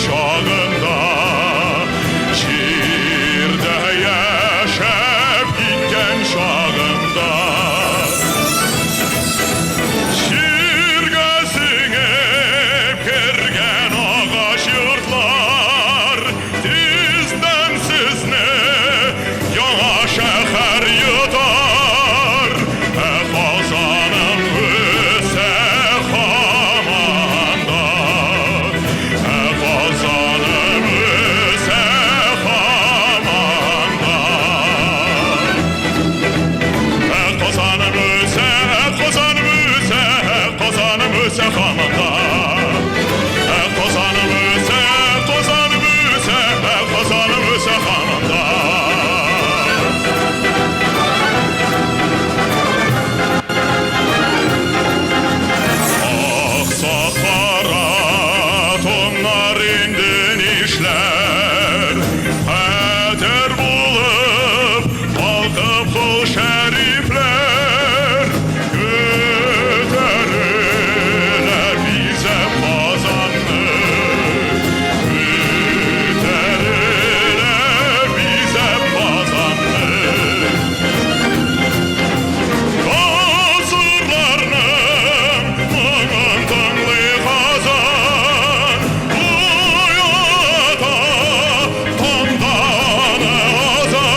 Чагында, җирдә яшәп киткән чагында. Җиргә сеңеп кергән агач йортлар, тиздән сезне яңа шәһәр йотар. Ә Казаным үсә һаман да, ә Казаным үсә һаман да. Ә Казаным үсә, ә Казаным үсә, ә Казаным үсә һаман да. Ә Казаным үсә, Казаным үсә, ә Казаным үсә һаман да. Акса кара томнар инде нишләр? Хәтер булып балкып кол шәрифләр. Күтәрелә бизәп Казанны. Күтәрелә бизәп Казанны. Гасырларның моңын тыңлый Казан. Уята таңдан азан.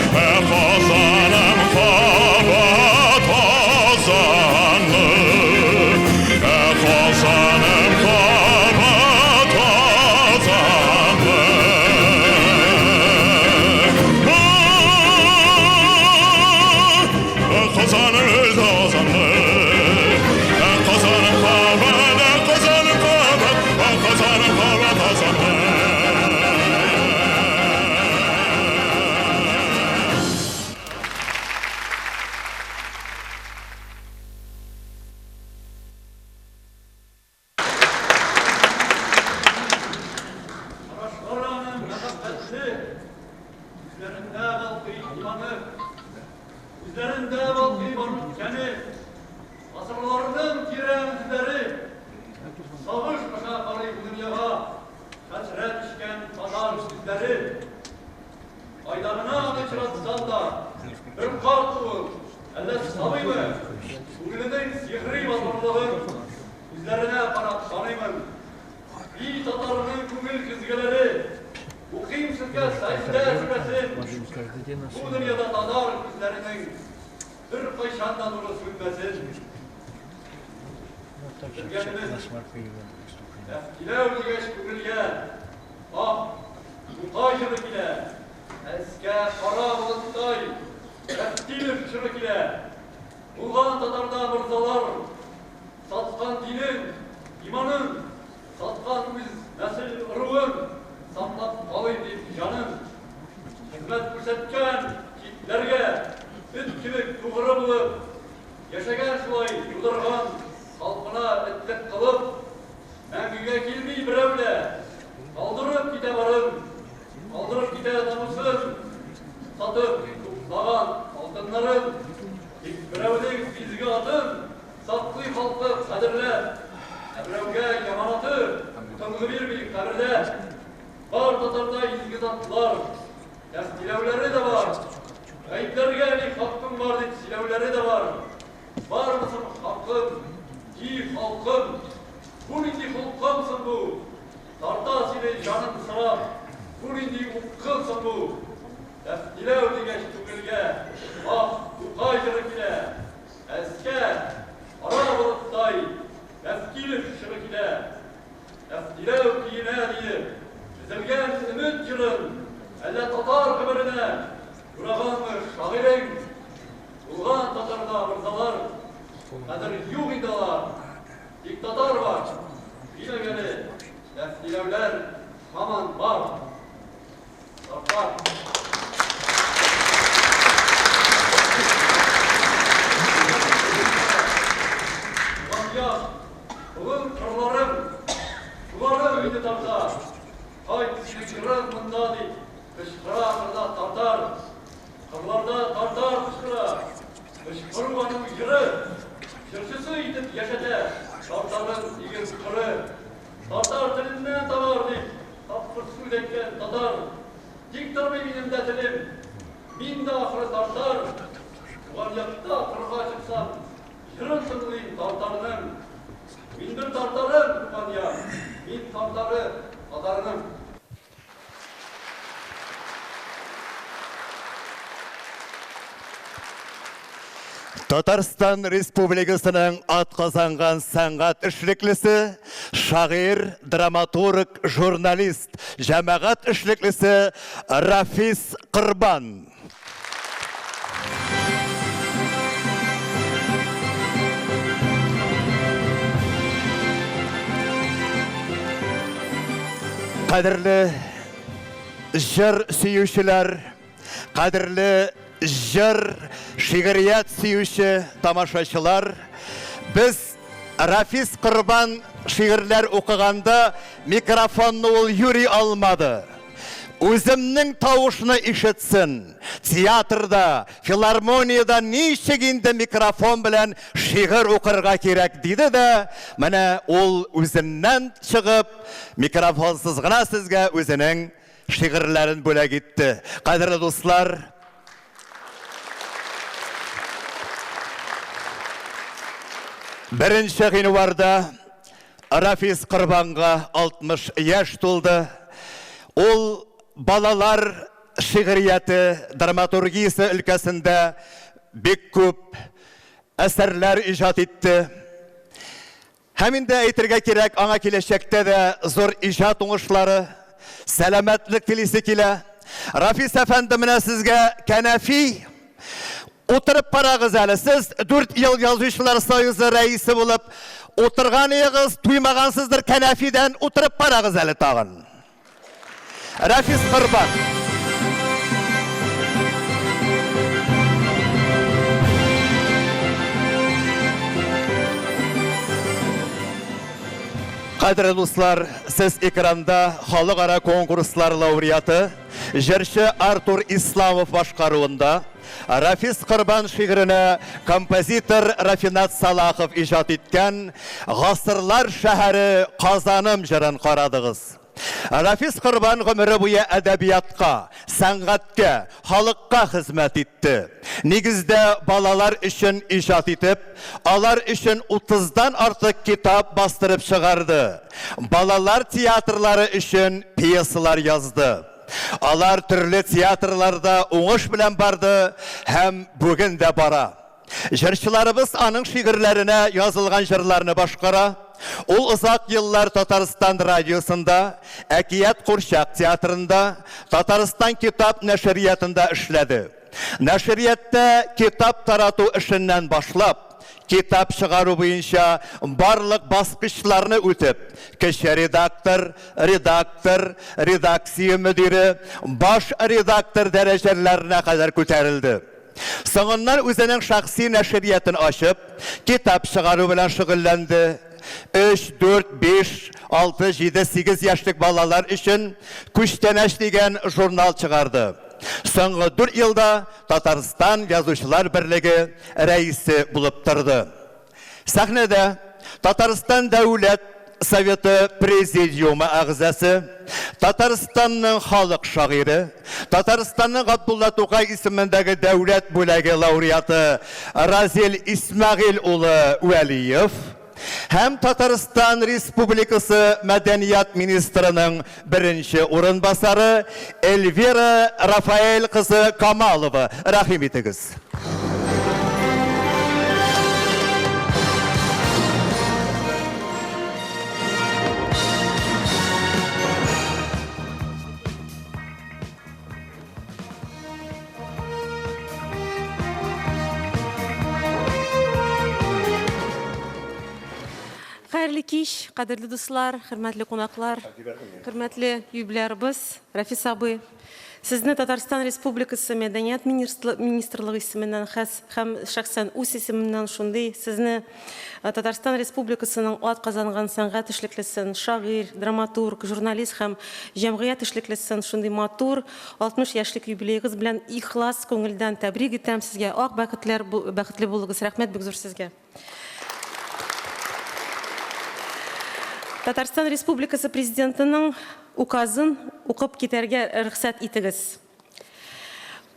Ә Казаным кабат азанлы. Ә Казаным кабат азанлы. Ә Казаным үзе азанлы. Ә Казаным кабат, ә Казаным кабат, ә Казаным кабат азанлы. Карашлары аның мәхәббәтле, күзләрендә балкый иманы, күзләрендә балкый бар үткәне, гасырларның тирән эзләре. Сагыш аша карый бу дөньяга хәсрәт эчкән татар күзләре. Кайда гына аны очратсам да, бер карт ул, әллә сабыймы, күңеленең сихри матурлыгын күзләренә карап таныймын. И татарның күңел көзгеләре, укыйм сезгә Сәҗдә сүрәсен. Бу дөньяда татар күзләренең беркайчан да нуры сүнмәсен. Белгәнебез, Тәфкиләү дигәч күңелгә, ах, Тукай җыры килә, Әскә кара болыттай, Тәфкилев җыры килә. Булган татарда морзалар, саткан динен, иманын, саткан үз нәсел ыруын, саклап калыйм дип җанын. Хезмәт күрсәткән читләргә, эт кебек тугры булып, яшәгән шулай юдырган халкына этлек кылып, мәңгегә килми берәү дә, калдырып китә барын, калдырып китә намусын, сатып туплаган алтыннарын, тик берәүнең изге атын саклый халкы кадерләп, ә берәүгә яманаты тынгы бирми кабердә. Бар татарда изге затлар, тәфтиләүләре дә бар, гаепләргә ни хакың бар дип сөйләүләре дә бар. Бармы соң хакым, и халкым? Бу нинди холкың соң бу? Тарта сине җаның сорап, бу нинди упкын соң бу? Тәфтиләү дигәч күңелгә, ах, Тукай җыры килә. Әскә, кара болыттай, Тәфкилев җыры килә. Тәфтиләү киенә диеп, тезелгән өмет җырын, әллә татар гомеренә юраганмы шагыйрең? Булган татарда морзалар, хәзер юк инде алар. Тик татар бар. Димәк әле, тәфтиләүләр һаман бар. Татар. Туган як, болын кырларым, шуларым мине тарта. Кайт, синең җырың монда, дип кычкыра кырда татар. Кырларда татар кычкыра. Кычкыру аның җыры. Җырчысы итеп яшәтә татарның иген кыры. Татар теленнән Белмим дә телем, мин дә ахры тартар. Туган якта кырга чыксам, җырын тыңлыйм тартарның. Мин бер тартарым, туган як, мин тартары татарның. Татарстан Республикасының атказанган сәнгать эшлеклесе, шагыйрь, драматург, журналист, җәмәгать эшлеклесе Рафис Корбан. Кадерле җыр сөючеләр, кадерле җыр, шигърият сөюче тамашачылар, без Рафис Корбан шигырьләр укыганда микрофонны ул юри алмады. Үземнең тавышны ишетсен. Театрда, филармониядә ничек инде микрофон белән шигырь укырга кирәк, диде дә, менә ул үзеннән чыгып, микрофонсыз гына сезгә үзенең шигырьләрен бүләк итте. Кадерле дуслар, беренче гыйнварда Рафис Корбанга 60 яшь тулды. Ул балалар шигърияте, драматургиясе өлкәсендә бик күп әсәрләр иҗат итте. Һәм инде әйтергә кирәк, аңа киләчәктә дә зур иҗат уңышлары, сәламәтлек телисе килә. Рафис әфәнде, менә сезгә кәнәфи. Утырып карагыз әле, сез 4 ел Язучылар союзы рәисе булып утырган идегез, туймагансыздыр кәнәфидән, утырып карагыз әле тагын. Рафис Корбан. Кадерле дуслар, сез экранда халыкара конкурслар лауреаты, җырчы Артур Исламов башкаруында Рафис Корбан шигыренә композитор Рафинат Салахов иҗат иткән Гасырлар шәһәре Казаным җырын карадыгыз. Рафис Корбан гомере буе әдәбиятка, сәнгатькә, халыкка хезмәт итте. Нигездә балалар өчен иҗат итеп, алар өчен утыздан артык китап бастырып чыгарды, балалар театрлары өчен пьесалар язды. Алар төрле театрларда уңыш белән барды һәм бүген дә бара. Җырчыларыбыз аның шигырьләренә язылган җырларны башкара. Ул озак еллар Татарстан радиосында, Әкият курчак театрында, Татарстан китап нәшриятында эшләде. Нәшриятта китап тарату эшеннән башлап, китап чыгару буенча барлык баскычларны үтеп, кече редактор, редактор, редакция мөдире, баш редактор дәрәҗәләренә кадәр күтәрелде. Соңыннан үзенең шәхси нәшриятын ачып, китап чыгару белән шөгыльләнде. Өч, дүрт, биш, алты, җиде, сигез яшьлек балалар өчен Күчтәнәч дигән журнал чыгарды. Соңгы дүрт елда Татарстан Язучылар берлеге рәисе булып торды. Сәхнәдә Татарстан Дәүләт Советы Президиумы әгъзасы, Татарстанның халык шагыйре, Татарстанның Габдулла Тукай исемендәге дәүләт бүләге лауреаты Разил Исмәгыйль улы Вәлиев һәм Татарстан Республикасы мәдәният министрының беренче урынбасары Эльвира Рафаэль кызы Камалова. Рәхим итегез. Хәерле кич, кадерле дуслар, хөрмәтле кунаклар, хөрмәтле юбилярыбыз Рафис абый. Сезне Татарстан Республикасы Мәдәният министрлыгы исеменнән һәм шәхсән үз исемемнән шундый сезне Татарстан Республикасының ат казанган сәнгать эшлеклесен, шагыйрь, драматург, журналист һәм җәмгыять эшлеклесен шундый матур 60 яшьлек юбилеегыз белән ихлас күңелдән тәбрик итәм. Сезгә ак бәхетләр, бәхетле булыгыз. Рәхмәт бик зур сезгә. Татарстан Республикасы Президентының указын укып китәргә рөхсәт итегез.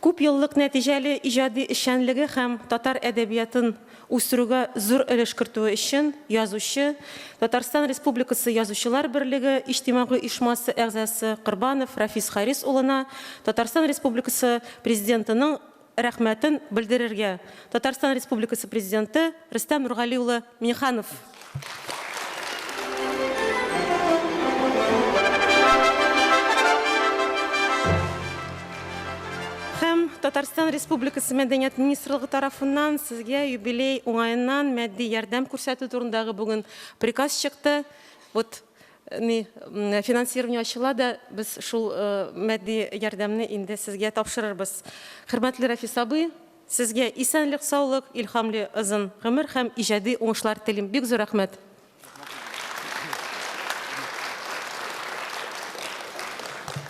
Күп еллык нәтиҗәле иҗади эшчәнлеге һәм татар әдәбиятын үстерүгә зур өлеш кертүе өчен язучы, Татарстан Республикасы Язучылар берлеге иҗтимагый оешмасы әгъзасы Корбанов Рафис Харис улына Татарстан Республикасы Президентының Рәхмәтен белдерергә Татарстан Республикасы Президенты Рөстәм Нургали улы Миңнеханов. Һәм Татарстан Республикасы Мәдәният министрлыгы тарафыннан сезгә юбилей уңаеннан матди ярдәм күрсәтү турындагы бүген приказ чыкты. Вот ни финансирование ачыла да, без шул матди ярдәмне инде сезгә тапшырырбыз. Хөрмәтле Рафис абый, сезгә исәнлек-саулык, илһамлы озын гомер һәм иҗади уңышлар телим. Бик зур рәхмәт.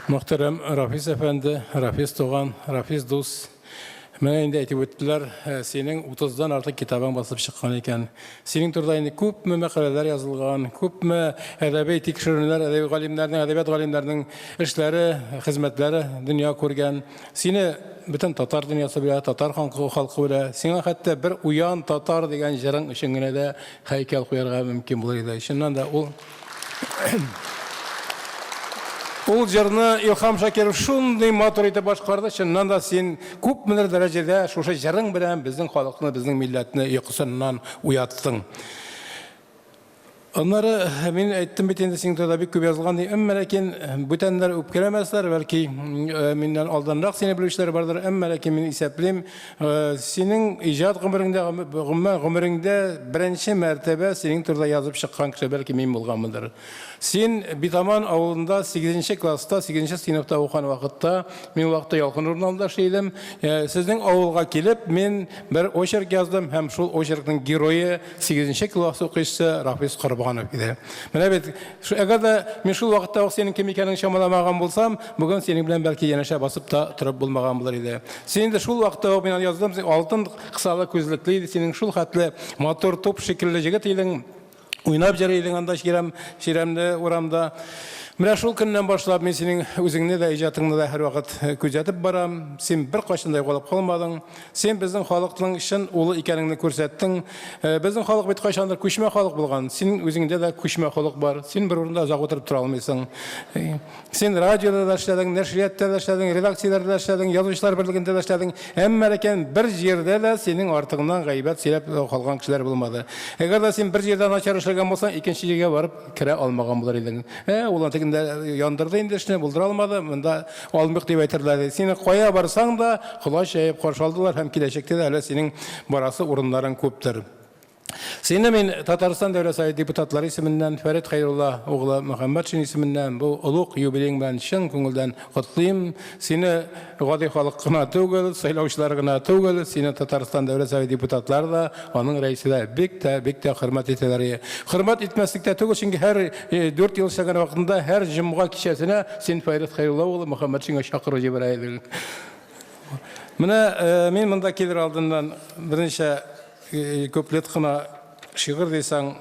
Мөхтәрәм Рафис әфәнде, Рафис туган, Рафис дус, менә инде әйтеп үттеләр, синең утыздан артык китабың басылып чыккан икән. Синең турыда инде күпме мәкаләләр язылган, күпме әдәби тикшеренүләр, әдәби галимнәрнең, әдәбият галимнәренең эшләре, хезмәтләре дөнья күргән. Сине бөтен татар дөньясы белә, татар халкы белә. Сиңа хәтта бер Уян, татар дигән җырың өчен генә дә һәйкәл куярга мөмкин булыр иде. Чыннан да ул Ул җырны Илһам Шакиров шундый матур итеп башкарды, чыннан да син күпмедер дәрәҗәдә шушы җырың белән безнең халыкны, безнең милләтне йокысыннан уяттың. Аннары мин әйттем бит инде синең турыда бик күп язылган дип, әмма ләкин бүтәннәр үпкәләмәсләр, бәлки миннән алданрак сине белүчеләр бардыр, әмма ләкин мин исәплим, синең иҗат гомереңдә, гомумән гомереңдә беренче мәртәбә синең турыда язып чыккан кеше бәлки мин булганмындыр. Син Битаман авылында сигезенче класста, сигезенче сыйныфта укыган вакытта, мин ул вакытта Ялкын журналында эшли идем, сезнең авылга килеп, мин бер очерк яздым һәм шул очеркның герое сигезенче класс укучысы Рафис Корбанов иде. Менә бит, әгәр дә мин шул вакытта ук синең кем икәнеңне чамаламаган булсам, бүген синең белән бәлки янәшә басып та торып булмаган булыр иде. Син инде шул вакытта ук мин аны яздым, син алтын кысалы күзлекле иде, синең шул хәтле матур туп шикелле җегет идең. Уйнап йөри идең анда чирәм, чирәмле урамда. Менә шул көннән башлап мин синең үзеңне дә, иҗатыңны да һәрвакыт күзәтеп барам. Син беркайчан да югалып калмадың. Син безнең халыкның чын улы икәнеңне күрсәттең. Безнең халык бит кайчандыр күчмә халык булган. Синең үзеңдә дә күчмә холык бар. Син бер урында озак утырып тора алмыйсың. Син радиода да эшләдең, нәшриятта да эшләдең, редакцияләрдә дә эшләдең, язучылар берлегендә дә эшләдең. Әмма ләкин бер җирдә дә синең артыңнан гайбәт сөйләп калган кешеләр булмады. Әгәр дә син бер җирдә начар эшләгән булсаң, икенче җиргә барып керә алмаган булыр идең. Ә, ул аны тегендә яндырды инде эшне, булдыра алмады, монда алмыйк дип әйтерләр иде. Сине кая барсаң да, колач җәеп каршы алдылар һәм киләчәктә дә әле синең барасы урыннарың күптер. Сине мин Татарстан Дәүләт Советы депутатлары исеменнән, Фәрит Хәйрулла углы Мөхәммәтшин исеменнән бу олуг юбилеең белән чын күңелдән котлыйм. Сине гади халык кына түгел, сайлаучылар гына түгел, сине Татарстан Дәүләт Советы депутатлары да, аның рәисе дә бик тә, бик тә хөрмәт итәләр. Хөрмәт итмәслек тә түгел, чөнки һәр дүрт ел эшләгән вакытында һәр җомга кичәсенә син Фәрит Хәйрулла углы Мөхәммәтшинга чакыру җибәрә идең. Менә мин монда килер алдыннан берничә Куплет кына шигырь дисәң,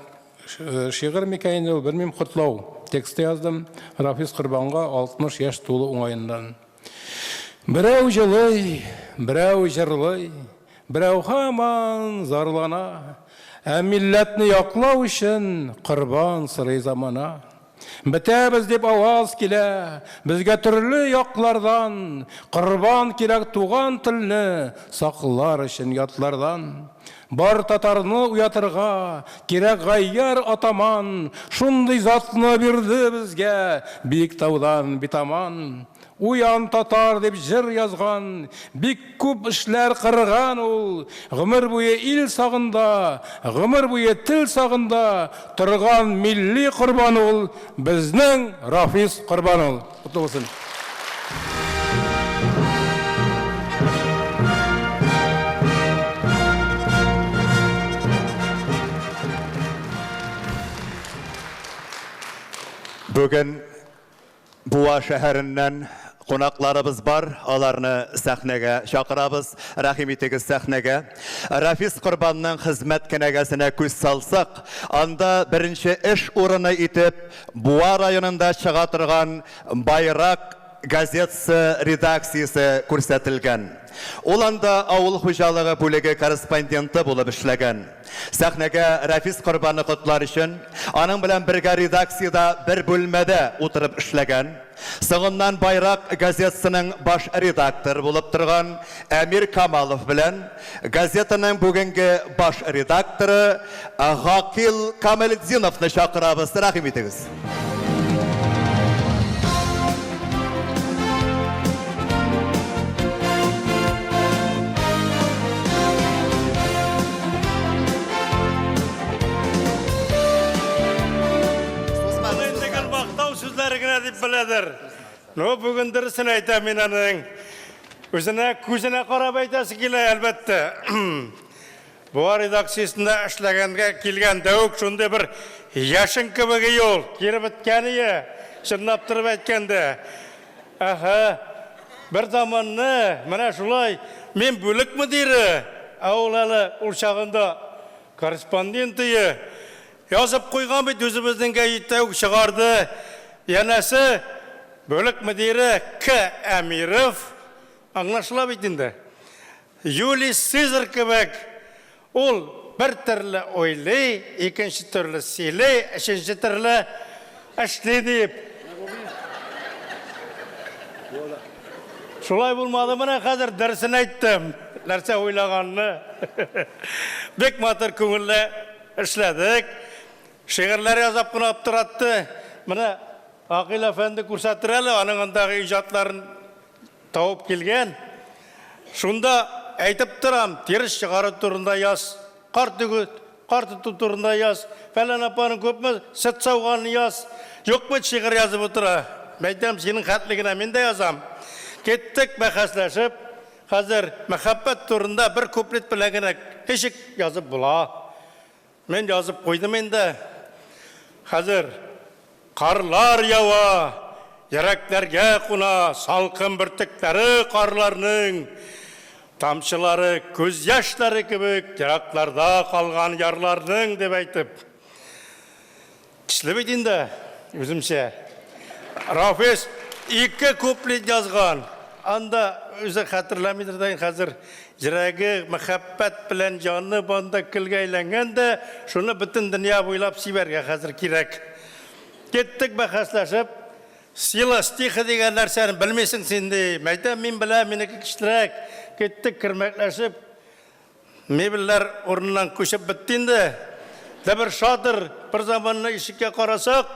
шигырь микән инде ул, белмим, котлау тексты яздым Рафис Корбанга 60 яшь тулу уңаеннан. Берәү җылый, берәү җырлый, берәү һаман зарлана, ә милләтне яклау өчен корбан сорый замана. Бетәбез дип аваз килә, безгә төрле яклардан, Корбан кирәк туган телне саклар өчен ятлардан. Бар татарны уятырга кирәк гайяр атаман, Шундый затны бирде безгә Биектаудан Битаман. Уян, татар дип җыр язган, бик күп эшләр кырган ул. Гомер буе ил сагында, гомер буе тел сагында торган милли корбан ул, безнең Рафис Корбан ул. Котлы булсын. Бүген Буа шәһәреннән кунакларыбыз бар, аларны сәхнәгә чакырабыз. Рәхим итегез сәхнәгә. Рафис Корбанның хезмәт кенәгәсенә күз салсак, анда беренче эш урыны итеп Буа районында чыга торган Байрак. газетасы редакциясе күрсәтелгән. Ул анда авыл хуҗалыгы бүлеге корреспонденты булып эшләгән. Сәхнәгә Рәфис Корбанны котлар өчен, аның белән бергә редакциядә бер бүлмәдә утырып эшләгән, соңыннан Байрак газетасының баш редакторы булып торган Әмир Камалов белән газетаның бүгенге баш редакторы Гакил Камалетдиновны чакырабыз. Рәхим итегез. Мактау сүзләре генә дип беләдер. Ну, бүген дөресен әйтәм мин аның. Үзенә күзенә карап әйтәсе килә, әлбәттә. Буа редакциясендә эшләгәнгә килгәндә үк шундый бер яшен кебек юл, кире беткән ие, чынлап торып әйткәндә. Әһә, бер заманны менә шулай мин бүлек мөдире, ә ул әле ул чагында корреспондент ие. Язып куйган бит үзебезнең гәҗиттә үк чыгарды. Янәсе, бүлек мөдире К. Әмиров, аңлашыла бит инде. Юлий Цезарь кебек, ул бер төрле уйлый, икенче төрле сөйли, өченче төрле эшли дип. Шулай булмады менә хәзер дөресен әйттем. Нәрсә уйлаганны. Бик матур күңелле эшләдек. Шигырьләр язап кына аптыратты. Менә Акил әфәнде күрсәтер әле аның андагы иҗатларын табып килгән. Шунда әйтеп торам, тирес чыгару турында яз, кар түгү, кар тоту турында яз, фәлән апаның күпме сөт сауганын яз. Юк бит шигырь язып утыра. Мәйтәм, синең хәтле генә мин дә язам. Киттек бәхәсләшеп. Хәзер мәхәббәт турында бер куплет белән генә ничек язып була? Мин язып куйдым инде. Хәзер карлар ява, йөрәкләргә куна салкын бөртекләре карларның. Тамчылары күз яшьләре кебек еракларда калган ярларның дип әйтеп. Көчле бит инде, үземчә. Рафис ике куплет язган. Анда үзе хәтерләмидер дә хәзер. Йөрәге мәхәббәт белән янып анда көлгә әйләнгән дә, шуны бөтен дөнья буйлап сибәргә хәзер кирәк. Киттек бәхәсләшеп. Сила стиха дигән нәрсәне белмисең син ди. Мәйтәм, мин беләм, минеке көчлерәк. Киттек кермәкләшеп. Мебельләр урыныннан күчеп бетте инде. Дә бер шатыр, бер заманны ишеккә карасак,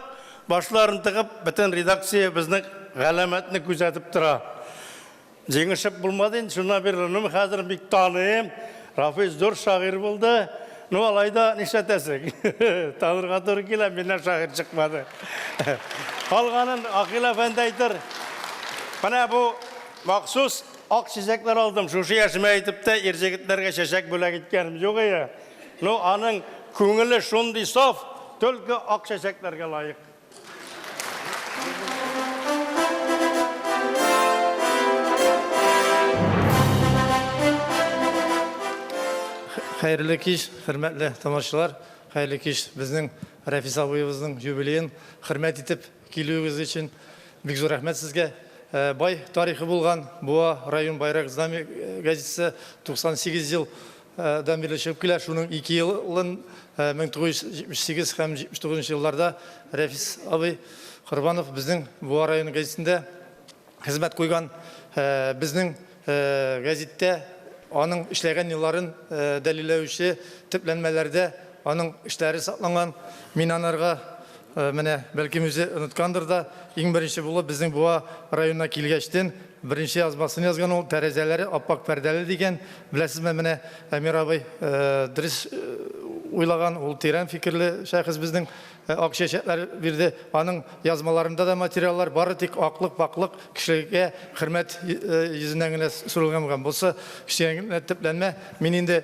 башларын тыгып, бөтен редакция безнең галәмәтне күзәтеп тора. Җиңешеп булмады инде, шуннан бирле, ну, хәзер бик таныйм. Рафис зур шагыйрь булды. Ну, алай да нишләтәсең? Танырга туры килә, миннән шагыйрь чыкмады. Калганын Акил әфәнде әйтер. Менә бу махсус Ак чәчәкләр алдым. Шушы яшемә әйтеп тә ир-җегетләргә чәчәк бүләк иткәнем юк ие. Ну, аның күңеле шундый саф, только ак чәчәкләргә лаек. Хәерле кич, хөрмәтле тамашачылар. Хәерле кич, безнең Рәфис абыебызның юбилеен хөрмәт итеп килүегез өчен бик зур рәхмәт сезгә. Бай тарихы булган Буа район Байрак Знамя газетасы 98 ел дан бирле чыгып килә. Шуның ике елын 1978 һәм 79 елларда Рәфис абый Корбанов безнең Буа районы газетында хезмәт куйган. Безнең гәзиттә аның эшләгән елларын дәлилләүче төпләнмәләрдә аның эшләре сакланган. Мин анарга менә, бәлкем үзе оныткандыр да, иң беренче булып безнең Буа районына килгәчтен беренче язмасын язган ул, Тәрәзәләре ап-ак пәрдәле дигән. Беләсезме, менә Әмир абый дөрес уйлаган, ул тирән фикерле шәхес безнең ак чәчәкләр бирде. Аның язмаларында да материаллар бары тик аклык-пакълык, кешегә хөрмәт йөзеннән генә сүрелгән булган. Бусы кечкенә генә төпләнмә. Мин инде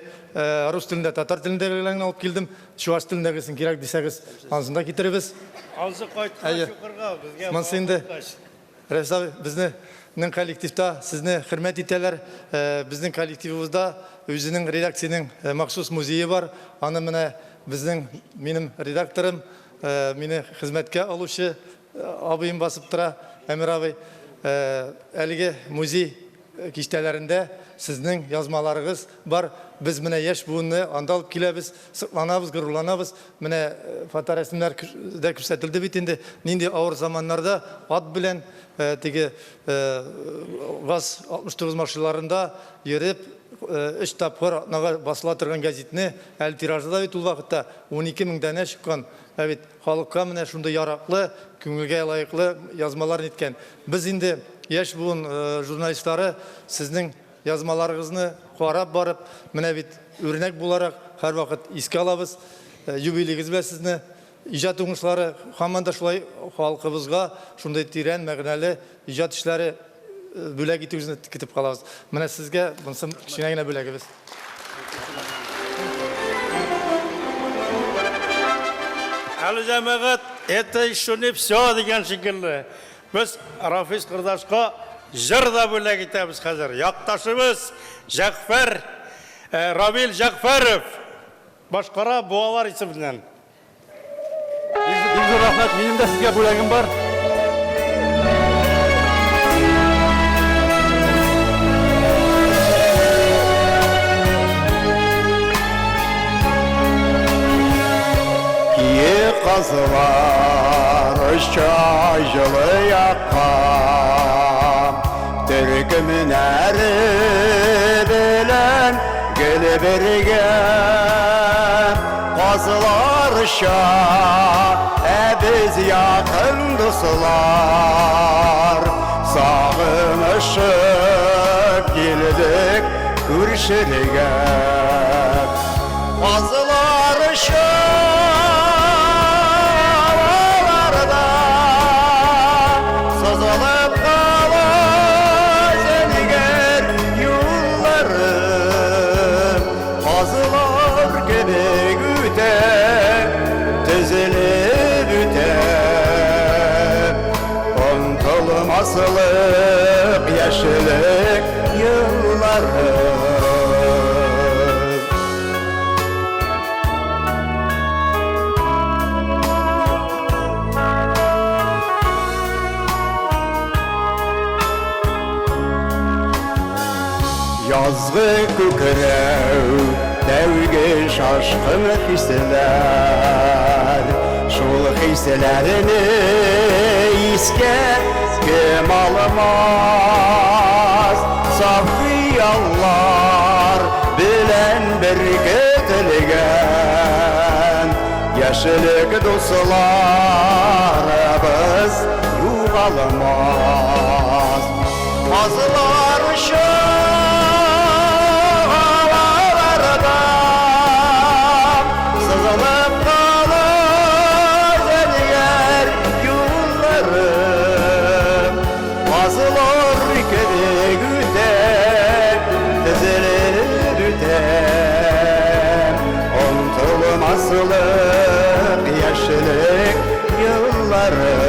рус телендә, татар телендә генә алып килдем. Чуваш телендәгесен кирәк дисәгез, анысын да китеребез. Ансы кайткач укырга, безгә. Монысы инде, Рәфис абый, безнең коллективта сезне хөрмәт итәләр. Безнең коллективыбызда үзенең редакциянең махсус музее бар. Аны менә безнең, минем редакторым, мине хезмәткә алучы абыем басып тора, Әмир абый. Әлеге музей киштәләрендә сезнең язмаларыгыз бар. Без менә яшь буынны анда алып киләбез, сокланабыз, горурланабыз. Менә фоторәсемнәр дә күрсәтелде бит инде. Нинди авыр заманнарда ат белән теге ГАЗ-69 машиналарында йөреп, өч тапкыр атнага басыла торган гәзитне, әле тиражы да бит ул вакытта 12 мең данә чыккан. Ә бит халыкка менә шундый яраклы, күңелгә лаеклы язмалар ниткән. Без инде, яшь буын журналистлары, сезнең язмаларыгызны карап барып, менә бит үрнәк буларак һәрвакыт искә алабыз. Юбилеегез белән сезне, иҗат уңышлары һаман да шулай халкыбызга шундый тирән мәгънәле иҗат эшләре бүләк итүегезне көтеп калабыз. Менә сезгә монысы кечкенә генә бүләгебез. Әле җәмәгать, это еще не все дигән шикелле. Без Рафис кордашка җыр да бүләк итәбез хәзер. Якташыбыз Җәгъфәр, э, Равил Җәгъфәров башкара Буалар исеменнән. Бик зур рәхмәт. Минем дә сезгә бүләгем бар. Кие казлар оча җылы якка, Төркемнәре белән гел бергә. Казлар оча, ә без якын дуслар, Сагынышып килдек күрешергә. Казлар оча һаваларда, Сызылып кала зәңгәр юллары. Казлар кебек үтә, тезелеп үтә. Онытылмаслык яшьлек еллары. Язгы күкрәү, тәүге шашкын хисләр, Шул хисләрне искә кем алмас? Саф хыяллар белән беркетелгән Яшьлек дусларыбыз югалмас. Казлар оча һаваларда, Сызылып калыр зәңгәр юллары. Казлар кебек үтә, тезелеп үтә. Онытылмаслык яшьлек еллары.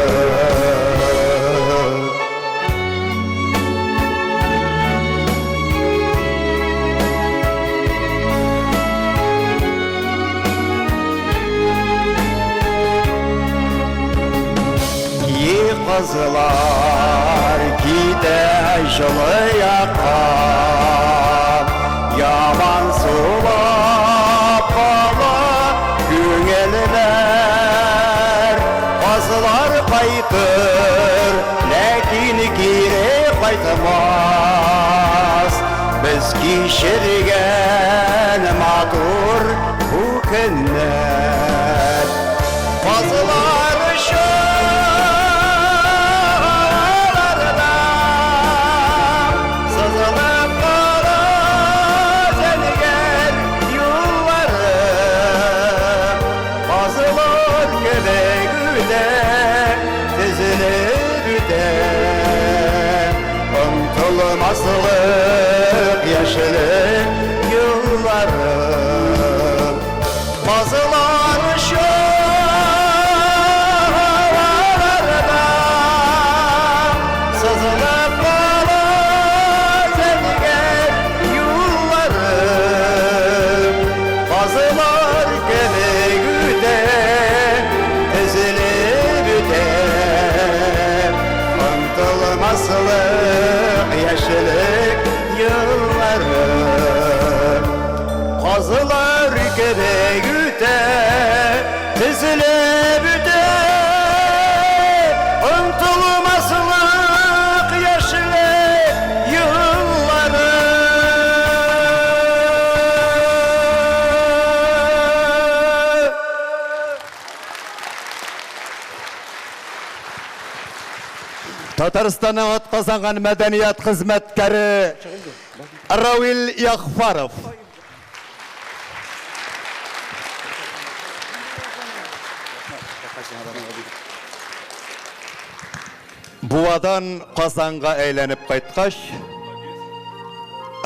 Кие кызлар китә җылы якка, Яман сулап кала күңелләр. Казлар кайтыр, ләкин кире кайтмас. Без кичергән матур бу көннәр. Казлар оча һаваларда, Сызылып кала зәңгәр юллары. Казлар кебек үтә, тезелеп үтә. Онытылмаслык яшьлек еллары. Казлар оча һаваларда, Сызылып кала зәңгәр юллары. Казлар кебек үтә, тезелеп үтә. Онытылмаслык Онытылмаслык яшьлек еллары. Казылар кебек үтә, тезелеп үтә. Онытылмаслык яшьлек еллары. Татарстанның атказанган мәдәният хезмәткәре Равил Яхфаров. Буадан Казанга әйләнеп кайткач,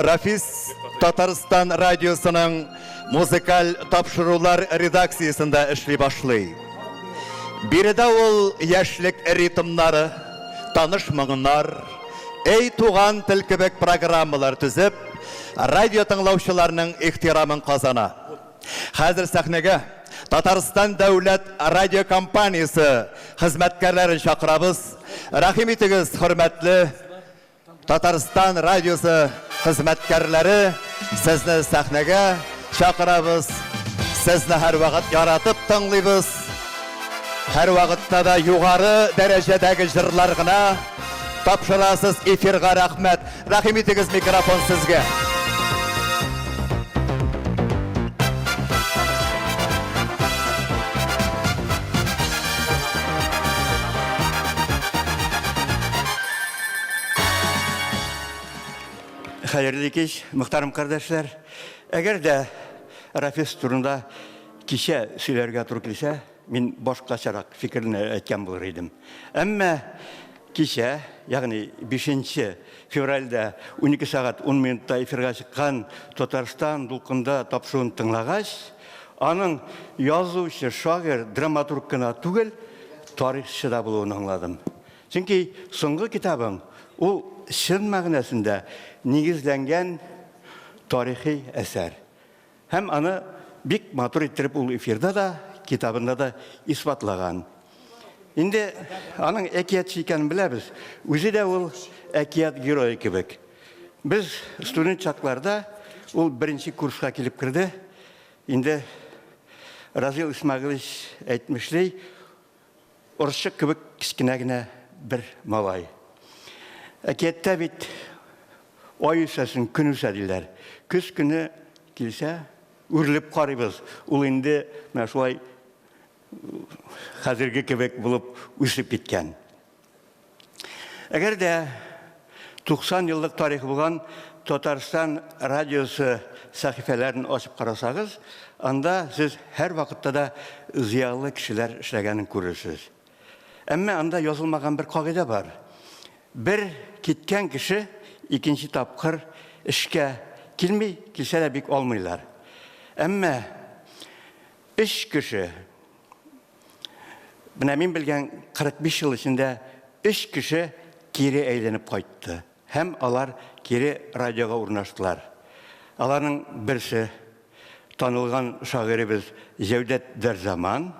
Рафис Татарстан радиосының музыкаль тапшырулар редакциясендә эшли башлый. Биредә ул яшьлек ритмнары, таныш моңнар, Эй туган тел кебек программалар төзеп, радио тыңлаучыларның ихтирамын казана. Хәзер сәхнәгә Татарстан дәүләт радиокомпаниясе хезмәткәрләрен чакырабыз. Рәхим итегез, хөрмәтле Татарстан радиосы хезмәткәрләре, сезне сәхнәгә чакырабыз. Сезне һәрвакыт яратып тыңлыйбыз. Һәрвакытта да югары дәрәҗәдәге җырлар гына тапшырасыз эфирга рәхмәт. Рәхим итегез микрофон сезгә. Хәерле кич, мөхтәрәм кардәшләр. Әгәр дә Рафис турында кичә сөйләргә туры килсә, мин башкачарак фикерне әйткән булыр идем. Әмма кичә, ягъни 5 февральдә 12 сәгать 10 минутта эфирга чыккан Татарстан дулкында тапшыруын тыңлагач, аның язучы, шагыйрь, драматург кына түгел, тарихчы да булуын аңладым. Чөнки соңгы китабың ул чын мәгънәсендә нигезләнгән тарихи әсәр. Һәм аны бик матур иттереп ул эфирда да, китабында да исбатлаган. Инде аның әкиятче икәнен беләбез. Үзе дә ул әкият герое кебек. Без студент чакларда ул беренче курска килеп керде. Инде Разил Исмәгыйлевич әйтмешли, орчык кебек кечкенә генә бер малай. Әкияттә бит ай үсәсен, көн үсә диләр. Көз көне килсә, үрелеп карыйбыз. Ул инде менә шулай хәзерге кебек булып үсеп киткән. Әгәр дә 90 еллык тарихы булган Татарстан радиосы сәхифәләрен ачып карасагыз, анда сез һәрвакытта да зыялы кешеләр эшләгәнен күрерсез. Әмма анда язылмаган бер кагыйдә бар. Бер киткән кеше икенче тапкыр эшкә килми, килсә дә бик алмыйлар. Әмма өч кеше, менә мин белгән 45 ел эчендә өч кеше кире әйләнеп кайтты һәм алар кире радиога урнаштылар. Аларның берсе танылган шагыйребез Җәүдәт Дәрзаман,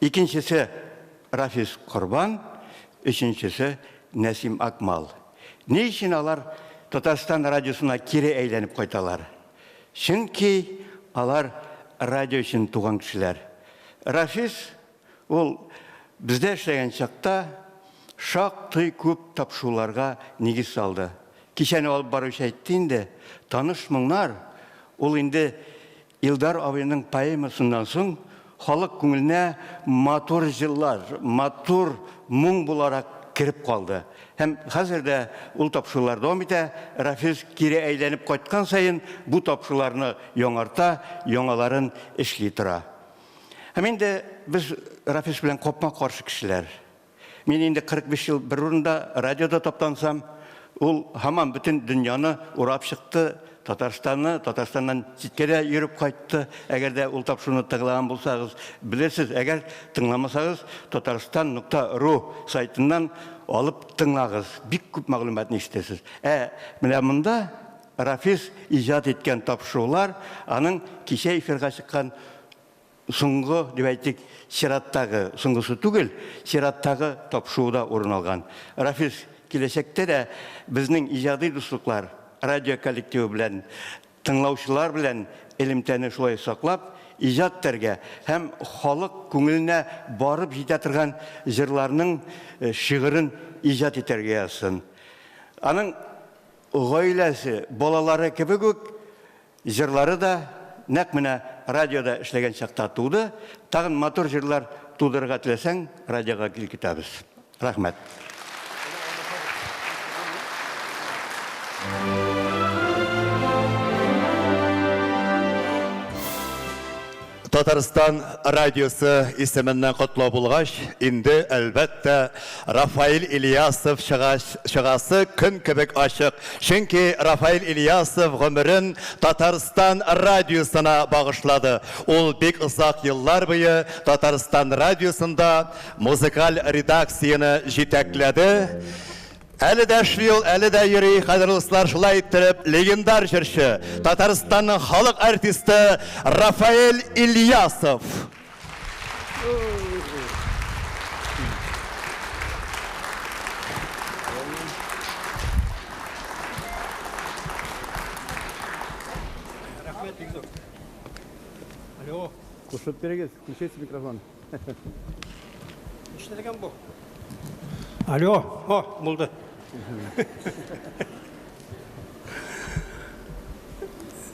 икенчесе Рафис Корбан, өченчесе Нәсим Акмал. Ни өчен алар Татарстан радиосына кире әйләнеп кайталар? Чөнки алар радио өчен туган кешеләр. Рафис ул бездә эшләгән чакта шактый күп тапшыруларга нигез салды. Кичәне алып баручы әйтте инде, таныш моңнар, ул инде Илдар абыйның поэмасыннан соң халык күңеленә матур җырлар, матур моң буларак кереп калды. Һәм хәзер дә ул тапшырулар дәвам итә. Рафис кире әйләнеп кайткан саен бу тапшыруларны яңарта, яңаларын эшли тора. Һәм инде без Рафис белән капма-каршы кешеләр. Мин инде 45 ел бер урында радиода таптансам, ул һаман бөтен дөньяны урап чыкты, Татарстанны, Татарстаннан читкә дә йөреп кайтты. Әгәр дә ул тапшыруны тыңлаган булсагыз, белерсез. Әгәр тыңламасагыз, татарстан нокта ру сайтыннан алып тыңлагыз. Бик күп мәгълүматны ишетерсез. Ә менә монда Рафис иҗат иткән тапшырулар, аның кичә эфирга чыккан соңгы, дип әйтик, чираттагы, соңгысы түгел, чираттагы тапшыруда урын алган. Рафис, Киләчәктә дә безнең иҗади дуслыклар радио коллективы белән, тыңлаучылар белән элемтәне шулай саклап, иҗат итәргә һәм халык күңеленә барып җитә торган җырларның шигырен иҗат итәргә язсын. Аның гаиләсе, балалары кебек үк, Җырлары да нәкъ менә радиода эшләгән чакта туды. Тагын матур җырлар тудырырга теләсәң, радиога гел көтәбез. Рәхмәт. Татарстан радиосы исеменнән котлау булгач, инде, әлбәттә, Рафаэль Ильясов чыгасы көн кебек ачык. Чөнки Рафаэль Ильясов гомерен Татарстан радиосына багышлады. Ул бик озак еллар буе Татарстан радиосында музыкаль редакцияне җитәкләде. Әле дә эшли ул, әле дә йөри, хәзер дуслар, шулай иттереп, легендар җырчы, Татарстанның халык артисты Рафаэль Ильясов. Рәхмәт, бик зур. Алло. Кушып бирегез, включите микрофон. Нишләгән бу? Алло, о, булды.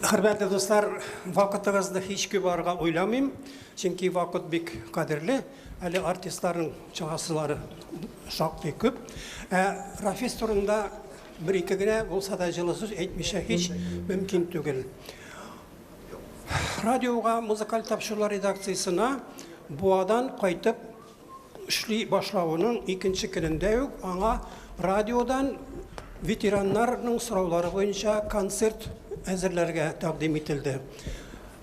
Хөрмәтле дуслар, вакытыгызны һич күп арга уйламыйм, чөнки вакыт бик кадерле. Әле артистларның чыгасылары шактый күп. Ә Рафис турында бер-ике генә булса да җылы сүз әйтмичә һич мөмкин түгел. Радиога музыкаль тапшырулар редакциясенә Буадан кайтып эшли башлавының икенче көнендә үк аңа радиодан ветераннарның сораулары буенча концерт әзерләргә тәкъдим ителде.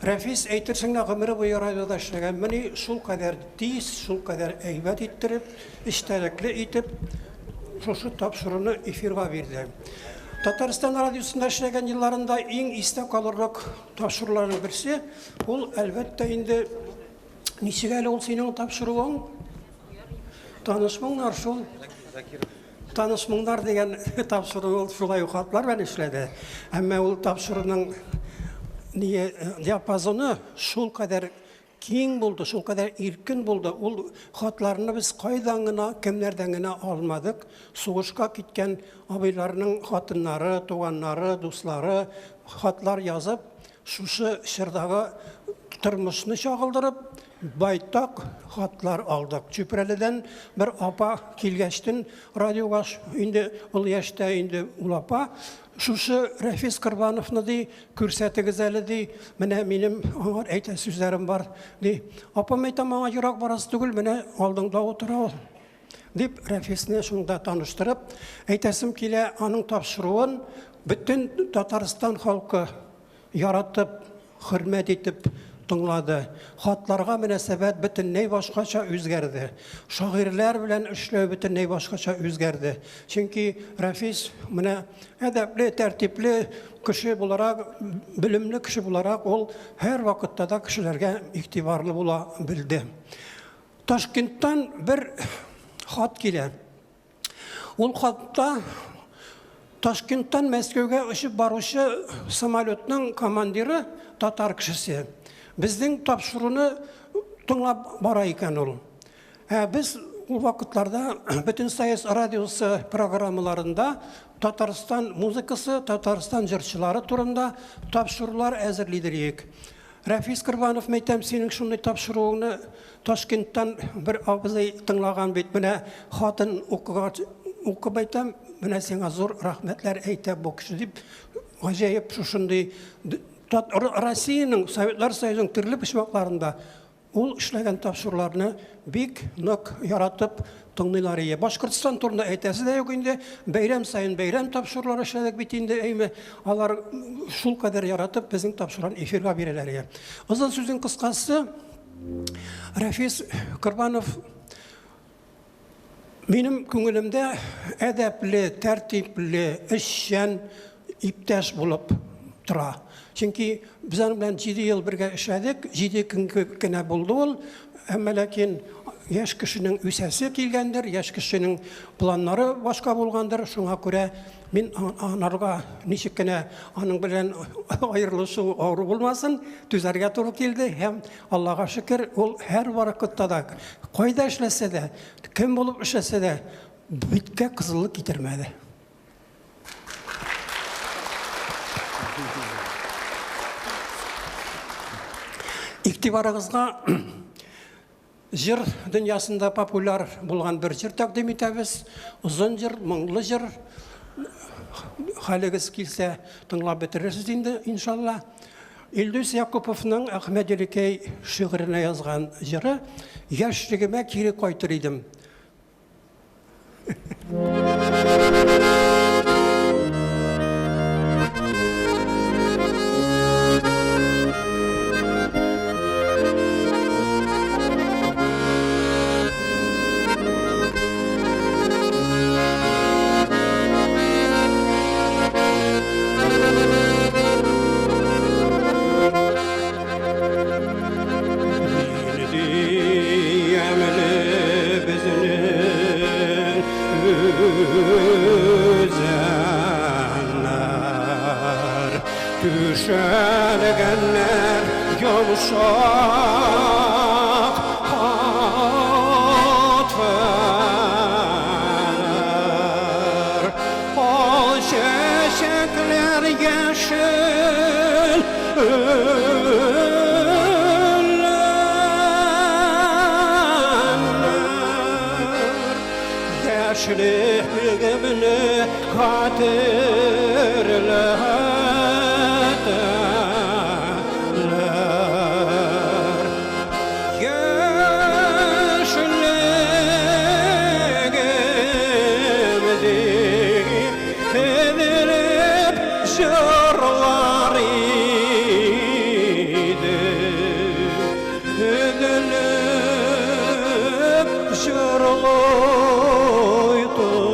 Рәфис, әйтерсең лә, гомере буе радиода эшләгәнмени, шулкадәр тиз, шулкадәр әйбәт иттереп, эчтәлекле итеп шушы тапшыруны эфирга бирде. Татарстан радиосында эшләгән елларында иң истә калырлык тапшыруларның берсе, ул, әлбәттә инде, Ничек әле ул синең тапшыруың? Таныш моңнар шул. Таныш моңнар дигән тапшыру ул шулай ук хатлар белән эшләде. Әмма ул тапшыруның ние диапазоны шул кадәр киң булды, шул кадәр иркен булды. Ул хатларны без кайдан гына, кемнәрдән генә алмадык. Сугышка киткән абыйларның хатыннары, туганнары, дуслары хатлар язып, Шушы чордагы тормышны чагылдырып, байтак хатлар алдык. Чүпрәледән бер апа килгәчтен радиога, инде ул яшьтә инде ул апа, шушы Рәфис Корбановны ди, күрсәтегез әле ди, менә минем аңар әйтә сүзләрем бар ди. Апам әйтәм, аңа ерак барасы түгел, менә алдыңда утыра ул. Дип Рәфисне шунда таныштырып, әйтәсем килә, аның тапшыруын бөтен Татарстан халкы яратып, хөрмәт итеп тыңлады. Хатларга мөнәсәбәт бөтенләй башкача үзгәрде. Шагыйрьләр белән эшләү бөтенләй башкача үзгәрде. Чөнки Рәфис менә әдәпле, тәртипле кеше буларак, белемле кеше буларак, ул һәрвакытта да кешеләргә игътибарлы була белде. Ташкенттан бер хат килә. Ул хатта Ташкенттан Мәскәүгә очып баручы самолетның командиры татар кешесе. Безнең тапшыруны тыңлап бара икән ул. Ә без ул вакытларда Бөтенсоюз радиосы программаларында Татарстан музыкасы, Татарстан җырчылары турында тапшырулар әзерлидер идек. Рәфис Корбанов, мәйтәм, синең шундый тапшыруыңны Ташкенттан бер абзый тыңлаган бит, менә хатын укыгач, укып әйтәм, менә сиңа зур рәхмәтләр әйтә бу кеше дип, гаҗәеп шушындый Россиянең, Советлар Союзының төрле почмакларында ул эшләгән тапшыруларны бик нык яратып тыңлыйлар ие. Башкортстан турында әйтәсе дә юк инде. Бәйрәм саен бәйрәм тапшырулары эшләдек бит инде, әйме. Алар шулкадәр яратып безнең тапшыруны эфирга бирәләр ие. Озын сүзнең кыскасы, Рәфис Корбанов Минем күңелемдә әдәпле, тәртипле, эшчән иптәш булып тора. Чөнки без аның белән 7 ел бергә эшләдек, 7 көн кебек кенә булды ул. Әмма ләкин Яшь кешенең үсәсе килгәндер, яшь кешенең планнары башка булгандыр. Шуңа күрә мин анарга ничек кенә аның белән аерылышу авыр булмасын, түзәргә туры килде һәм Аллага шөкер, ул һәр вакытта да кайда эшләсә дә, кем булып эшләсә дә, биткә кызыллык китермәде. Игътибарыгызга җыр дөньясында популяр булган бер җыр тәкъдим итәбез. Озын җыр, моңлы җыр. Хәлегез килсә, тыңлап бетерерсез инде, иншалла. Илдус Якуповның Әхмәт Ерикәй шигыренә язган җыры Яшьлегемә кире кайтыр идем. Түшәлгәннәр йомшак атвалар, Ал чәчәкләр яшел үләннәр. Яшьлегемне хәтерләтәләр. Яшьлегем дип Өзелеп җырлар идем, Өзелеп җырлый торган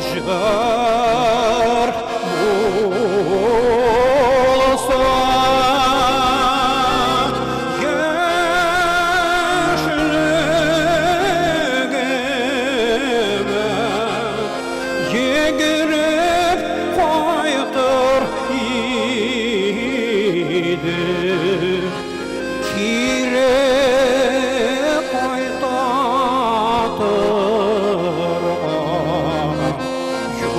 җыр булса. Яшьлегемә йөгереп кайтыр идем, Кире кайта торган юл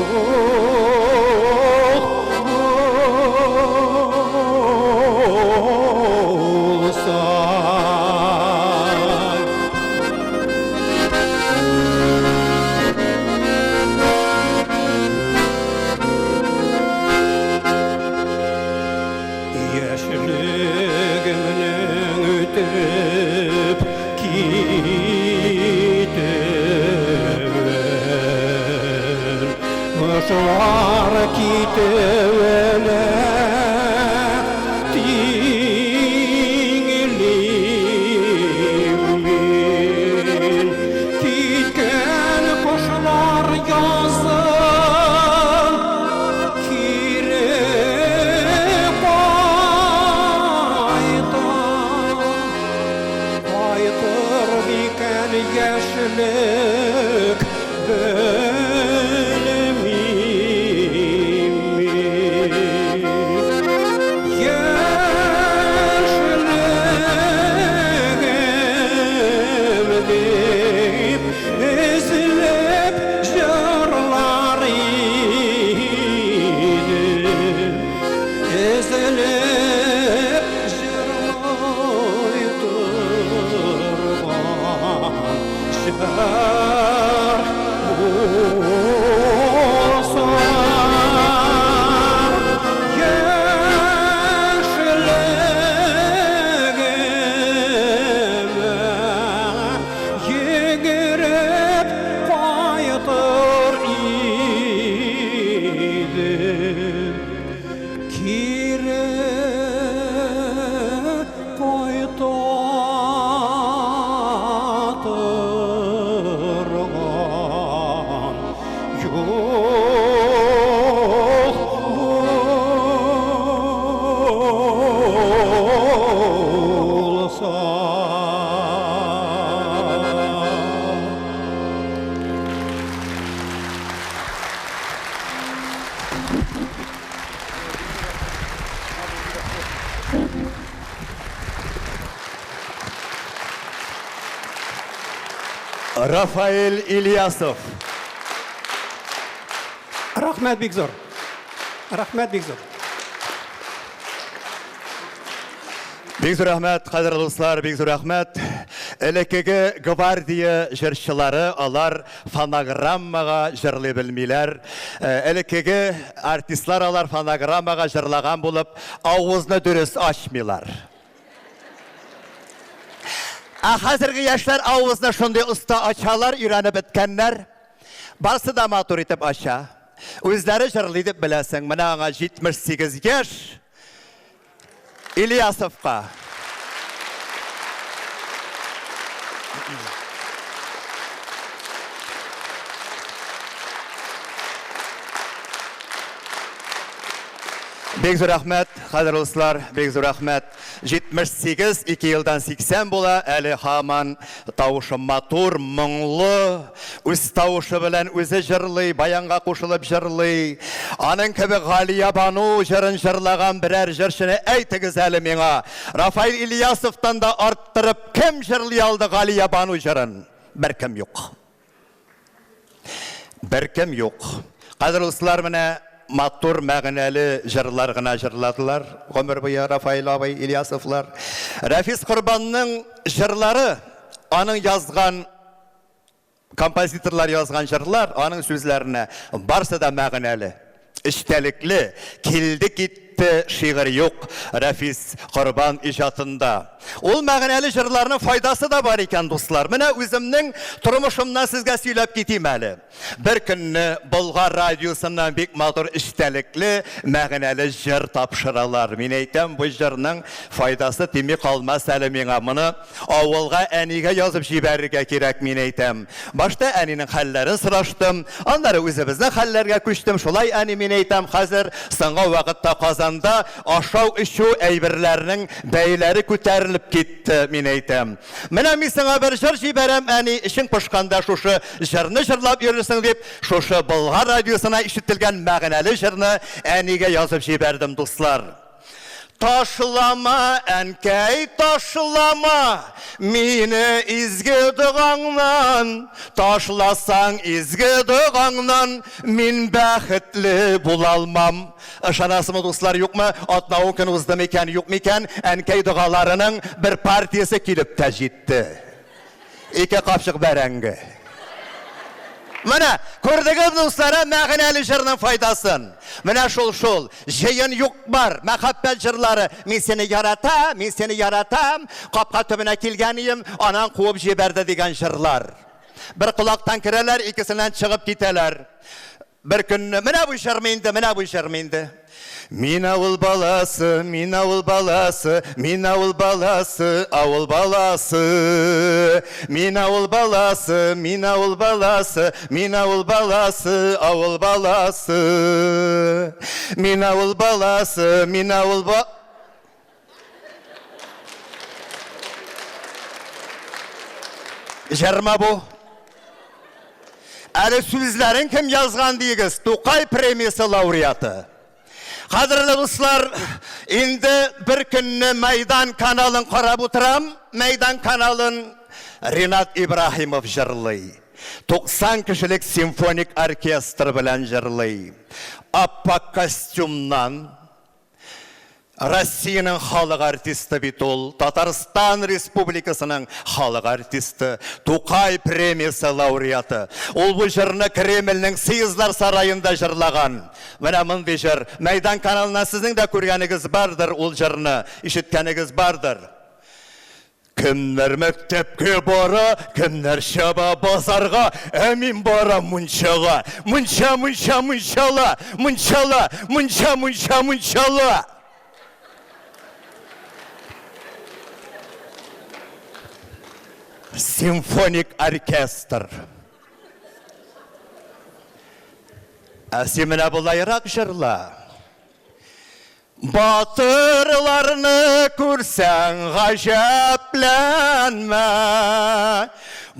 булса. Яшьлегемнең үтеп китүен, Кошлар китүенә тиңлим мин. Киткән кошлар язын кире кайта. Кайтыр микән яшьлек, белмим мин. Яшьлегем дип өзелеп җырлар идем, Өзелеп җырлый торган җыр булса. Яшьлегемә йөгереп кайтыр идем, Кире кайта торган Рафаэль Ильясов. Рәхмәт бик зур. Рәхмәт бик зур. Бик зур рәхмәт, кадерле дуслар, бик зур рәхмәт. Элеккеге гвардия җырчылары алар фонограммага җырлый белмиләр. Э, элеккеге артистлар алар фонограммага җырлаган булып, авызны дөрес ачмыйлар. Ә хәзерге яшьләр авызны шундый оста ачалар, өйрәнеп беткәннәр. Барсы да матур итеп ача. Үзләре җырлый дип беләсең. Менә аңа 78 яшь. Ильясовка. Бик зур рәхмәт, кадерле дуслар, бик зур рәхмәт. 78, ике елдан 80 була, әле һаман тавышы матур, моңлы, үз тавышы белән үзе җырлый, баянга кушылып җырлый. Аның кебек Галия Бану җырын җырлаган берәр җырчыны әйтегез әле миңа. Рафаэль Ильясовтан да арттырып кем җырлый алды Галия Бану җырын? Беркем юк. Беркем юк. Кадерле дуслар, менә матур мәгънәле җырлар гына җырладылар гомер буе Рафаэль абый Ильясовлар. Рәфис Корбанның җырлары, аның язган композиторлар язган җырлар, аның сүзләренә барсы да мәгънәле. Эчтәлекле, килде-китте шигырь юк Рәфис Корбан иҗатында. Ул мәгънәле җырларның файдасы да бар икән, дуслар. Менә үземнең тормышымнан сезгә сөйләп китим әле. Бер көнне Болгар радиосыннан бик матур эчтәлекле, мәгънәле җыр тапшыралар. Мин әйтәм, бу җырның файдасы тими калмас әле миңа. Моны Авылга әнигә язып җибәрергә кирәк, мин әйтәм. Башта әнинең хәлләрен сораштым, аннары үзебезнең хәлләргә күчтем. Шулай, әни, мин әйтәм, хәзер соңгы вакытта Казанда ашау-эчү әйберләренең бәяләре күтәрелеп китте, мин әйтәм. Менә мин сиңа бер җыр җибәрәм, әни, эчең пошканда шушы җырны җырлап йөрерсең, дип, шушы Болгар радиосына ишетелгән мәгънәле җырны әнигә язып җибәрдем, дуслар. Ташлама, әнкәй, ташлама мине изге догаңнан. Ташласаң изге догаңнан, мин бәхетле булалмам. Ышанасызмы, дуслар, юкмы? Атна-ун көн узды микән, юк микән, әнкәй догаларының бер партиясе килеп тә җитте. Ике капчык бәрәңге. Менә, күрдегезме, дуслар, ә, мәгънәле җырның файдасын? Менә шул шул. Җыен юк бар, мәхәббәт җырлары. Мин сине яратам, мин сине яратам. Капка төбенә килгән ием, анаң куып җибәрде дигән җырлар. Бер колактан керәләр, икесеннән чыгып китәләр. Бер көнне, менә бу җырмы инде, менә бу җырмы инде. Мин авыл баласы, мин авыл баласы, мин авыл баласы, авыл баласы. Мин авыл баласы, мин авыл баласы, мин авыл баласы, авыл баласы. Мин авыл баласы, мин авыл ба... Җырма бу? Әле сүзләрен кем язган диегез? Тукай премиясе лауреаты. Кадерле дуслар, инде бер көнне Мәйдан каналын карап утырам. Мәйдан каналын Ринат Ибраһимов җырлый. 90 кешелек симфоник оркестр белән җырлый. Аппак костюмнан, Россиянең халык артисты бит ул, Татарстан Республикасының халык артисты, Тукай премиясе лауреаты. Ул бу җырны Кремльнең Съездлар сараенда җырлаган. Менә мондый җыр. Мәйдан каналыннан сезнең дә күргәнегез бардыр ул җырны, ишеткәнегез бардыр. Кемнәр мәктәпкә бара, кемнәр чаба базарга, ә мин барам мунчага. Мунча, мунча, мунчала, мунчала, мунча, мунча, мунчала. Симфоник оркестр. Ә син менә болайрак җырла. Батырларны күрсәң гаҗәпләнмә,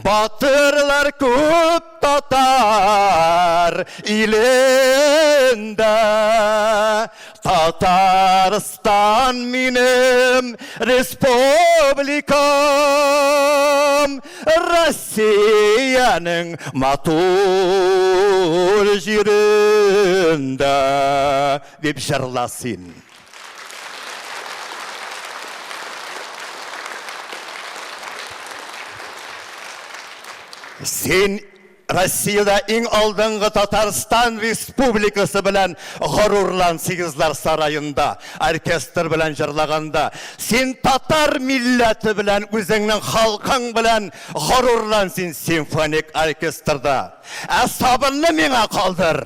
Батырлар күп татар илендә. Татарстан минем республикам, Россиянең матур җирендә, дип җырла син. Син Россиядә иң алдынгы Татарстан Республикасы белән горурлан Сигезләр сараенда оркестр белән җырлаганда. Син татар милләте белән үзеңнең халкың белән горурлан син симфоник оркестрда. Ә сабынны миңа калдыр.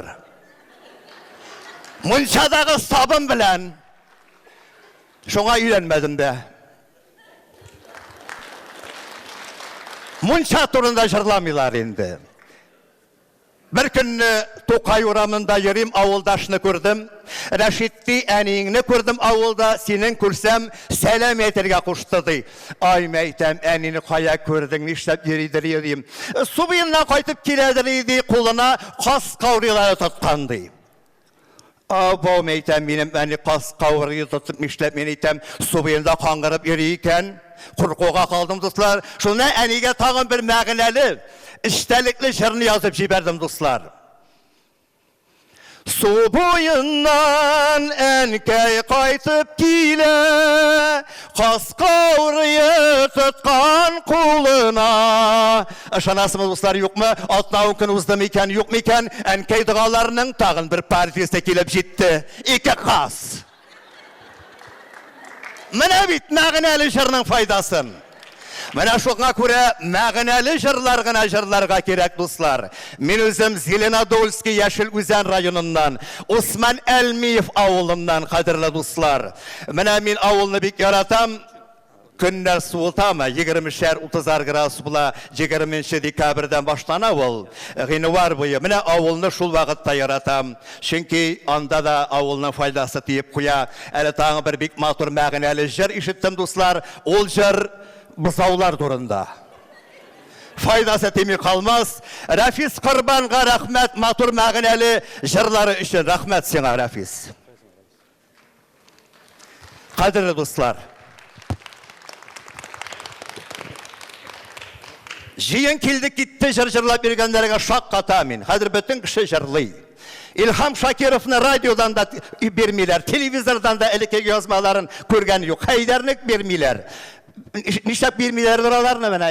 Мунчадагы сабын белән. Шуңа өйләнмәдем дә. Мунча турында җырламыйлар инде. Бер көнне Тукай урамында йөрим, авылдашны күрдем. Рәшит ди, әниеңне күрдем авылда, синең күрсәм, сәлам әйтергә кушты ди. Ай, мәйтәм, әнине кая күрдең, нишләп йөридер дим. Су буеннан кайтып киләдер ди, кулына каз каурыйлары тоткан ди. Абау, мәйтәм, минем әни каз каурые тотып нишләп, мин әйтәм, су буенда каңгырып йөри икән. Куркуга калдым, дуслар. Шунда әнигә тагын бер мәгънәле, эчтәлекле җырны язып җибәрдем, дуслар. Су буеннан әнкәй кайтып килә, каз каурые тоткан кулына. Ышанасызмы, дуслар, юкмы? Атна-ун көн узды микән, юк микән, әнкәй догаларының тагын бер партиясе килеп җитте. Ике каз. Менә бит мәгънәле җырның файдасын. Менә шуңа күрә мәгънәле җырлар гына җырларга кирәк, дуслар. Мин үзем Зеленодольский Яшел Үзән районыннан, Усман Әлмиев авылыннан, кадерле дуслар. Менә мин авылны бик яратам. Көннәр суытамы, егермешәр, утызар градус була, егерменче декабрьдән башлана ул, гыйнвар буе. Менә авылны шул вакытта яратам. Чөнки анда да авылның файдасы тиеп куя. Әле тагын бер бик матур мәгънәле җыр ишеттем, дуслар. Ул җыр бозаулар турында. Файдасы тими калмас. Рәфис Корбанга рәхмәт матур мәгънәле җырлары өчен. Рәхмәт сиңа, Рәфис. Кадерле дуслар! Җыен килде китте җыр җырлап йөргәннәргә шакката мин. Хәзер бөтен кеше җырлый. Илһам Шакировны радиодан да бирмиләр, телевизордан да элеккеге язмаларын күргән юк. Хәйдәрне бирмиләр. Нишләп бирмиләрдер аларны менә?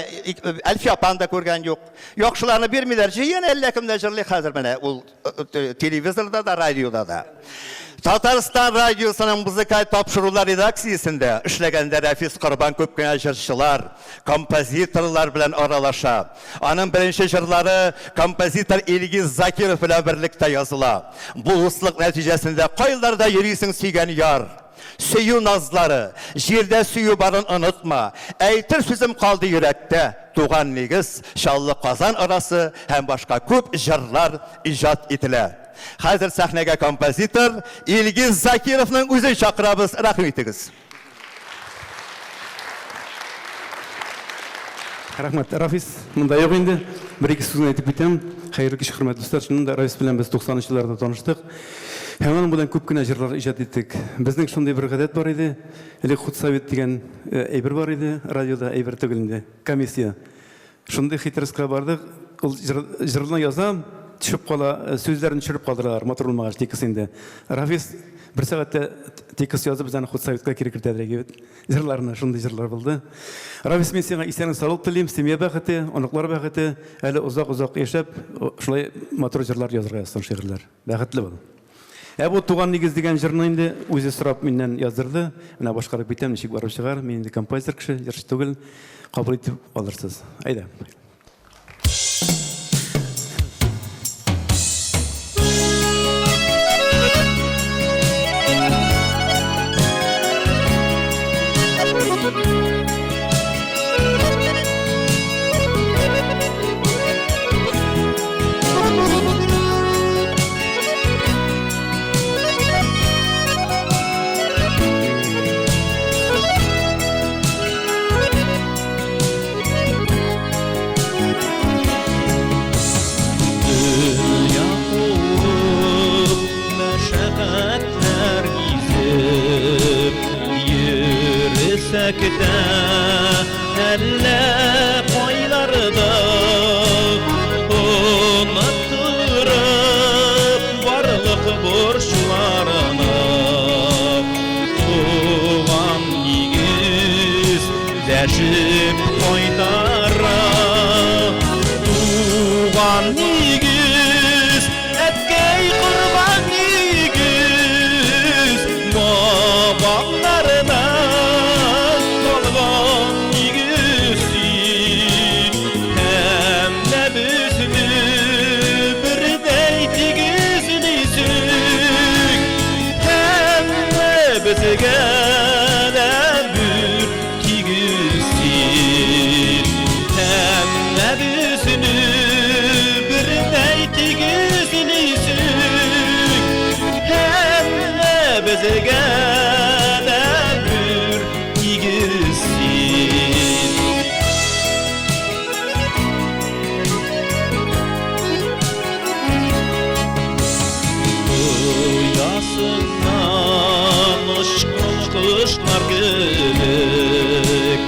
Әлфия апаны да күргән юк. Яхшыларны бирмиләр. Җыен әллә кемдә җырлый хәзер менә ул телевизорда да, радиода да. Татарстан радиосының музыкаль тапшырулар редакциясендә эшләгәндә Рәфис Корбан күп кенә җырчылар, композиторлар белән аралаша. Аның беренче җырлары композитор Илгиз Закиров белән берлектә языла. Бу дуслык нәтиҗәсендә Кайларда йөрисең, сөйгән яр? Сөю назлары, җирдә сөю барын онытма, Әйтер сүзем калды йөрәктә, Туган нигез, Чаллы-Казан арасы һәм башка күп җырлар иҗат ителә. Хәзер сәхнәгә композитор Илгиз Закировның үзен чакырабыз, рәхим итегез. Рәхмәт. Рафис монда юк инде. Бер-ике сүз генә әйтеп китәм. Хәерле кич, хөрмәтле дуслар. Чыннан да Рафис белән без 90 нчы елларда таныштык. Һәм аның белән күп кенә җырлар иҗат иттек. Безнең шундый бер гадәт бар иде. Элек худсовет дигән э, әйбер бар иде, радиода әйбер түгел инде, комиссия. Шундый хитростька бардык. Ул җыр, җырны яза, төшеп кала, э, сүзләрен төшереп калдыралар, матур булмагач текст инде. Рафис бер сәгатьтә текст язып, без аны худсоветка кире кертәдер бит. Җырларны, шундый җырлар булды. Рафис, мин сиңа исәнлек саулык телим, семья бәхете, оныклар бәхете, әле озак-озак яшәп, шулай матур җырлар язырга язсын, шигырьләр. Бәхетле бул. Ә бу Туган нигез дигән җырны инде үзе сорап миннән яздырды. Менә башкарып китәм, ничек барып чыгар. Мин инде композитор кеше, җырчы түгел. Кабул итеп алырсыз. Әйдә. нигез, әткәй корган нигез, бабамнардан калган нигез син. Һәммәбезне бердәй тигезлисең, һәммәбезгә дә бер тигез син. Һәммәбезне бердәй тигезлисең, һәммәбезгә дә бер тигез син. Оясыннан очкан кошлар кебек,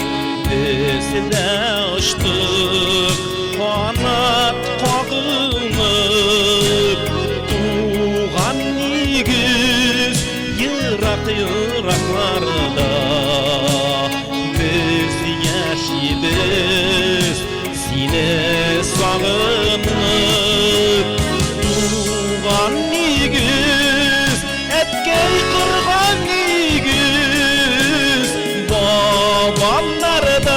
без дә очтык канат кагынып. Туган нигез ерак-еракларда, без яшибез сине сагынып. Туган нигез, әткәй корган нигез, бабамнардан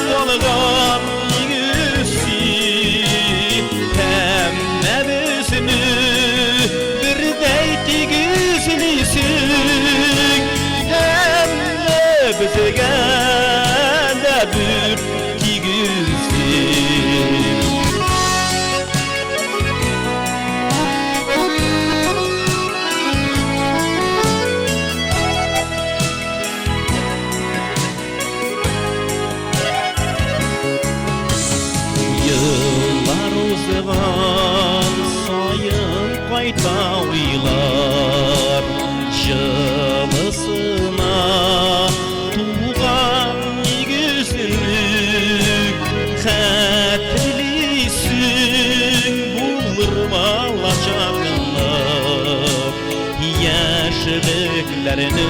калган нигез син. Һәммәбезне бердәй тигезлисең, һәммәбезгә дә бер тигез син. Еллар узган саен кайта уйлар җылысына туган нигезеңнең. Хәтерлисең булыр балачакны, яшьлекләрне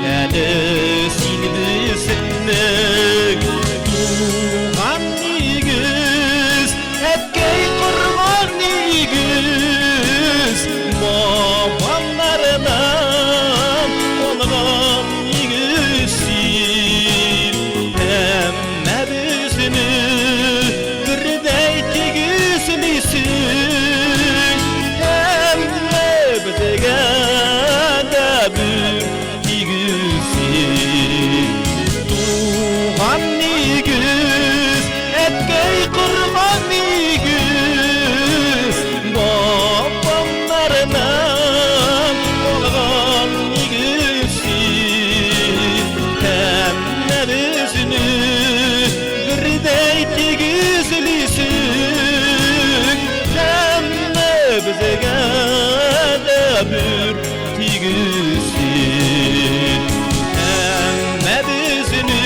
әле син безнең. Туган нигез, әткәй корган нигез, бабамнардан калган нигез син. Һәммәбезне бердәй тигезлисең, һәммәбезгә дә бер тигез син. Туган нигез, әткәй корган нигез, бабамнардан калган нигез син. Һәммәбезне бердәй тигезлисең, һәммәбезгә дә бер тигез син. Һәммәбезне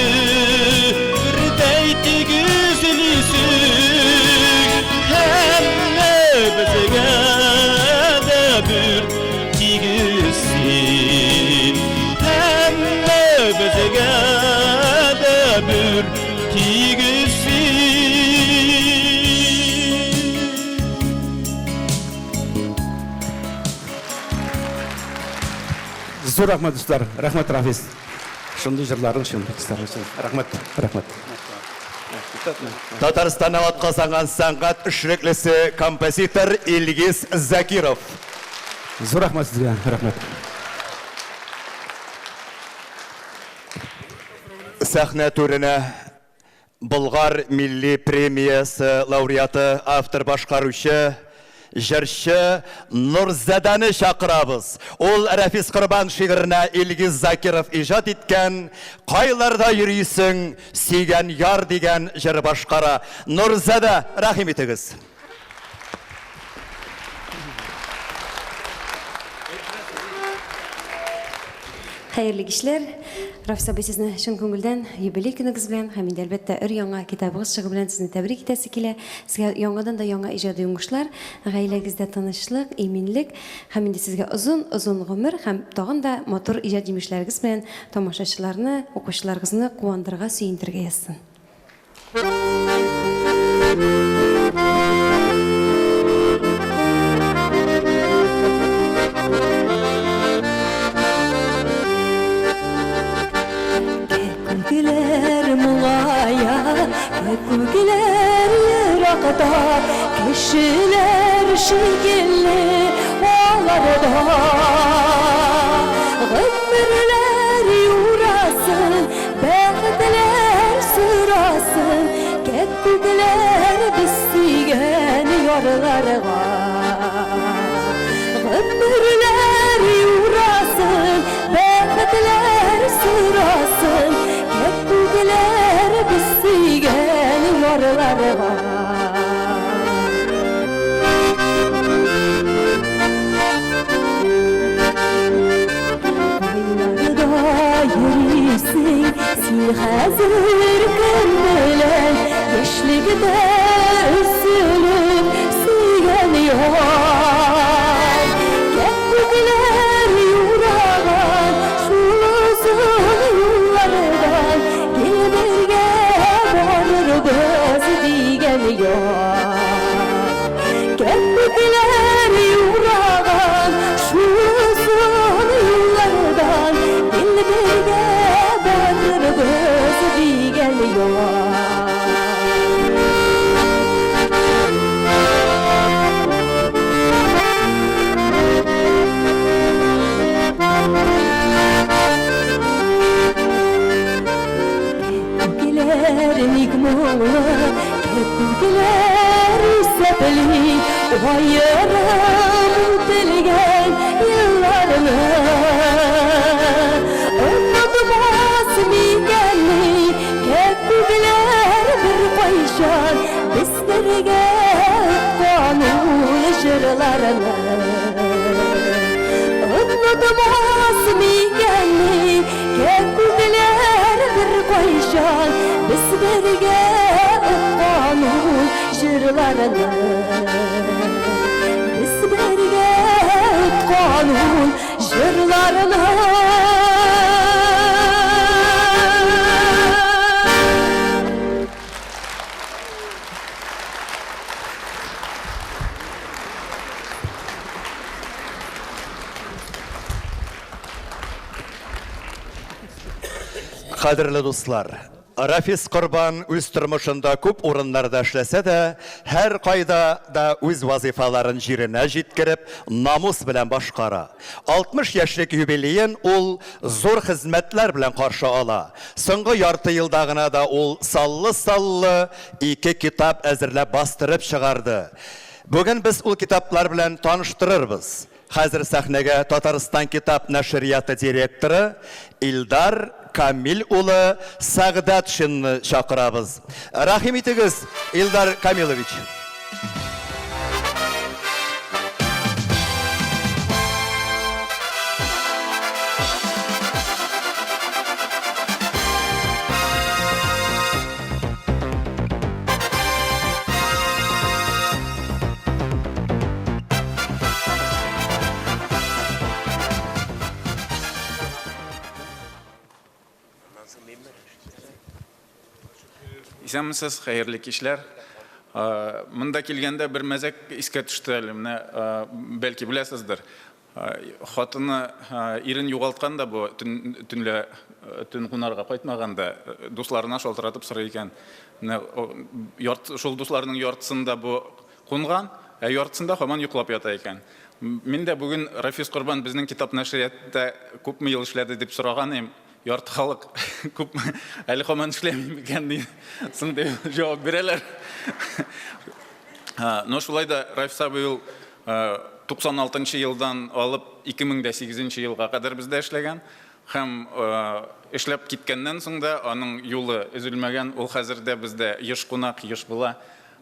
бердәй тигезлисең, һәммәбезгә дә бер тигез син. Һәммәбезгә дә бер тигез син. Зур рәхмәт, дуслар. Рәхмәт, Рафис. Шундый җырларың өчен, текстларың өчен. Рәхмәт, рәхмәт. Татарстанның атказанган сәнгать эшлеклесе, композитор Илгиз Закиров. Зур рәхмәт сезгә, рәхмәт. Сәхнә түренә Болгар милли премиясе лауреаты, автор-башкаручы, җырчы Нурзадәне чакырабыз. Ул Рәфис Корбан шигыренә Илгиз Закиров иҗат иткән Кайларда йөрисең, сөйгән яр дигән җыр башкара. Нурзадә, рәхим итегез. Хәерле кичләр. Рафис абый, сезне чын күңелдән юбилей көнегез белән һәм инде әлбәттә өр-яңа китабыгыз чыгу белән сезне тәбрик итәсе килә. Сезгә яңадан да яңа иҗади уңышлар, гаиләгездә тынычлык, иминлек һәм инде сезгә озын-озын гомер һәм тагын да матур иҗат җимешләрегез белән тамашачыларны, укучыларыгызны куандырырга, сөендерергә язсын. чакта кешеләр шикелле аларда гомерләр юрасын, бәхетләр сорасын, кәккүкләр без сөйгән ярларга. Гомерләр юрасын, бәхетләр сорасын, кәккүкләр без сөйгән ярларга. Кайларда йөрисең син хәзер кем белән, яшьлектә өзелеп сөйгән яр. Кәккүкләр юраган шул озын юллардан гел бергә барырбыз дигән яр. Кәккүкләр юраган шул озын юллардан гел бергә барырбыз дигән яр. Кәккүкләр ник моңлы, кәккүкләр исәпли, аерым үтелгән елларны. Онытмас микәнни кәккүкләр беркайчан без бергә откан ул җырларны. Онытмас микәнни кәккүкләр беркайчан без бергә откан ул җырларны. Без бергә откан ул җырларны. Кадерле дуслар, Рафис Корбан үз тормышында күп урыннарда эшләсә дә, һәркайда да үз вазыйфаларын җиренә җиткереп, намус белән башкара. 60 яшьлек юбилеен ул зур хезмәтләр белән каршы ала. Соңгы ярты елда гына да ул саллы-саллы ике китап әзерләп бастырып чыгарды. Бүген без ул китаплар белән таныштырырбыз. Хәзер сәхнәгә Татарстан китап нәшрияты директоры Илдар Камил улы Сәгъдәтшинны чакырабыз. Рәхим итегез, Илдар Камилович. Исәнмесез, хәерле кичләр. Монда килгәндә бер мәзәк искә төште әле. Менә бәлки беләсездер. Хатыны ирен югалткан да бу төнлә төн кунарга кайтмаган да дусларына шалтыратып сорый икән. Менә шул дусларының яртысында бу кунган, ә яртысында һаман йоклап ята икән. Мин дә бүген Рафис Корбан безнең китап нәшриятта күпме ел эшләде дип сораган идем. Ярты халык күпме әле һаман эшләми микән ди соң дип җавап бирәләр. Но шулай да Рафис абый ул 96 елдан алып 2008 елга кадәр бездә эшләгән. Һәм эшләп киткәннән соң да аның юлы өзелмәгән. Ул хәзер дә бездә еш кунак, еш була.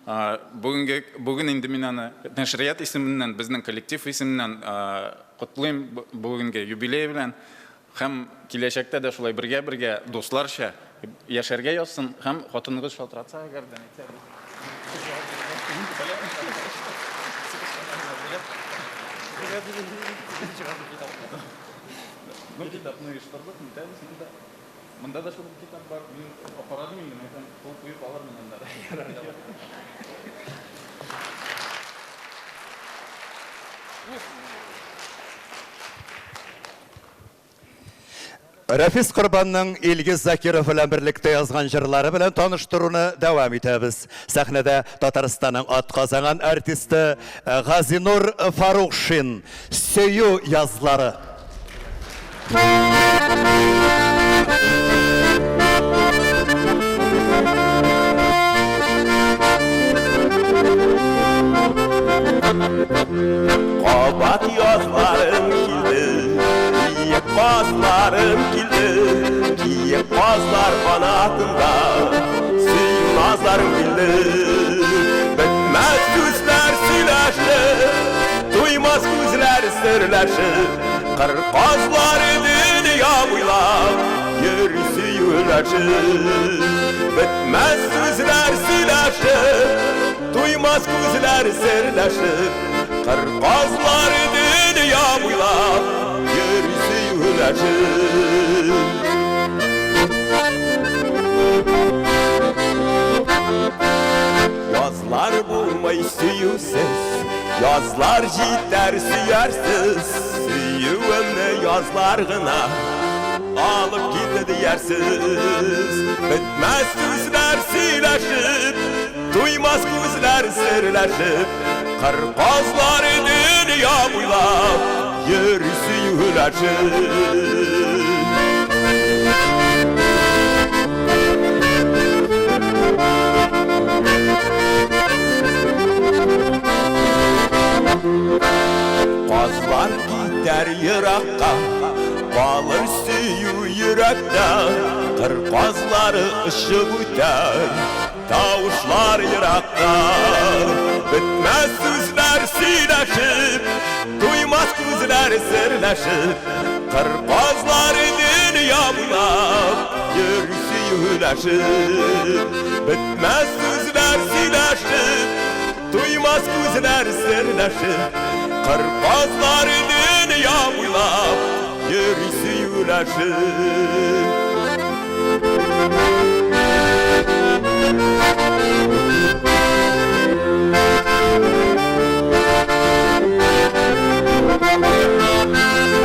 Бүгенге бүген инде мин аны нәшрият исеменнән, безнең коллектив исеменнән котлыйм бүгенге юбилей белән. Һәм киләчәктә дә шулай бергә-бергә дусларча яшәргә язсын. Һәм хатыныгыз шалтыратса әгәр дә әйтсә, без китапны оештырдык, нитәбез монда. Монда да шул китап бар. Мин карадым инде, мен әйтәм, кул куеп алырмын анда да. Рәфис Корбанның Илгиз Закиров белән берлектә язган җырлары белән таныштыруны дәвам итәбез. Сәхнәдә Татарстанның атказанган артисты Газинур Фарукшин, Сөю язлары. Кабат язларым килде, Киек казларым килде, Киек казлар канатында Сөю назларым килде. Бетмәс сүзләр сөйләшеп, Туймас күзләр серләшеп, Кыр казлары дөнья буйлап Йөри сөюләшеп. Бетмәс сүзләр сөйләшеп, Туймас күзләр серләшеп, Кыр казлары дөнья буйлап Йөри сөюләшеп. Язлар булмый сөюсез, Язлар җитәр сөярсез, Сөюемне язлар гына Алып китте диярсез. Бетмәс сүзләр сөйләшеп, Туймас күзләр серләшеп, Кыр казлары дөнья буйлап Йөри сөюләшеп. Казлар китәр еракка, Калыр сөю йөрәктә, Кыр казлары очып үтәр, Тавышлар еракта. Бетмәс сүзләр сөйләшеп, Туймас күзләр серләшеп, Кыр казлары дөнья буйлап Йөри сөюләшеп. Бетмәс сүзләр сөйләшеп, Туймас күзләр серләшеп, Кыр казлары дөнья буйлап Йөри сөюләшеп.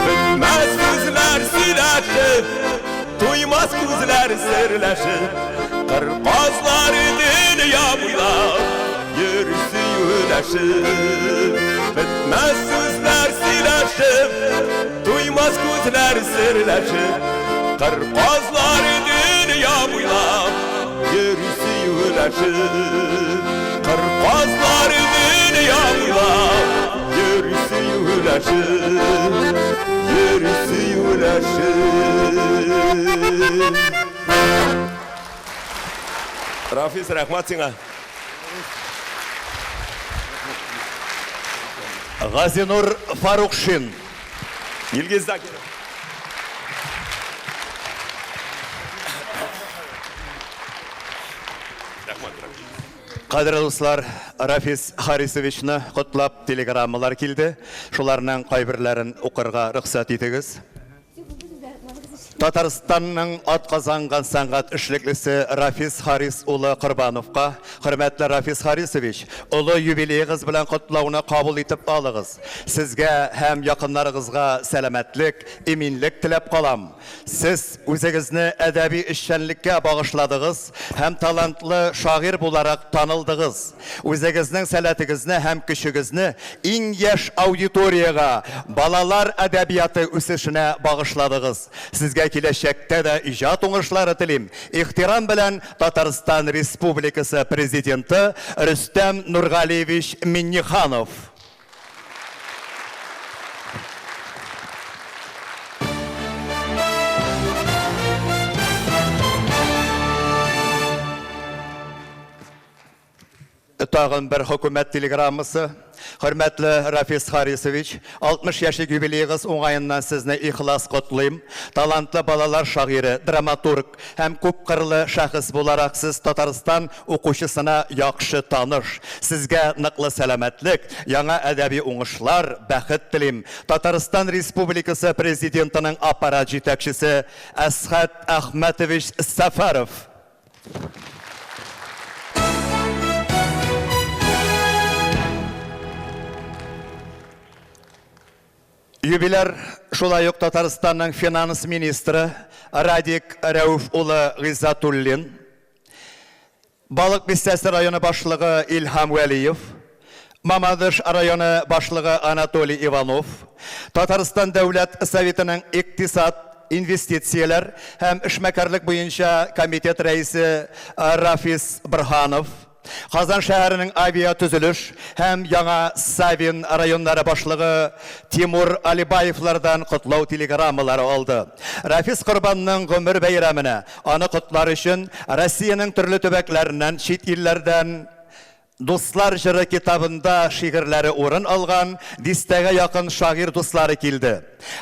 Бетмәс сүзләр сөйләшеп, Туймас күзләр серләшеп, Кыр казлары дөнья буйлап Йөри сөюләшеп. Бетмәс сүзләр сөйләшеп, Туймас күзләр серләшеп, Кыр казлары дөнья буйлап Йөри сөюләшеп. Кыр казлары дөнья буйлап Йөри сөюләшеп, Йөри сөюләшеп. Рафис, рәхмәт сиңа. Газинур Фарукшин. Илгиз Закиров. Кадерле дуслар, Рафис Харисовичны котлап телеграммалар килде. Шуларның кайберләрен укырга рөхсәт итегез. Татарстанның атказанган сәнгать эшлеклесе Рафис Харис улы Корбановка, Хөрмәтле Рафис Харисович, олы юбилеегыз белән котлауны кабул итеп алыгыз. Сезгә һәм якыннарыгызга сәламәтлек, иминлек теләп калам. Сез үзегезне әдәби эшчәнлеккә багышладыгыз һәм талантлы шагыйрь буларак танылдыгыз. Үзегезнең сәләтегезне һәм көчегезне иң яшь аудиториягә, балалар әдәбияты үсешенә багышладыгыз. Сезгә киләчәктә дә иҗат уңышлары телим. Ихтирам белән Татарстан Республикасы Президенты Рөстәм Нургалиевич Миңнеханов. Тагын бер хөкүмәт телеграммасы. Хөрмәтле Рафис Харисович, 60 яшьлек юбилеегыз уңаеннан сезне ихлас котлыйм. Талантлы балалар шагыйре, драматург һәм күпкырлы шәхес буларак сез Татарстан укучысына яхшы таныш. Сезгә ныклы сәламәтлек, яңа әдәби уңышлар, бәхет телим. Татарстан Республикасы Президентының аппарат җитәкчесе Әсхәт Әхмәтович Сәфәров. Юбиляр шулай ук Татарстанның финанс министры Радик Рәүф улы Гыйззатуллин, Балык Бистәсе районы башлыгы Илһам Вәлиев, Мамадыш районы башлыгы Анатолий Иванов, Татарстан Дәүләт Советының икътисад, инвестицияләр һәм эшмәкәрлек буенча комитет рәисе Рафис Борһанов, Казан шәһәренең авиатөзелеш һәм Яңа Савин районнары башлыгы Тимур Алибаевлардан котлау телеграммалары алды. Рафис Корбанның гомер бәйрәменә аны котлар өчен Россиянең төрле төбәкләреннән, чит илләрдән Дуслар җыры китабында шигырьләре урын алган дистәгә якын шагыйрь дуслары килде.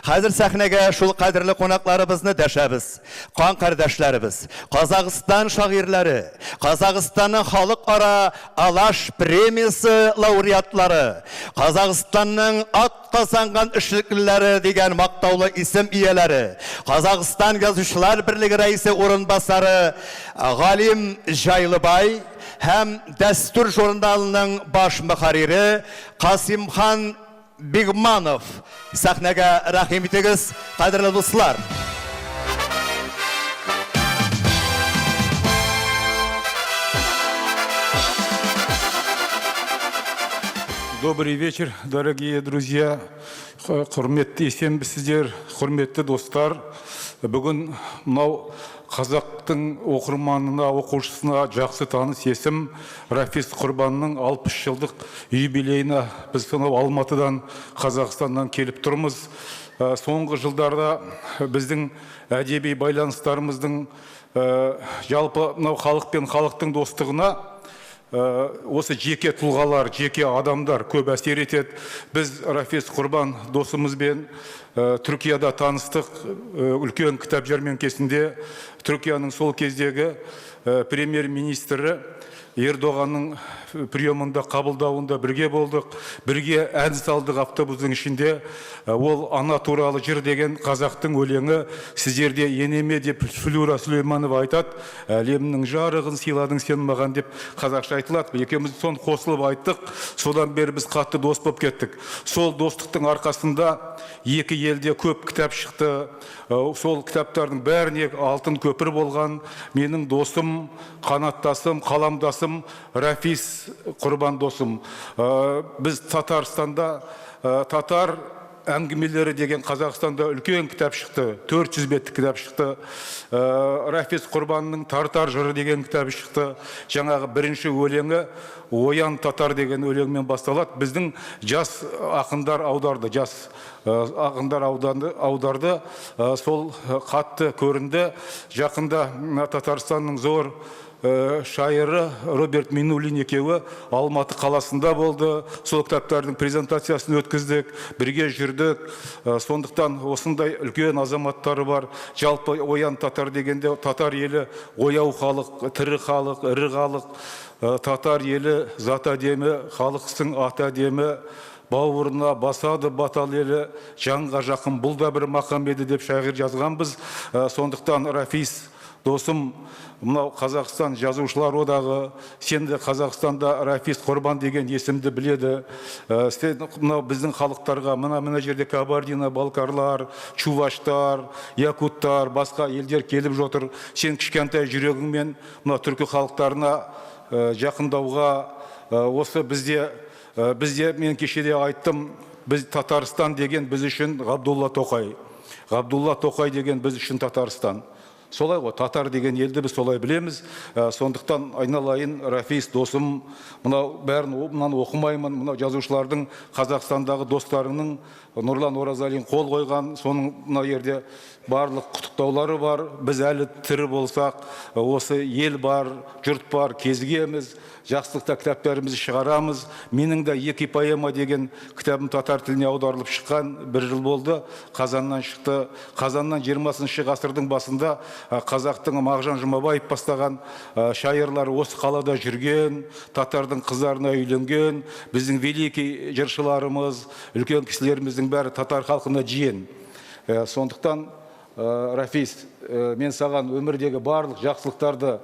Хәзер сәхнәгә шул кадерле кунакларыбызны дәшәбез. Кан кардәшләребез, Казахстан шагыйрьләре, Казахстанның халыкара Алаш премиясе лауреатлары, Казахстанның атказанган эшлеклеләре дигән мактаулы исем ияләре, Казахстан Язучылар берлеге рәисе урынбасары Галим Җайлыбай һәм Дәстүр журналының баш мөхәррире Касыймхан Бигманов, сәхнәгә рәхим итегез, кадерле дуслар! Добрый вечер, дорогие друзья. Құрметті исәнмісіздер, құрметті достар. Бүгін мынау қазақтың оқырманына, оқушысына жақсы таныс есім Рафис Құрбанның 60 жылдық юбилейіне біз сонау Алматыдан, Қазақстаннан келіп тұрмыз. Соңғы жылдарда біздің әдеби байланыстарымыздың, жалпы мынау халық пен халықтың достығына осы жеке тұлғалар, жеке адамдар көп әсер етеді. Біз Рафис Құрбан досымызбен Түркияда таныстық, үлкен кітап жәрмеңкесінде Түркияның сол кездегі премьер-министрі Ердоғанның приемында, қабылдауында бірге болдық, бірге ән салдық автобустың ішінде. Ол «Ана туралы жыр» деген қазақтың өлеңі сіздерде енеме деп Флюра Сүлейманова айтады, әлемнің жарығын сыйладың сен маған деп қазақша айтылады. Екеуміз соны қосылып айттық, содан бері біз қатты дос болып кеттік. Сол достықтың арқасында екі елде көп кітап шықты. Сол кітаптардың бәріне алтын көпір болған менің досым, қанаттасым, қаламдасым Рафис Құрбан досым. Біз Татарстанда «Татар әңгімелері» деген Қазақстанда үлкен кітап шықты, 400 беттік кітап шықты. Рафис Құрбанның «Тартар жыры» деген кітабы шықты. Жаңағы бірінші өлеңі «Оян, татар» деген өлеңмен басталады. Біздің жас ақындар аударды, жас ақындар аударды, сол қатты көрінді. Жақында Татарстанның зор шайыры Роберт Минуллин екеуі Алматы қаласында болды. Сол кітаптардың презентациясын өткіздік, бірге жүрдік. Сондықтан осындай үлкен азаматтары бар. Жалпы «Оян, татар» дегенде, татар елі ояу халық, тірі халық, ірі халық. Татар елі зат әдемі, халықсың аты әдемі, бауырына басады батал елі, жанға жақын бұл да бір мақам еді деп шайыр жазғанбыз. Сондықтан, Рафис досым, мынау Қазақстан Жазушылар одағы, сен де Қазақстанда Рафис Құрбан деген есімді біледі. Сен мынау біздің халықтарға, мына жерде кабардино балкарлар, чуваштар, якуттар, басқа елдер келіп жатыр. Сен кішкентай жүрегіңмен мына түркі халықтарына жақындауға, осы бізде мен кеше де айттым, біз Татарстан деген біз үшін Ғабдулла Тоқай. Ғабдулла Тоқай деген біз үшін Татарстан. Солай ғой, татар деген елді біз солай білеміз. Сондықтан, айналайын Рафис досым, мынау бәрін мынаны оқымаймын, мынау жазушылардың, Қазақстандағы достарының, Нұрлан Оразалин қол қойған, соның мына жерде барлық құттықтаулары бар. Біз әлі тірі болсақ, осы ел бар, жұрт бар, кезігеміз, жақсылықта кітаптарымызды шығарамыз. Менің де «Екі поэма» деген кітабым татар тіліне аударылып шыққан, бір жыл болды, Қазаннан шықты. Қазаннан 20 ғасырдың басында қазақтың Мағжан Жұмабаев бастаған шайырлар осы қалада жүрген, татардың қыздарына үйленген, біздің великий жыршыларымыз, үлкен кісілеріміздің бәрі татар халқына жиен. Сондықтан, Рафис, мен саған өмірдегі барлық жақсылықтарды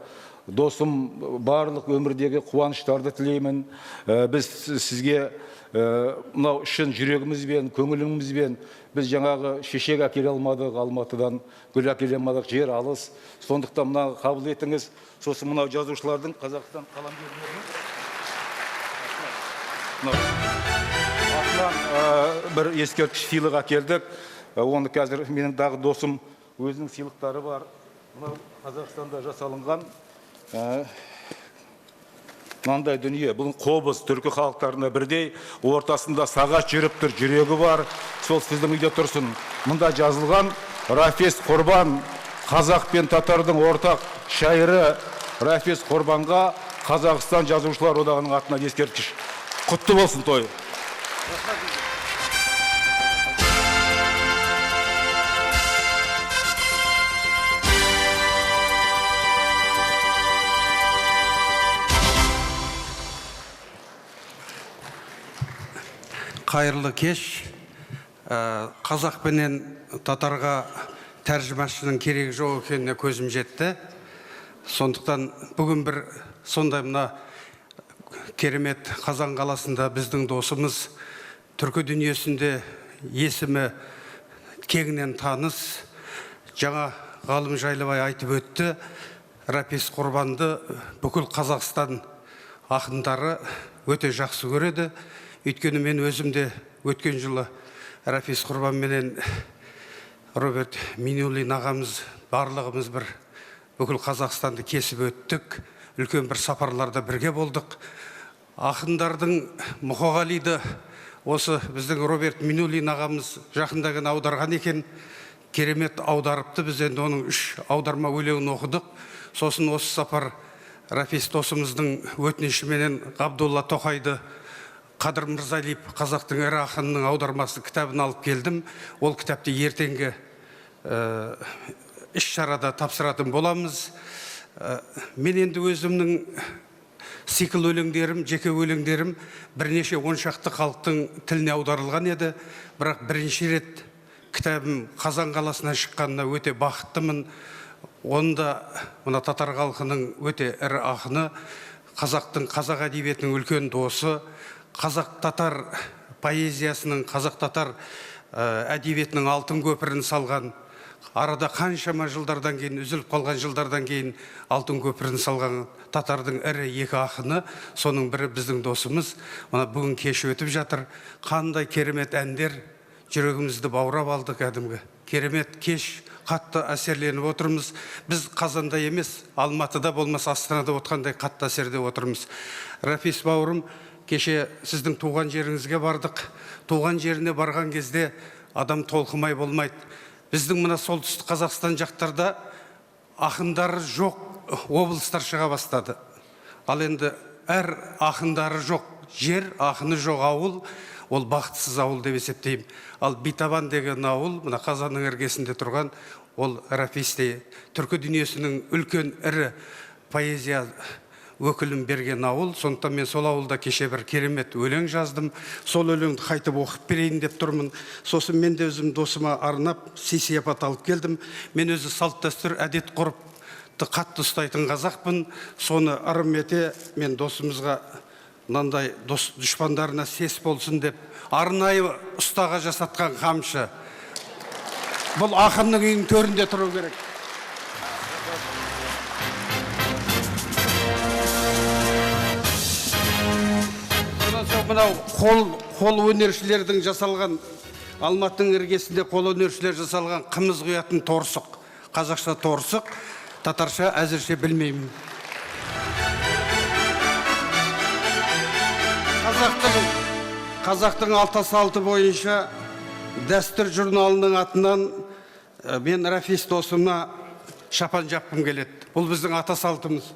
Досым, барлық өмірдегі қуаныштарды тілеймін. Біз сізге мынау шын жүрегімізбен, көңілімізбен, біз жаңағы шешек әкеле алмадық Алматыдан, гүл әкеле алмадық, жер алыс. Сондықтан мына қабыл етіңіз. Сосын мынау жазушылардың, Қазақстан қаламгерлерінің атынан бір ескерткіш сыйлық әкелдік. Оны қазір менің дағы досым өзінің сыйлықтары бар. Мынау Қазақстанда жасалынған мынандай дүние. Бұл қобыз түркі халықтарына бірдей, ортасында сағат жүріп тұр, жүрегі бар. Сол сіздің үйде тұрсын. Мұнда жазылған Рафис Құрбан, қазақ пен татардың ортақ шайыры Рафис Құрбанға Қазақстан Жазушылар одағының атынан ескерткіш. Құтты болсын той. Қайырлы кеш. Қазақ пенен татарға тәржімашының керегі жоқ екеніне көзім жетті. Сондықтан бүгін бір сондай мына керемет Қазан қаласында біздің досымыз, түркі дүниесінде есімі кеңінен таныс, жаңа Ғалым Жайлыбай айтып өтті, Рафис Құрбанды бүкіл Қазақстан ақындары өте жақсы көреді. Өйткені мен өзім де өткен жылы Рафис Құрбан менен Роберт Минуллин ағамыз барлығымыз бір бүкіл Қазақстанды кесіп өттік, үлкен бір сапарларда бірге болдық. Ақындардың Мұқағалиды осы біздің Роберт Минуллин ағамыз жақында ғана аударған екен, керемет аударыпты. Біз енді оның 3 аударма өлеңін оқыдық. Сосын осы сапар Рафис досымыздың өтінішіменен Ғабдулла Тоқайды, Қадыр Мырзалиев қазақтың ірі ақынының аудармасы кітабын алып келдім. Ол кітапты ертеңгі іс-шарада тапсыратын боламыз. Мен енді өзімнің сикл өлеңдерім, жеке өлеңдерім бірнеше он шақты халықтың тіліне аударылған еді. Бірақ бірінші рет кітабым Қазан қаласынан шыққанына өте бақыттымын. Онда мына татар халқының өте ірі ақыны, қазақтың, қазақ әдебиетінің үлкен досы, қазақ-татар поэзиясының, қазақ-татар әдебиетінің алтын көпірін салған, арада қаншама жылдардан кейін, үзіліп қалған жылдардан кейін алтын көпірін салған татардың ірі екі ақыны, соның бірі біздің досымыз. Мына бүгін кеш өтіп жатыр. Қандай керемет әндер, жүрегімізді баурап алды кәдімгі. Керемет кеш, қатты әсерленіп отырмыз. Біз Қазанда емес, Алматыда болмаса Астанада отқандай қатты әсерде отырмыз. Рафис бауырым, кеше сіздің туған жеріңізге бардық. Туған жеріне барған кезде адам толқымай болмайды. Біздің мына солтүстік Қазақстан жақтарда ақындары жоқ облыстар шыға бастады. Ал енді әр ақындары жоқ жер, ақыны жоқ ауыл, ол бақытсыз ауыл деп есептеймін. Ал Битабан деген ауыл, мына Қазанның іргесінде тұрған, ол Рафистей түркі дүниесінің үлкен ірі поэзия өкілін берген ауыл. Сондықтан мен сол ауылда кеше бір керемет өлең жаздым. Сол өлеңді қайтып оқып берейін деп тұрмын. Сосын мен де өзім досыма арнап сый-сияпат алып келдім. Мен өзі салт дәстүр, әдет ғұрыпты қатты ұстайтын қазақпын. Соны ырым ете мен досымызға мынандай дос дұшпандарына сес болсын деп арнайы ұстаға жасатқан қамшы. Бұл ақынның үйінің төрінде тұру керек. Мынау қол өнершілердің жасалған, Алматының іргесінде қол өнершілер жасалған қымыз құятын торсық. Қазақша торсық, татарша әзірше білмеймін. Қазақтың алта салты бойынша Дәстүр журналының атынан мен Рафис досыма шапан жапқым келеді. Бұл біздің ата салтымыз.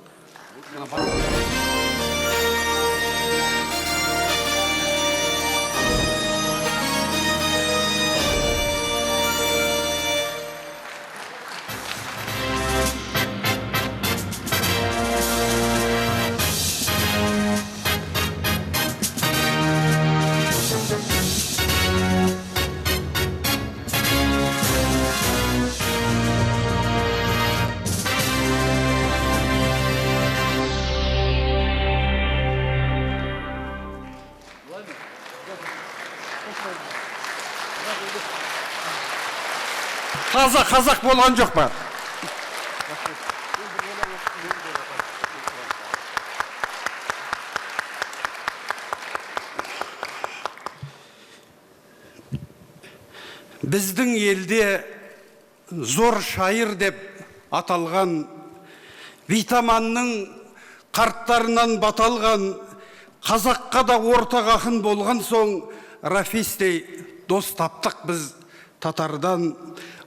Таза қазақ болған жоқ па? Біздің елде зор шайыр деп аталған, Витаманның қарттарынан баталған, қазаққа да ортақ ақын болған соң, Рафистей дос таптық біз татардан.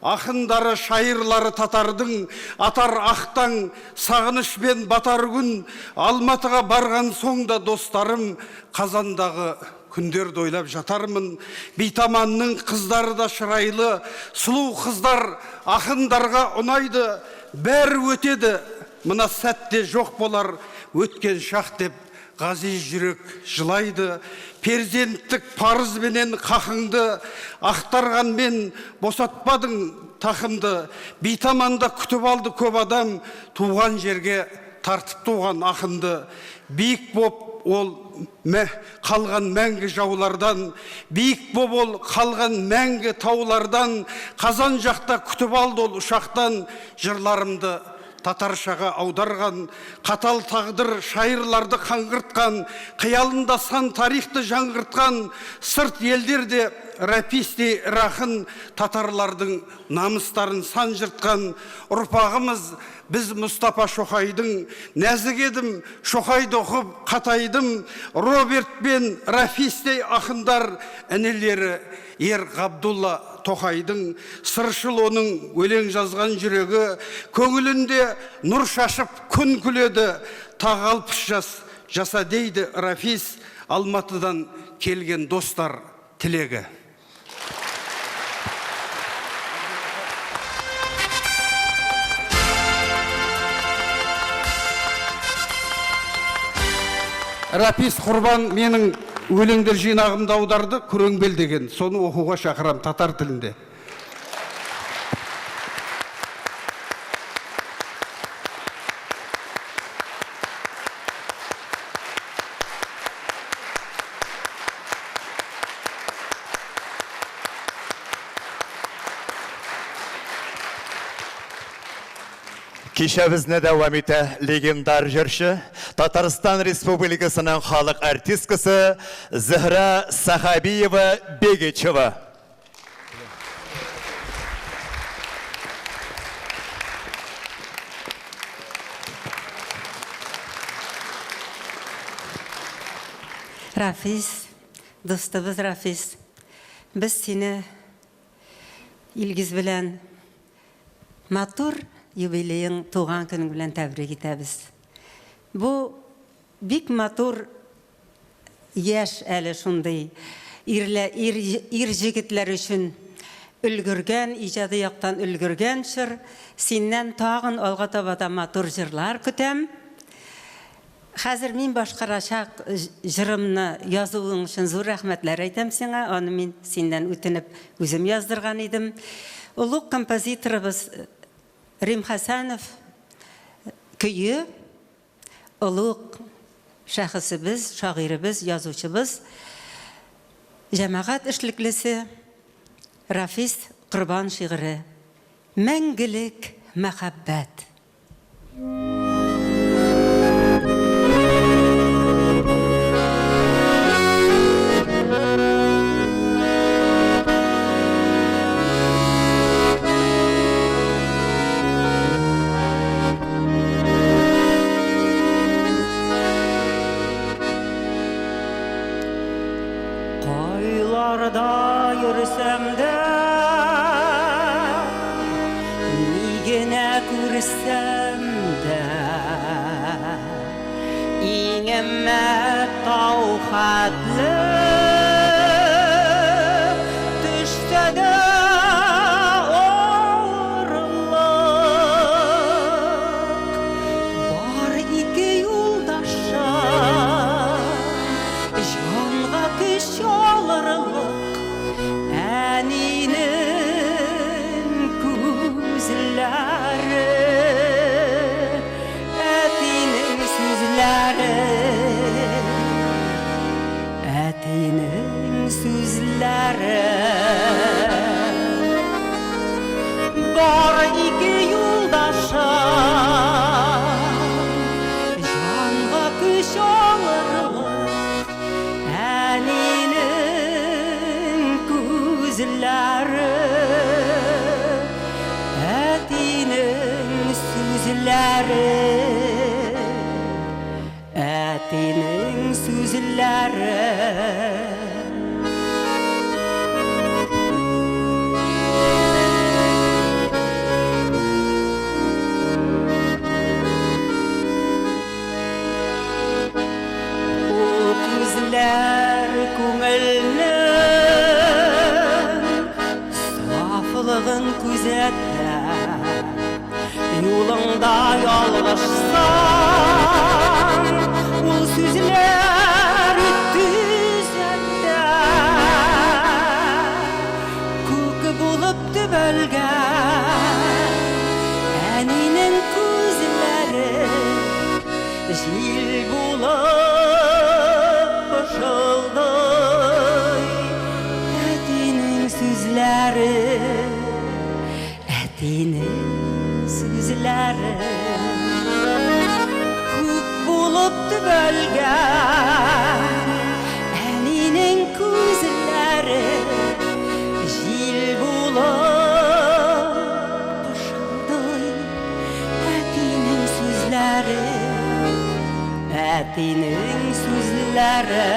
Ақындары, шайырлары татардың, атар ақтаң, сағынышпен батар күн. Алматыға барған соң да достарым, Қазандағы күндерді ойлап жатармын. Битаманның қыздары да шырайлы, сұлу қыздар ақындарға ұнайды. Бәрі өтеді, мына сәтте жоқ болар өткен шақ деп ғазиз жүрек жылайды. Перзенттік парызбенен қақыңды ақтарғанмен босатпадың тақымды. Битаманда күтіп алды көп адам, туған жерге тартып туған ақынды. Биік боп ол қалған мәңгі жаулардан, биік боп ол қалған мәңгі таулардан, Қазан жақта күтіп алды ол ұшақтан, жырларымды татаршаға аударған, қатал тағдыр шайырларды қаңғыртқан, қиялында сан тарихты жаңғыртқан, сырт елдерде Рапистей рахын татарлардың намыстарын сан жыртқан. Ұрпағымыз біз Мұстапа Шоқайдың, нәзік едім, Шоқайды оқып қатайдым. Роберт пен Рафистей ақындар інілері Ер Ғабдулла Тоқайдың, сыршыл оның өлең жазған жүрегі, көңілінде нұр шашып күн күледі. Тағы 60 жас жаса дейді Рафис, Алматыдан келген достар тілегі. Рафис Құрбан менің өлеңдер жинағымды аударды, Күреңбел деген. Соны оқуға шақырам татар тілінде. Кичәбезне дәвам итә легендар җырчы, Татарстан Республикасының халык артисткасы Зөһрә Сахабиева Бегичева. Рафис, дустыбыз Рафис, без сине Илгиз белән матур юбилеең, туган көнең белән тәбрик итәбез. Бу бик матур яшь әле шундый ирлә, ир, ир җегетләр өчен өлгергән, иҗади яктан өлгергән чор. Синнән тагын алга таба да матур җырлар көтәм. Хәзер мин башкарачак җырымны язуың өчен зур рәхмәтләр әйтәм сиңа. Аны мин синнән үтенеп үзем яздырган идем. Олуг композиторыбыз Рим Хәсәнов көе, олуг шәхесебез, шагыйребез, язучыбыз, җәмәгать эшлеклесе Рафис Корбан шигыре Мәңгелек мәхәббәт. Кайларда йөрсәм дә, ни генә күрсәм дә, иңемә тау хәтле төшсә дә авырлык, бар ике юлдашым, җанга көч алырлык, әнинең күзләре, әтинең сүзләре, әтинең сүзләре. Сүзләре, әтинең сүзләре, әтинең сүзләре. Ул күзләр күңелнең сафлыгын күзәтә. Юлыңда ялгышсаң, ул сүзләр төзәтә. Күк булып төбәлгән әнинең күзләре җил булып пышылдый. Әтинең сүзләре, әтинең сүзләре күк булып төбәлгән әнинең күзләре җил булып пышылдый. Әтинең сүзләре, әтинең сүзләре.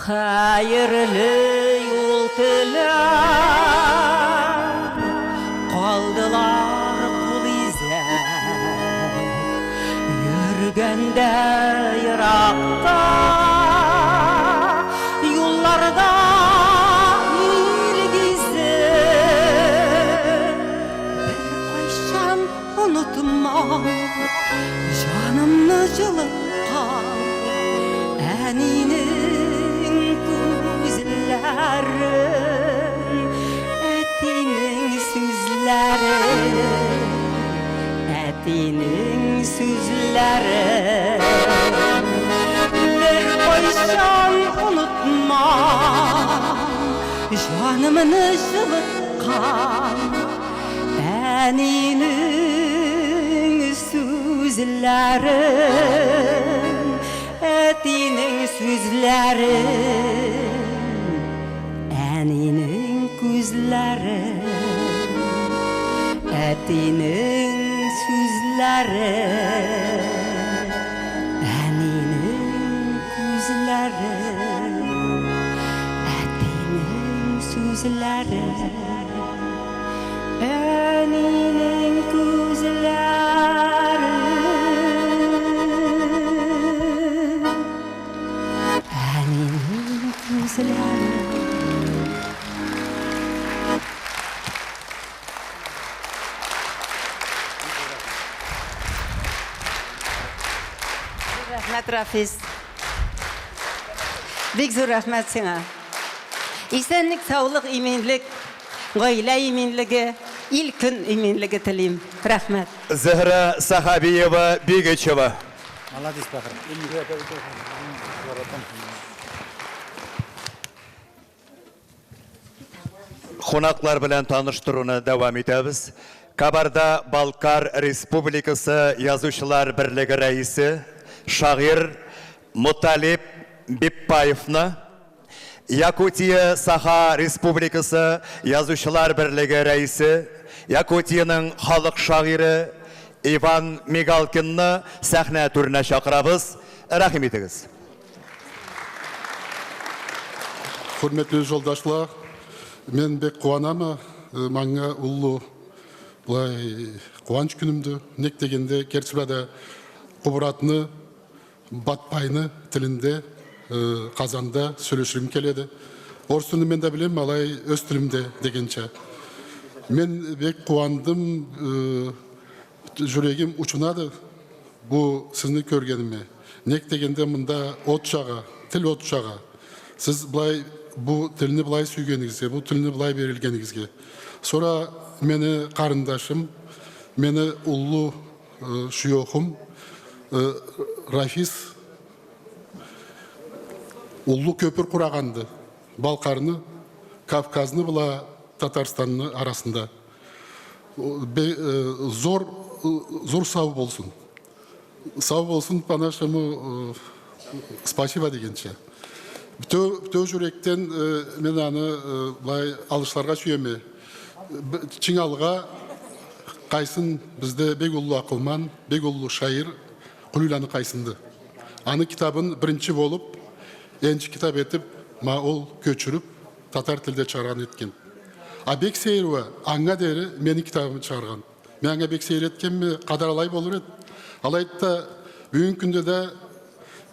Хәерле юл теләп калдылар кул изәп. Йөргәндә еракта юлларда ил гизеп, беркайчан онытмам җанымны җылыткан әнинең күзләрен, әтинең сүзләрен, әтинең сүзләрен. Беркайчан онытмам җанымны җылыткан әнинең сүзләрен, әтинең сүзләрен, әнинең күзләрен, әтинең сүзләрен, әнинең күзләрен, әтинең сүзләрен, әнинең күзләрен, әнинең күзләрен. Рәхмәт, Рафис. Бик зур рәхмәт сиңа. Исәнлек, саулык, иминлек, гаилә иминлеге, ил-көн иминлеге телим. Рәхмәт. Зөһрә Сәхәбиева Бигичева. Молодец, Бахыр. Кунаклар белән таныштыруны дәвам итәбез. Кабарда-Балкар Республикасы Язучылар берлеге рәисе, шагыйрь Муталип Биппаевны, Якутия Саха Республикасы Язучылар берлеге рәисе, Якутиянең халык шагыйре Иван Мигалкинны сәхнә түренә чакырабыз. Рәхим итегез. Хөрмәтле жолдашлар, мен бек куанам, маңа уллу былай куаныч күнүмдү. Нек дегенде Керчибада кубуратны, батпайны тилинде Казанда сүйлөшүргүм келеди. Орус тилин мен да билем, алай өз тилимде дегенче. Мен бек кубандым, жүрегим учунады бу сизни көргениме. Нек дегенде мында от жага, тил от жага. Сиз былай бу тилни былай сүйгениңизге, бу тилни былай берилгениңизге. Сора мени карындашым, мени улуу шүйөхүм Рафис Уллу köpür kurağandı. Balkarны, Kafkazны была Татарстанны арасында. Зор, зор сау болсын. Сау болсын по-нашему спасибо дегенше. Бүтө жүректен мен аны былай алышларга сүйеме. Чыңалға қайсын бізде бек улуу акылман, бек улуу шайыр Кулюланы қайсынды. Аны китабын бірінші болып, энчи китап етіп, ма ол көчүрүп, татар тилде чыгарган эткен. А Бек Сейирова аңга дери менин китабымды чыгарган. Мен аңга бек сейир эткенми, кадар алай болур эди. Ал айтта бүгүнкү күндө да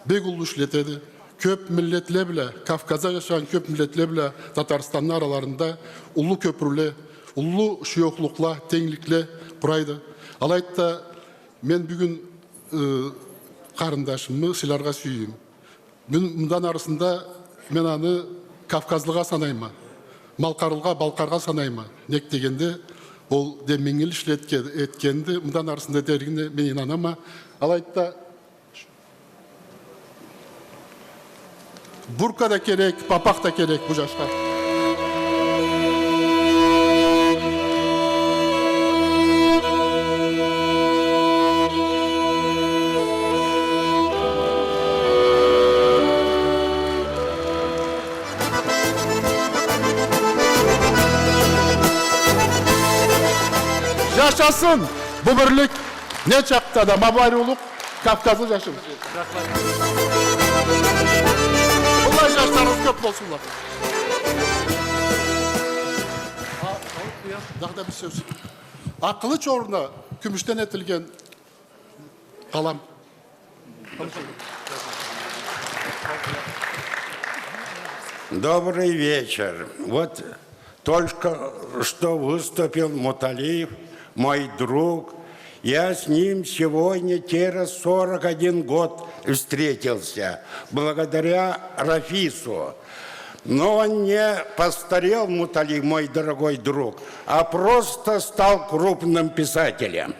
бек улуу ишлетеди. Көп миллетлер биле, Кавказда жашаган көп миллетлер биле Татарстандын араларында улуу көпүрүлө, улуу шуйоклукла, теңликле курайды. Ал айтта мен бүгүн карындашымны силарга сүйүйм. Мындан арысында мен аны Кавказлыга санайм, Малкарлыга, Балкарга санайм. Нек дегенде ол демеңил ишлеткенди, мындан арысында дергине мен инанам. Ал айтта бурка да керек, папах да керек бу жашка. Жашасын бу бирлик не чакта да мабайрулук Кавказы жашын. Булай жаштарыбыз көп болсунlar. Дагы да бир сөз. А кылыч ордуна күмүштөн этилген калам. Добрый вечер. Вот только что выступил Муталиев, мой друг. Я с ним сегодня через 41 год встретился, благодаря Рафису. Но он не постарел, Муталиев, мой дорогой друг, а просто стал крупным писателем.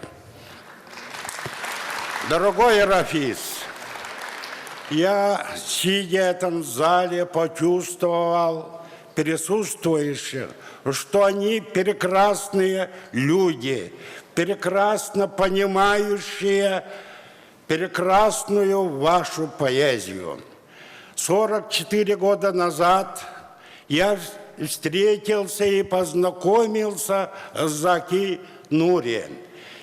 Дорогой Рафис, я, сидя в этом зале, почувствовал присутствующих, что они прекрасные люди, прекрасно понимающие прекрасную вашу поэзию. 44 года назад я встретился и познакомился с Заки Нури.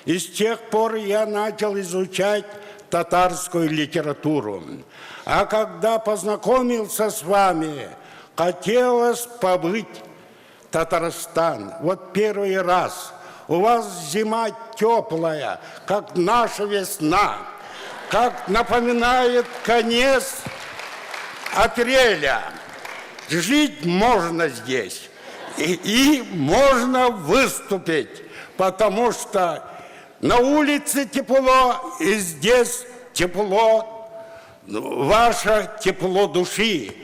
И с тех пор я начал изучать татарскую литературу. А когда познакомился с вами, хотелось побыть Татарстан. Вот первый раз. У вас зима теплая, как наша весна, как напоминает конец апреля. Жить можно здесь, и можно выступить, потому что на улице тепло, и здесь тепло, ваше тепло души,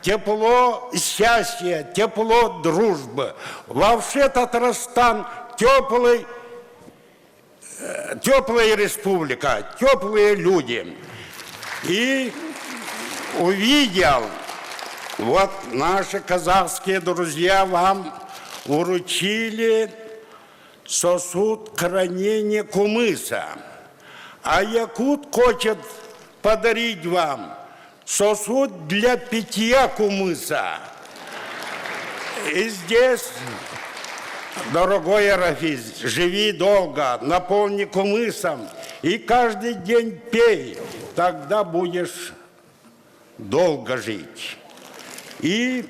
тепло счастья, тепло дружбы. Вообще Татарстан теплый, теплая республика, теплые люди. И увидел, вот наши казахские друзья вам вручили сосуд хранения кумыса. А якут хочет подарить вам сосуд для питья кумыса. И здесь, дорогой Рафис, живи долго, наполни кумысом и каждый день пей, тогда будешь долго жить. И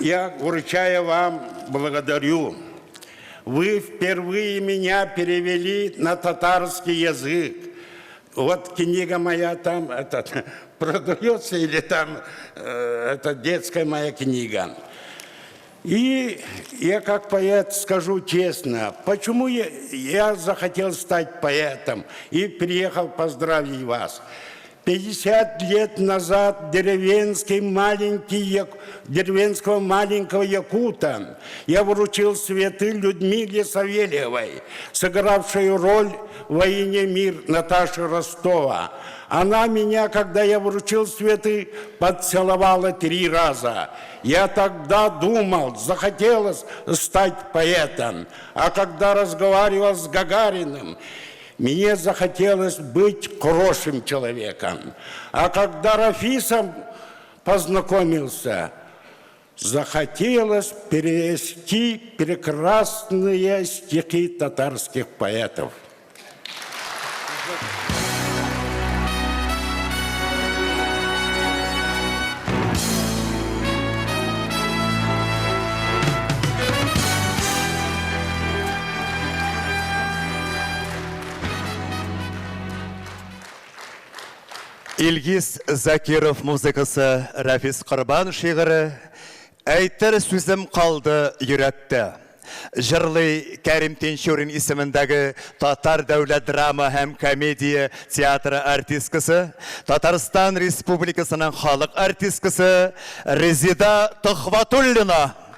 я, вручая вам, благодарю. Вы впервые меня перевели на татарский язык. Вот книга моя там этот, продается или там это детская моя книга. И я как поэт скажу честно, почему я захотел стать поэтом и приехал поздравить вас. 50 лет назад деревенский маленький, деревенского маленького якута я вручил цветы Людмиле Савельевой, сыгравшей роль в «Войне мир» Наташи Ростова. Она меня, когда я вручил цветы, поцеловала три раза. Я тогда думал, захотелось стать поэтом. А когда разговаривал с Гагариным, мне захотелось быть хорошим человеком. А когда Рафисом познакомился, захотелось перевести прекрасные стихи татарских поэтов. Илгиз Закиров музыкасы, Рафис Корбан шигыре Әйтер сүзем калды йөрәктә. Җырлый Кәрим Тинчурин исемендәге Татар дәүләт драма һәм комедия театры артисткасы, Татарстан Республикасының халык артисткасы Резеда Төхвәтуллина.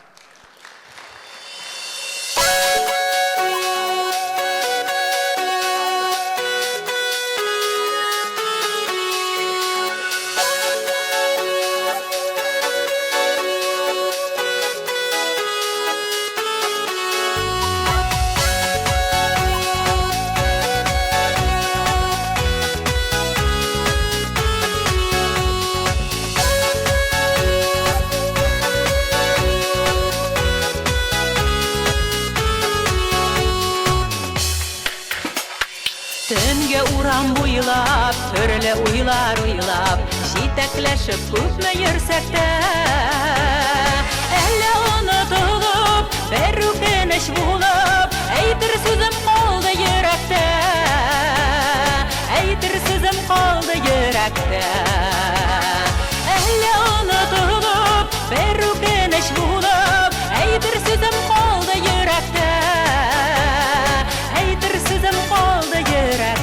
Төнге урам буйлап, төрле уйлар уйлап, җитәкләшеп күпме йөрсәк тә, әллә онытылып, бер үкенеч булып, әйтер сүзем калды йөрәктә, әйтер сүзем калды йөрәктә. Әллә онытылып, бер үкенеч булып, әйтер сүзем калды йөрәктә, әйтер сүзем калды йөрәктә.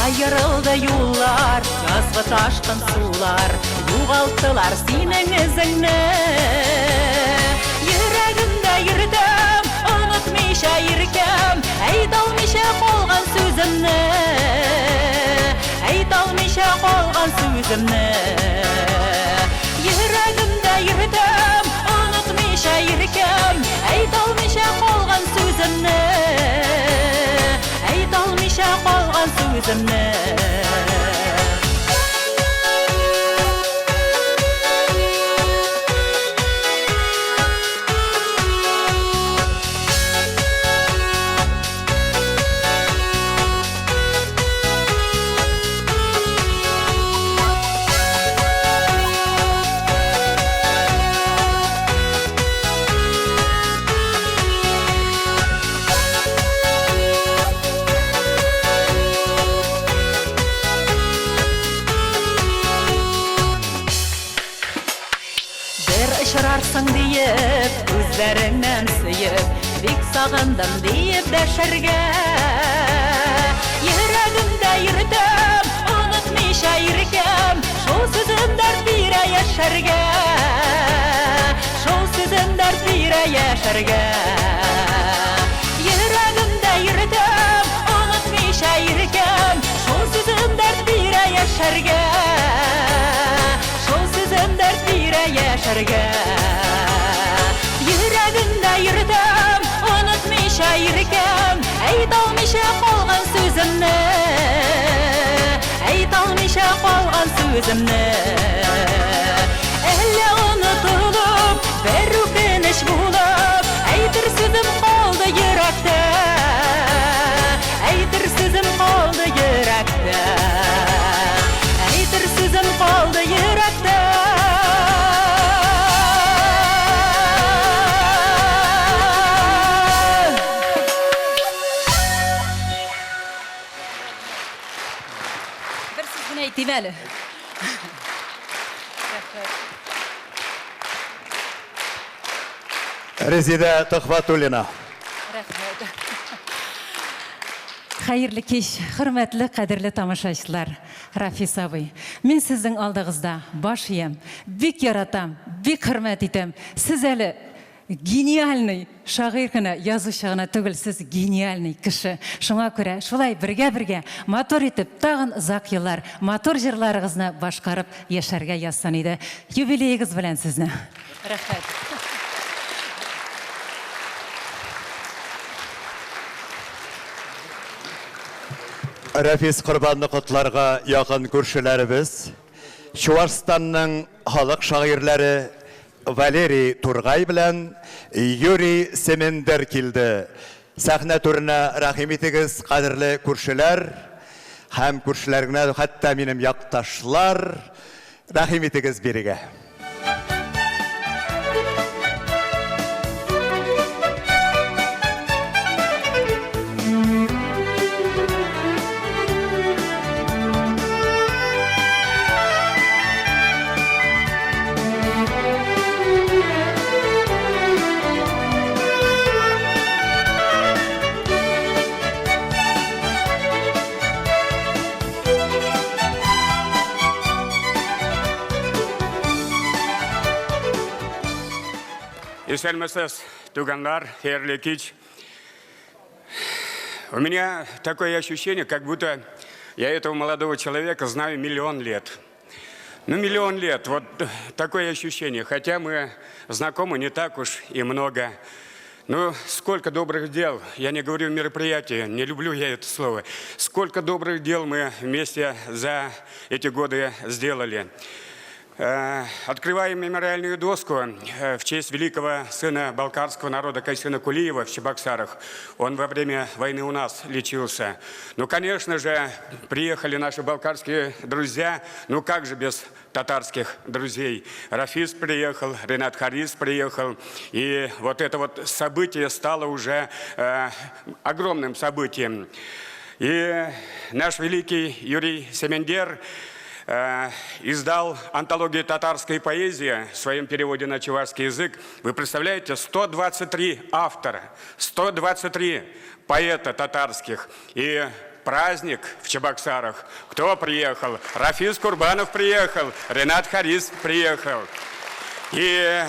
Аерылды юллар, язгы ташкын сулар, югалттылар синең эзеңне. Йөрәгемдә йөртәм, онытмыйча иркәм, әйтә алмыйча калган сүземне. Әйтә алмыйча калган сүземне. Йөрәгемдә йөртәм, онытмыйча иркәм, әйтә алмыйча калган сүземне. Әйтә алмыйча калган сүземне. Бер очрарсың диеп, күзләреңнән сөеп, бик сагындым диеп дәшәргә. Йөрәгемдә йөртәм, онытмыйча иркәм, шул сүзем дәрт бирә яшәргә. Шул сүзем дәрт бирә яшәргә. Йөрәгемдә йөртәм, онытмыйча иркәм, шул сүзем дәрт бирә яшәргә. Шул сүзем дәрт бирә яшәргә. Йөрәгемдә йөртәм, онытмыйча иркәм, әйтә алмыйча калган сүземне. Әйтә алмыйча калган сүземне. Әллә онытылып, бер үкенеч булып, әйтер сүзем калды йөрәктә. Әйтер сүзем калды йөрәктә. Әйтер сүзем калды йөрәктә. Бер сүз генә әйтим әле. Резидә Төхвәтуллина. Рәхмәт. Хәерле кич, хөрмәтле, кадерле тамашачылар. Рафис абый, мин сезнең алдыгызда баш иям. Бик яратам, бик хөрмәт итәм. Сез әле гениальный шагыйрь генә, язучы гына түгел, сез гениальный кеше. Шуңа күрә шулай бергә-бергә матур итеп тагын озак еллар матур җырларыгызны башкарып яшәргә язсын иде. Юбилеегыз белән сезне! Рәхмәт. Рәфис Корбанны котларга якын күршеләребез, Чуашстанның халык шагыйрьләре Валерий Тургай белән Юрий Семендер килде. Сәхнә түренә рәхим итегез, кадерле күршеләр һәм күршеләр генә, хәтта минем якташлар, рәхим итегез бирегә. Исәнмесез, туганнар, хәерле кич. У меня такое ощущение, как будто я этого молодого человека знаю миллион лет. Ну, миллион лет, вот такое ощущение. Хотя мы знакомы не так уж и много. Ну, сколько добрых дел, я не говорю мероприятия, не люблю я это слово. Сколько добрых дел мы вместе за эти годы сделали. Открываем мемориальную доску в честь великого сына балкарского народа Кайсына Кулиева в Чебоксарах. Он во время войны у нас лечился. Ну, конечно же, приехали наши балкарские друзья. Ну, как же без татарских друзей? Рафис приехал, Ренат Харис приехал. И вот это вот событие стало уже огромным событием. И наш великий Юрий Семендер издал антологию татарской поэзии в своем переводе на чувашский язык. Вы представляете, 123 автора, 123 поэта татарских. И праздник в Чебоксарах. Кто приехал? Рафис Курбанов приехал, Ренат Харис приехал. И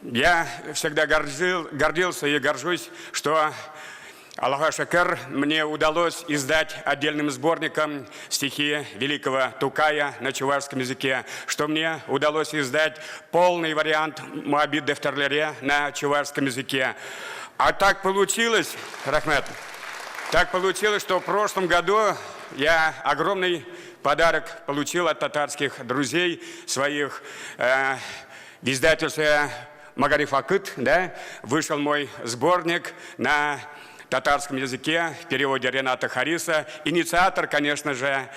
я всегда гордился и горжусь, что Аллаха шөкер, мне удалось издать отдельным сборником стихи великого Тукая на чувашском языке, что мне удалось издать полный вариант Моабит дәфтәрләре на чувашском языке. А так получилось, рәхмәт, так получилось, что в прошлом году я огромный подарок получил от татарских друзей своих в издательстве Магариф Акыт, да, вышел мой сборник на татарском языке в переводе Рената Хариса. Инициатор, конечно же,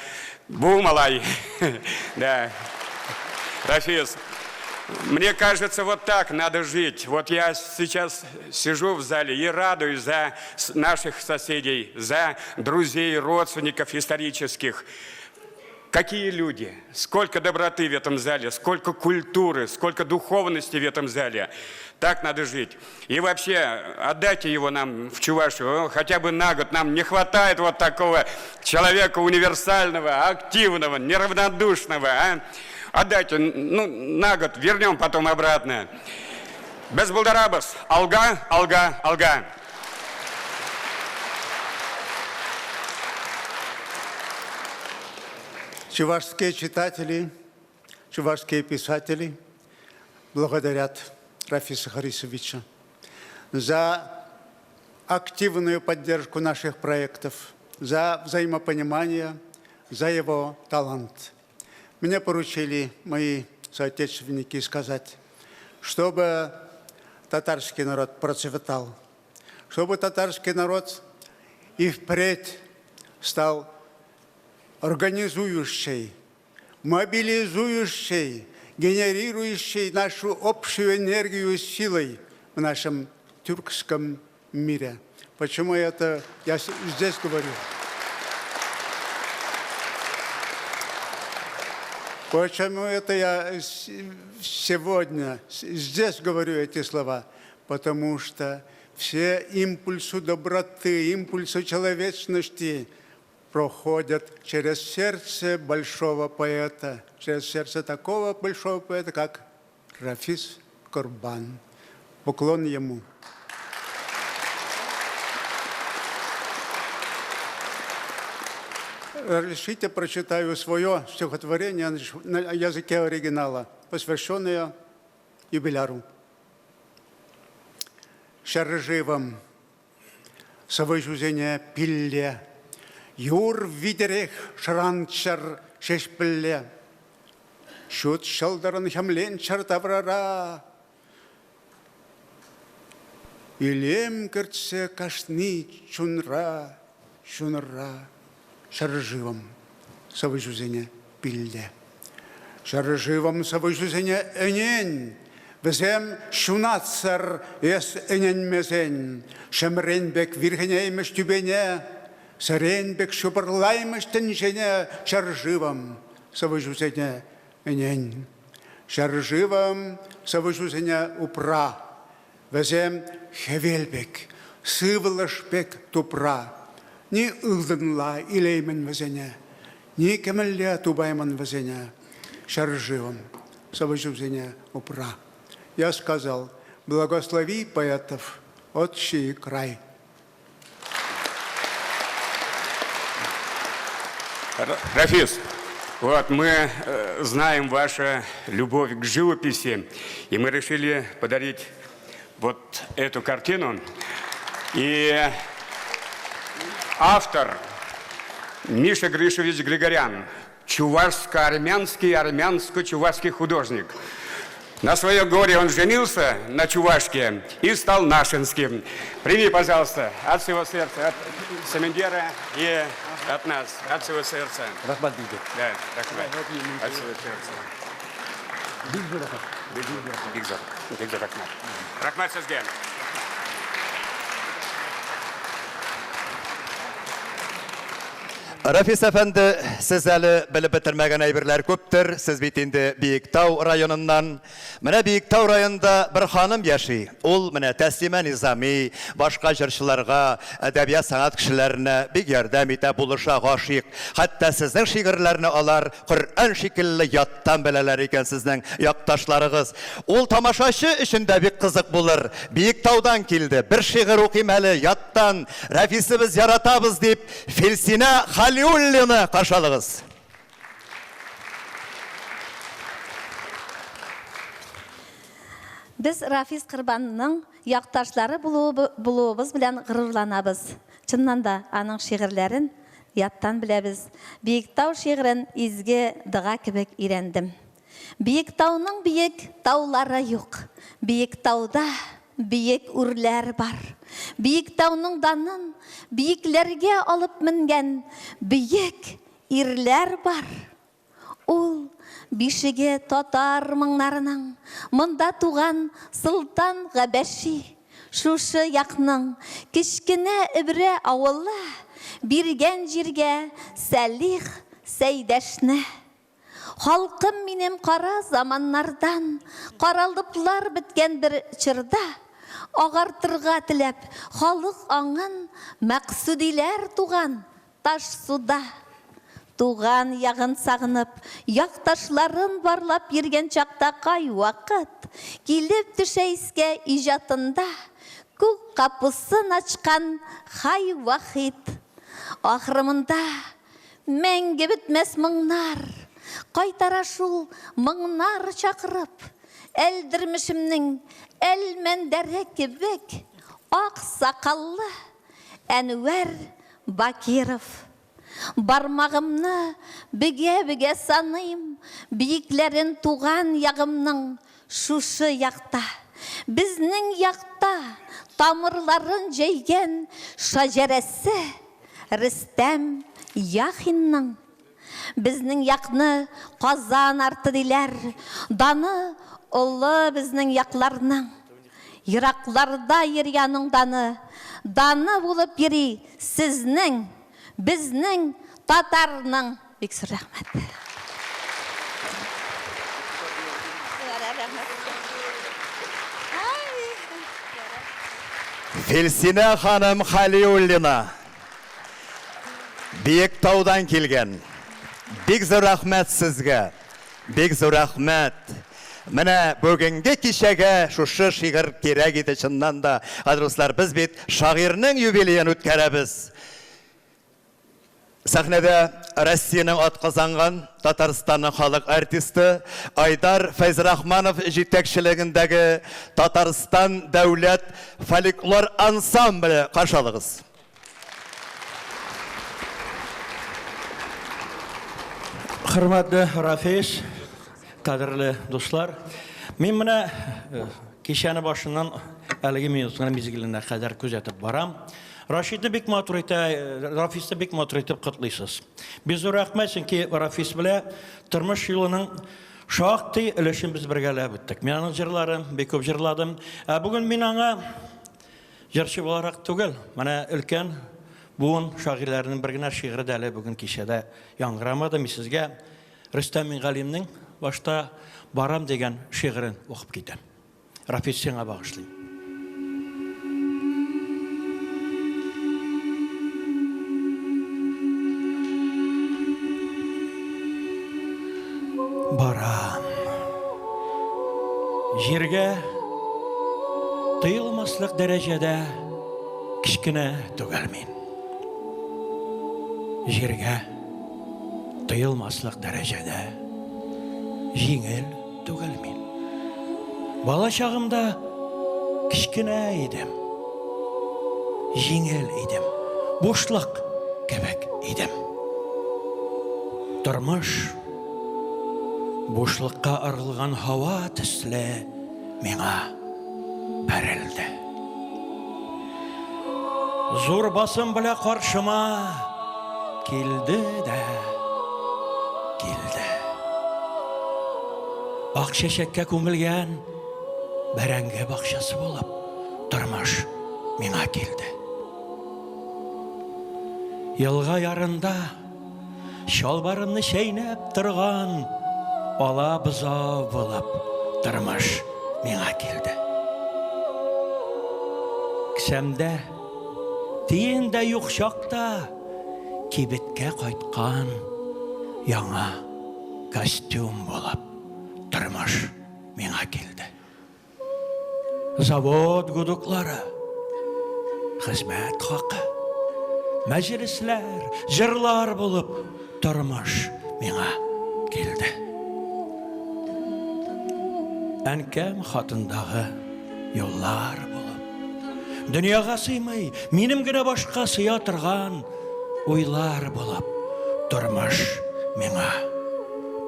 бу малай. Да. Рафис, мне кажется, вот так надо жить. Вот я сейчас сижу в зале и радуюсь за наших соседей, за друзей, родственников исторических. Какие люди, сколько доброты в этом зале, сколько культуры, сколько духовности в этом зале. Так надо жить. И вообще, отдайте его нам в Чувашию, хотя бы на год. Нам не хватает вот такого человека универсального, активного, неравнодушного. А? Отдайте, ну, на год, вернем потом обратно. Без булдырабыз. Алга, алга, алга. Чувашские читатели, чувашские писатели благодарят Рафиса Харисовича за активную поддержку наших проектов, за взаимопонимание, за его талант. Мне поручили мои соотечественники сказать, чтобы татарский народ процветал, чтобы татарский народ и впредь стал организующей, мобилизующей, генерирующей нашу общую энергию силой в нашем тюркском мире. Почему это я здесь говорю? Почему это я сегодня здесь говорю эти слова? Потому что все импульсы доброты, импульсы человечности проходят через сердце большого поэта, через сердце такого большого поэта, как Рафис Корбан. Поклон ему. Разрешите, прочитаю свое стихотворение на языке оригинала, посвященное юбиляру. Ҫӗршывӑм, сӑвӑҫусене пилле, юр витӗрех шӑранччӑр ҫеҫпӗлле. Ҫут ҫӑлтӑрӑн хӗмленччӗр таврара, илем кӗртсе кашни чунра, чунра ҫӗршывӑм сӑвӑҫусене пилле. Ҫӗршывӑм сӑвӑҫусене ӗнен, вӗсем ҫунатсӑр эс ӗненмесен, ҫӗмрен пек вирхӗнеймӗҫ тӳпене, сӗрен пек ҫупӑрлаймӗҫ тӗнчене ҫӗршывӑм сӑвӑҫусене ӗнен. Ҫӗршывӑм сӑвӑҫусене упра, вӗсем хӗвел пек, сывлӑш пек тупра. Ни ылтӑнла илеймӗн вӗсене, ни кӗмӗлле тупаймӑн вӗсене. Ҫӗршывӑм сӑвӑҫусене упра. Я сказал, благослови поэтов, отчий край. Рафис, вот мы знаем вашу любовь к живописи, и мы решили подарить вот эту картину. И автор Миша Гришевич Григорян, чувашско-армянский, армянско-чувашский художник. На свое горе он женился на чувашке и стал нашинским. Прими, пожалуйста, от всего сердца, от Семендера и от нас, от всего сердца. Рәхмәт. Да, рәхмәт. От всего сердца. Бик зур. Бик зур рәхмәт. Рәхмәт сезгә. Рафис әфәнде, сез әле белеп бетермәгән әйберләр күптер. Сез бит инде Биектау районыннан. Менә Биектау районында бер ханым яши. Ул менә Тәслимә Низами, башка җырчыларга, әдәбият сәнгать кешеләренә бик ярдәм итә, булыша, гашыйк. Хәтта сезнең шигырьләрне алар Коръән шикелле яттан беләләр икән сезнең якташларыгыз. Ул тамашачы өчен дә бик кызык булыр. Биектаудан килде. Бер шигырь укыйм әле яттан. Рәфисебез яратабыз дип, Фелсинә Халиуллина каршы алыгыз. Без Рафис Корбанның якташлары булуыбыз белән горурланабыз. Чыннан да, аның шигырьләрен яттан беләбез. Биектау шигырен изге дога кебек өйрәндем. Биектауның биек таулары юк. Биектауда биек үрләр бар. Биектауның данын биекләргә алып менгән бөек ирләр бар. Ул бишеге татар моңнарының, монда туган Солтан Габәши, шушы якның кечкенә Эбрә авылы биргән җиргә Сәлих Сәйдәшне. Халкым минем кара заманнардан, Каралыплар беткән бер чорда, Агартырга теләп халык аңын Мәкъсүдиләр туган Ташсуда. Туган ягын сагынып, якташларын барлап йөргән чакта кайвакыт килеп төшә искә иҗатында күк капусын ачкан Хай Вахит. Ахры монда Мәңге бетмәс моңнар, Кайтара шул моңнар чакырып. Әлдермешемнең Әлмәндәре кебек Ак сакаллы Әнвәр Бакиров. Бармагымны бөгә-бөгә саныйм Биекләрен туган ягымның шушы якта. Безнең якта тамырларын җәйгән шаҗәрәсе Рөстәм Яхинның Безнең якны Казан арты диләр, Даны олы безнең якларның. Еракларда йөри аның даны, Даны булып йөри сезнең, безнең татарның. Бик зур рәхмәт. Филсинә ханым Халиуллина. Биектаудан килгән. Бик зур рәхмәт сезгә. Бик зур рәхмәт. Менә бүгенге кичәгә шушы шигырь кирәк иде чыннан да. Хәзер, дуслар, без бит шагыйрьнең юбилеен үткәрәбез. Сәхнәдә Россиянең атказанган, Татарстанның халык артисты Айдар Фәйзрахманов җитәкчелегендәге Татарстан дәүләт фольклор ансамбле каршы алыгыз. Хөрмәтле Рафис, кадерле дуслар, мин менә кичәне башыннан әлеге минутына мизгеленә кадәр күзәтеп барам. Рашидны бик матур итә, Рафисны бик матур итеп котлыйсыз. Бик зур рәхмәт, чөнки Рафис белән тормыш юлының шактый өлешен без бергәләп үттек. Мин аның җырларын бик күп җырладым. Ә бүген мин аңа җырчы буларак түгел, менә өлкән буын шагыйрьләренең бер генә шигыре дә әле бүген кичәдә яңгырамады. Мин сезгә Рөстәм Мингалимнең башта Барам дигән шигырен укып китәм. Рафис, сиңа багышлыйм. Барам. Җиргә тыелмаслык дәрәҗәдә кечкенә түгел мин. Җиргә тыелмаслык дәрәҗәдә җиңел түгел мин. Бала чагымда кечкенә идем. Җиңел идем. Бушлык кебек идем. Тормыш бушлыкка ыргылган һава төсле миңа бәрелде. Зур басым белән каршыма килде дә килде. Ак чәчәккә күмелгән бәрәңге бакчасы булып тормыш миңа килде. Елга ярында чалбарымны чәйнәп торган ала бозау булып тормыш миңа килде. Кесәмдә тиен дә юк чакта кибеткә кайткан яңа костюм булып тормыш миңа килде. Завод гудоклары, хезмәт хакы, мәҗлесләр, җырлар булып тормыш миңа килде. Әнкәм хатындагы юллар булып, дөньяга сыймый, минем генә башка сыя торган уйлар булып тормыш миңа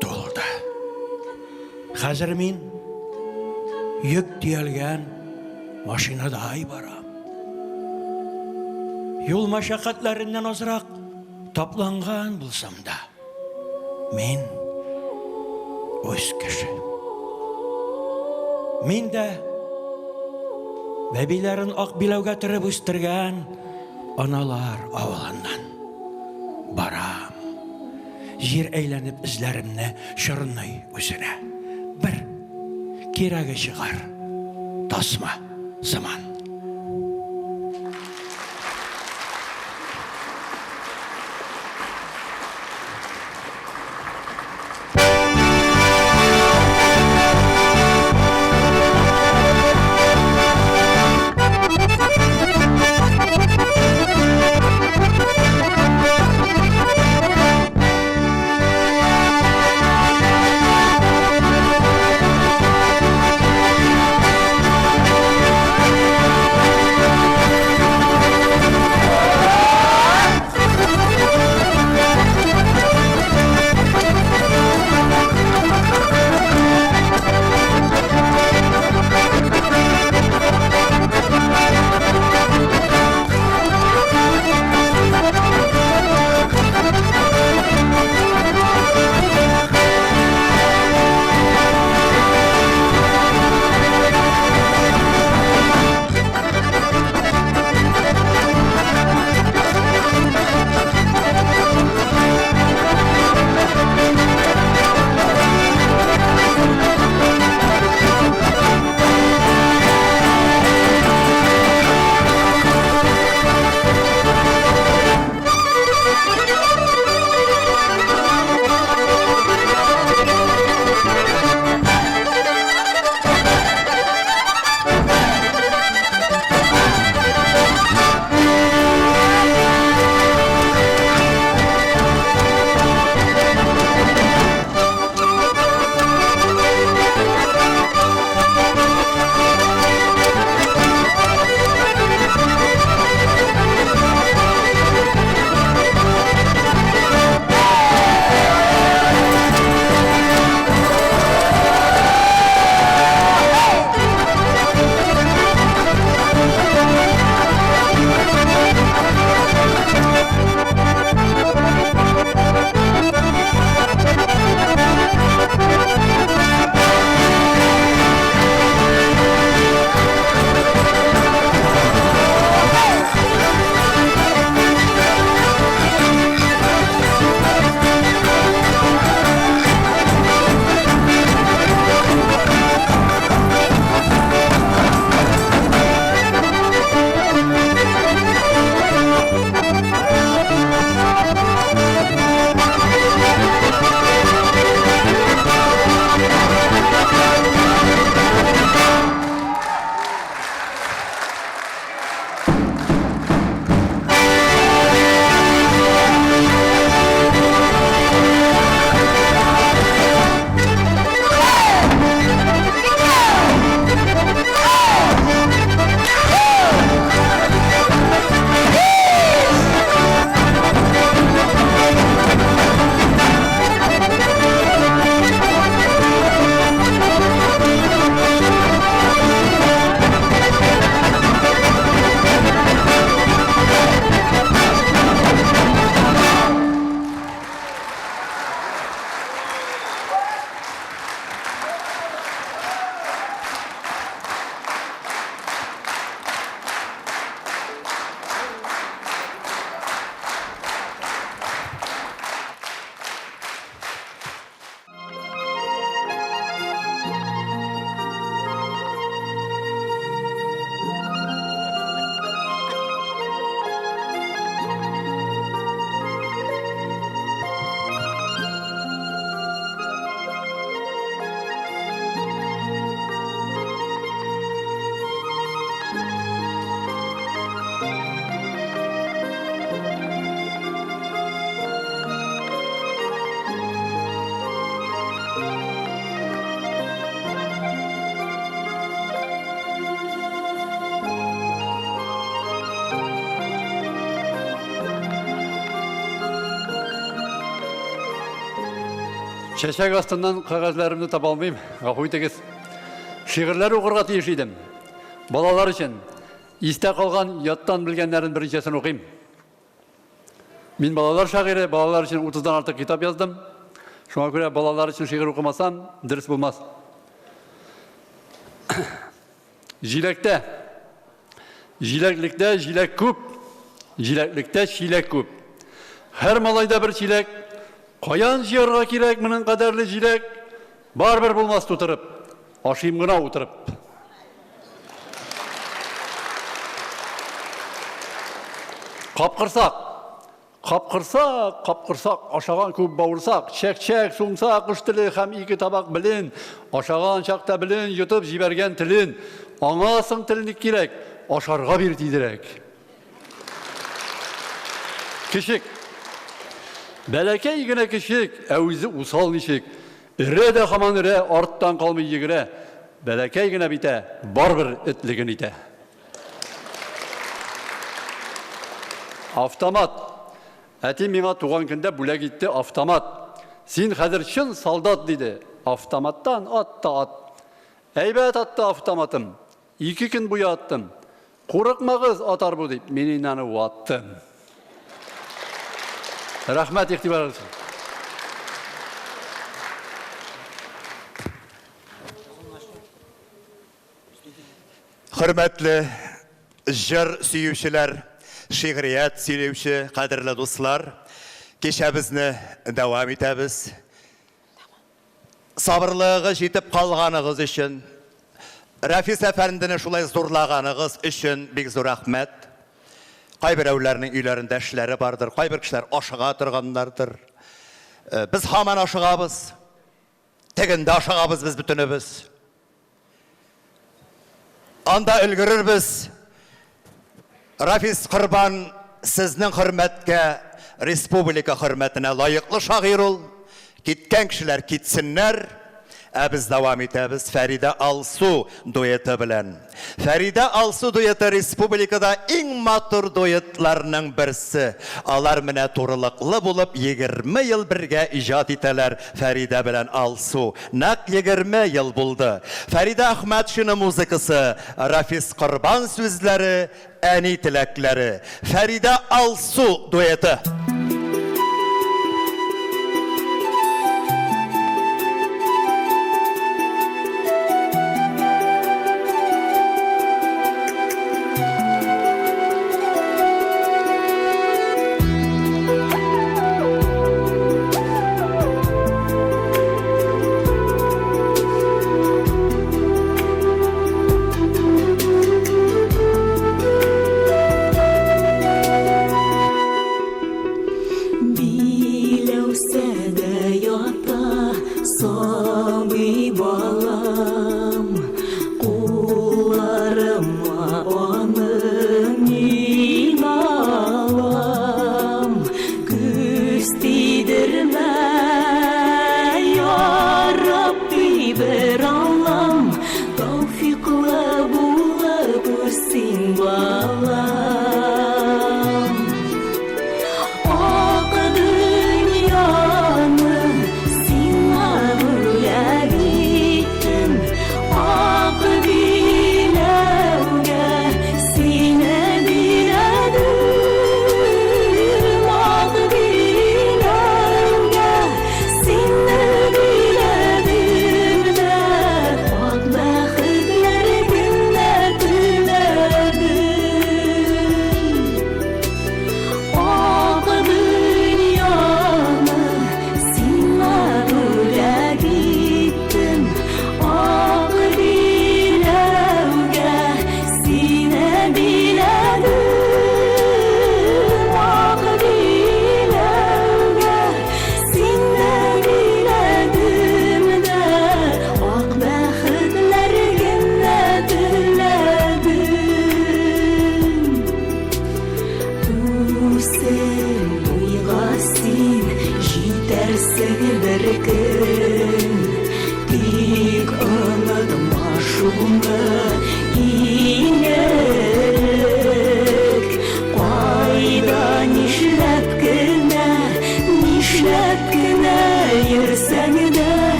тулды. Хәзер мин йөк төялгән машинадай барам. Юл мәшәкатьләреннән азрак тапланган булсам да, мин үз кеше. Мин дә бәбиләрен ак биләүгә төреп үстергән аналар авылыннан барам. Җир әйләнеп эзләремне чорный үзенә. Бер кирәге чыгар, тасма сыман. Чәчәк астыннан кәгазьләремне таба алмыйм, гафу итегез. Шигырьләр укырга тиеш идем. Балалар өчен. Истә калган, яттан белгәннәрен берничәсен укыйм. Мин балалар шагыйре, балалар өчен 30-дан артык китап яздым. Шуңа күрә балалар өчен шигырь укымасам, дөрес булмас. Җиләктә. Җиләклектә җиләк күп, җиләклектә чиләк күп. Һәр малайда бер чиләк. Каян җыярга кирәк моның кадәрле җиләк? Барыбер булмас тутырып, ашыйм гына утырып. Капкырсак. Капкырсак, капкырсак, ашаган күп бавырсак, чәк-чәк, сумса, кош теле һәм ике табак белен, ашаган чакта белен йотып җибәргән телен. Аңа соң тел ник кирәк? Ашарга бир тизрәк. Кечек. Бәләкәй генә кечек, ә үзе усал ничек. Өрә дә һаман өрә, арттан калмый йөгерә. Бәләкәй генә бит ә, барыбер этлеген итә. Автомат. Әти миңа туган көндә бүләк итте автомат. Син хәзер чын солдат, диде. Автоматтан ат та ат. Әйбәт атты автоматым. Ике көн буе аттым. Курыкмагыз, атар бу дип, мин инде аны ваттым. Рәхмәт игътибарыгыз өчен. Хөрмәтле җыр сөючеләр, шигърият сөйләүче кадерле дуслар, кичәбезне дәвам итәбез. Сабырлыгыгыз җитеп калганыгыз өчен, Рәфис әфәндене шулай зурлаганыгыз өчен бик зур рәхмәт. Кайберәүләрнең өйләрендә эшләре бардыр, кайбер кешеләр ашыга торганнардыр. Без һаман ашыгабыз. Тегендә ашыгабыз без бөтенебез. Анда өлгерербез. Рафис Корбан сезнең хөрмәткә, республика хөрмәтенә лаеклы шагыйрь ул. Киткән кешеләр китсеннәр, ә без дәвам итәбез Фәридә Алсу дуэты белән. Фәридә Алсу дуэты республикада иң матур дуэтларның берсе. Алар менә турылыклы булып 20 ел бергә иҗат итәләр Фәридә белән Алсу. Нәкъ 20 ел булды. Фәридә Әхмәтшина музыкасы, Рафис Корбан сүзләре, Әни теләкләре. Фәридә Алсу дуэты.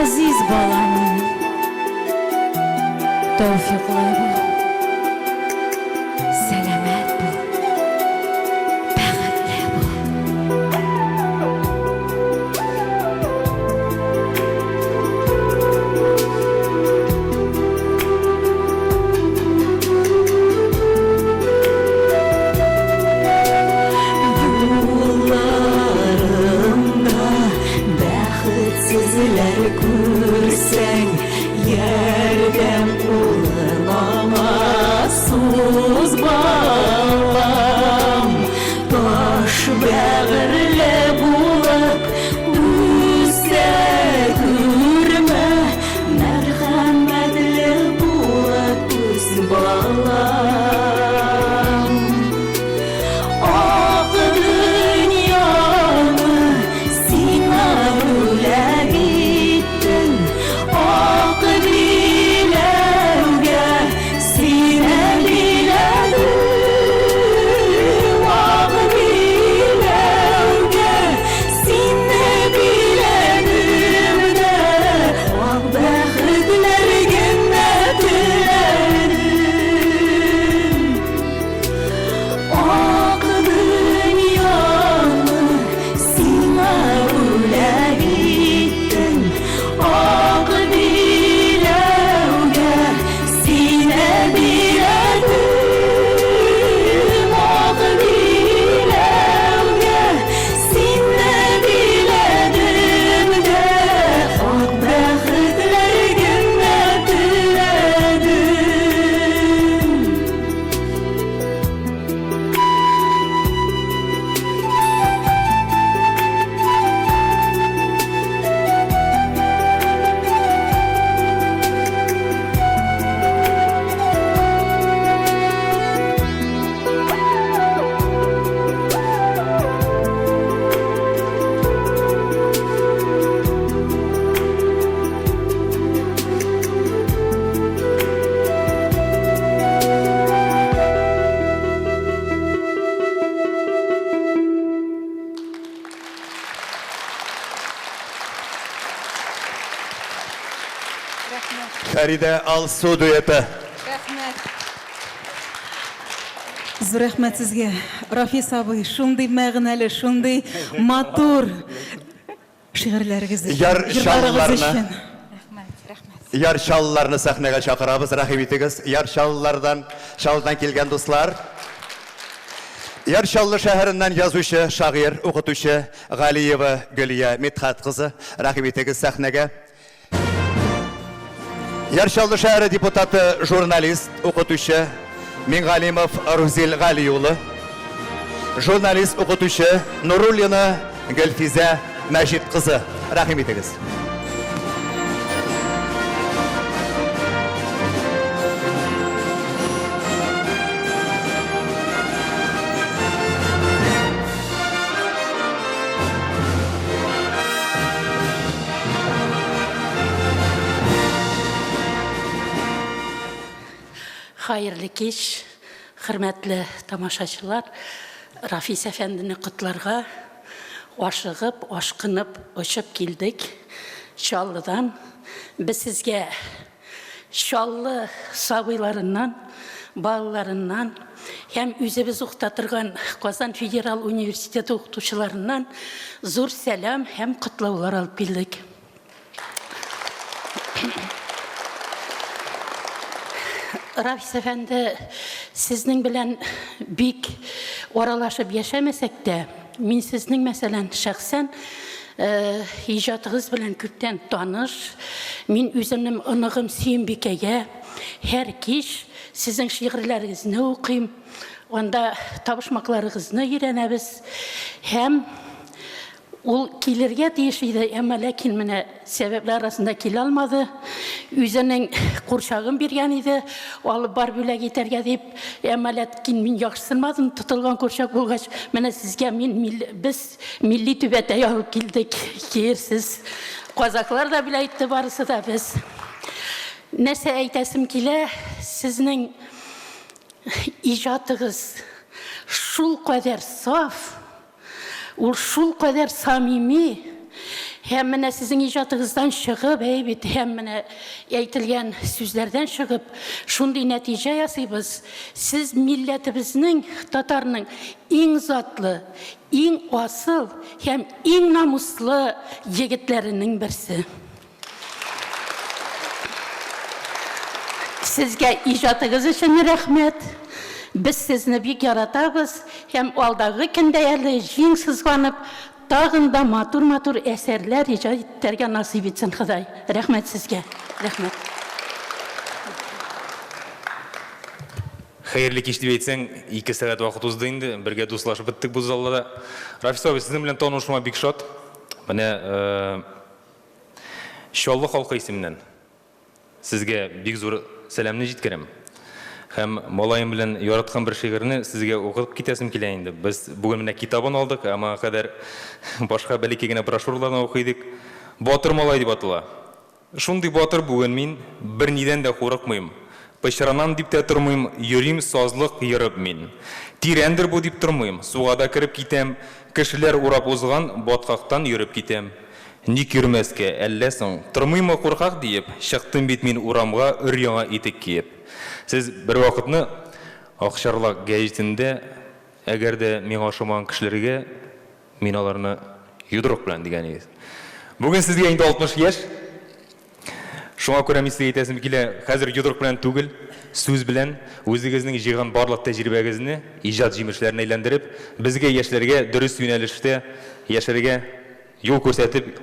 Газиз балам минем. Тәүфиклы бул. Сәламәт бул. Бәхетле бул. Юлларымда бәхетсезләр күрсәң, ярдәм кулын аңа суз, балам. Таш бәгырьле булып үсә күрмә, мәрхәмәтле булып үс, балам. Ак дөньяны сиңа бүләк иттем, Ак биләүгә сине биләдем, Ак биләүгә сине биләдем дә, Ак бәхетләр генә теләдем. Ак дөньяны сиңа бүләк иттем, Ак биләүгә сине биләдем, Ак биләүгә сине биләдем дә, Ак бәхетләр генә теләдем. Фәридә Алсу дуэты. Рәхмәт. Зур рәхмәт сезгә, Рафис абый, шундый мәгънәле, шундый матур шигырьләрегез өчен, Яр җырларыгыз Чаллыларны. өчен. Яр Чаллыларны сәхнәгә чакырабыз, рәхим итегез. Яр Чаллылардан, Чаллыдан килгән дуслар. Яр Чаллы шәһәреннән язучы, шагыйрь, укытучы Галиева Гөлия Мидхәт кызы, рәхим итегез сәхнәгә. Яр Чаллы шәһәре депутаты, журналист, укытучы Миңгалимов Рузил Гали улы. Журналист, укытучы Нуруллина Гөлфизә Мәҗит кызы. Рәхим итегез. Хәерле кич, хөрмәтле тамашачылар. Рафис әфәндене котларга ашыгып, ашкынып, очып килдек Чаллыдан. Без сезгә Чаллы сабыйларыннан, балаларыннан һәм үзебез укыта торган Казан федераль университеты укытучыларыннан зур сәлам һәм котлаулар алып килдек. Рафис әфәнде, сезнең белән бик аралашып яшәмәсәк тә, мин сезнең, мәсәлән, шәхсән э, иҗатыгыз белән күптән таныш. Мин үземнең оныгым Сөембикәгә һәр кич сезнең шигырьләрегезне укыйм. Анда табышмакларыгызны өйрәнәбез һәм Ул килергә тиеш иде, әмма ләкин менә сәбәпләр арасында килә алмады. Үзенең курчагын биргән иде, алып бар бүләк итәргә дип. Әмма ләкин мин яхшысынмадым, тотылган курчак булгач, менә сезгә мин без милли түбәтәй алып килдек, киерсез. Казаклар да бүләк итте, барысы да без. Нәрсә әйтәсем килә, сезнең иҗатыгыз шулкадәр саф, Ул шулкадәр самими Һәм менә сезнең иҗатыгыздан чыгып, әй бит, һәм менә әйтелгән сүзләрдән чыгып, шундый нәтиҗә ясыйбыз, сез милләтебезнең, татарның иң затлы, иң асыл һәм иң намуслы егетләренең берсе. Сезгә иҗатыгыз өчен рәхмәт. Без сезне бик яратабыз һәм алдагы көндә әле җиң сызганып, тагын да матур-матур әсәрләр иҗат итәргә насыйп итсен Ходай. Рәхмәт сезгә. Рәхмәт. Хәерле кич дип әйтсәң, ике сәгать вакыт узды инде, бергә дуслашып беттек бу залда да. Рафис абый, сезнең белән танышуыма бик шат. Менә Чаллы халкы исеменнән сезгә бик зур сәламне җиткерәм. Һәм малаем белән яраткан бер шигырьне сезгә укып китәсем килә инде. Без бүген менә китабын алдык, ә моңа кадәр башка бәләкәй генә брошюраларны укый идек. Батыр малай дип атала. Шундый батыр бүген мин, бернидән дә курыкмыйм. Пычранам дип тә тормыйм, йөрим сазлык ерып мин. Тирәндер бу дип тормыйм, суга да кереп китәм, кешеләр урап узган баткактан йөреп китәм. Ник йөрмәскә, әллә соң, тормыйммы куркак диеп, чыктым бит мин урамга өр-яңа итек киеп. Сез бервакытны Акчарлак гәҗитендә, әгәр дә миңа ошамаган кешеләргә, мин аларны йодрык белән дигән идегез. Бүген сезгә инде 60 яшь. Шуңа күрә мин сезгә әйтәсем килә, хәзер йодрык белән түгел, сүз белән, үзегезнең җыйган барлык тәҗрибәгезне иҗат җимешләренә әйләндереп, безгә, яшьләргә дөрес юнәлештә яшәргә юл күрсәтеп,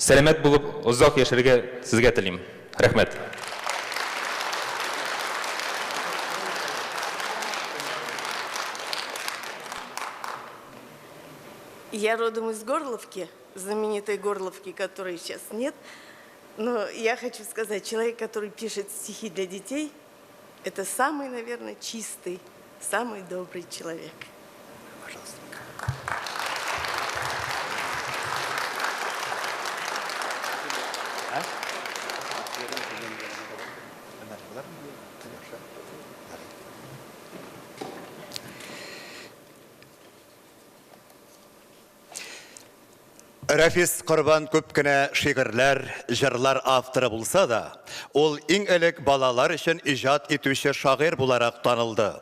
сәламәт булып, озак яшәргә сезгә телим. Рәхмәт. Я родом из Горловки, знаменитой Горловки, которой сейчас нет. Но я хочу сказать, человек, который пишет стихи для детей, это самый, наверное, чистый, самый добрый человек. Пожалуйста. Рәфис Корбан күп кенә шигырьләр, җырлар авторы булса да, ул иң элек балалар өчен иҗат итүче шагыйрь буларак танылды.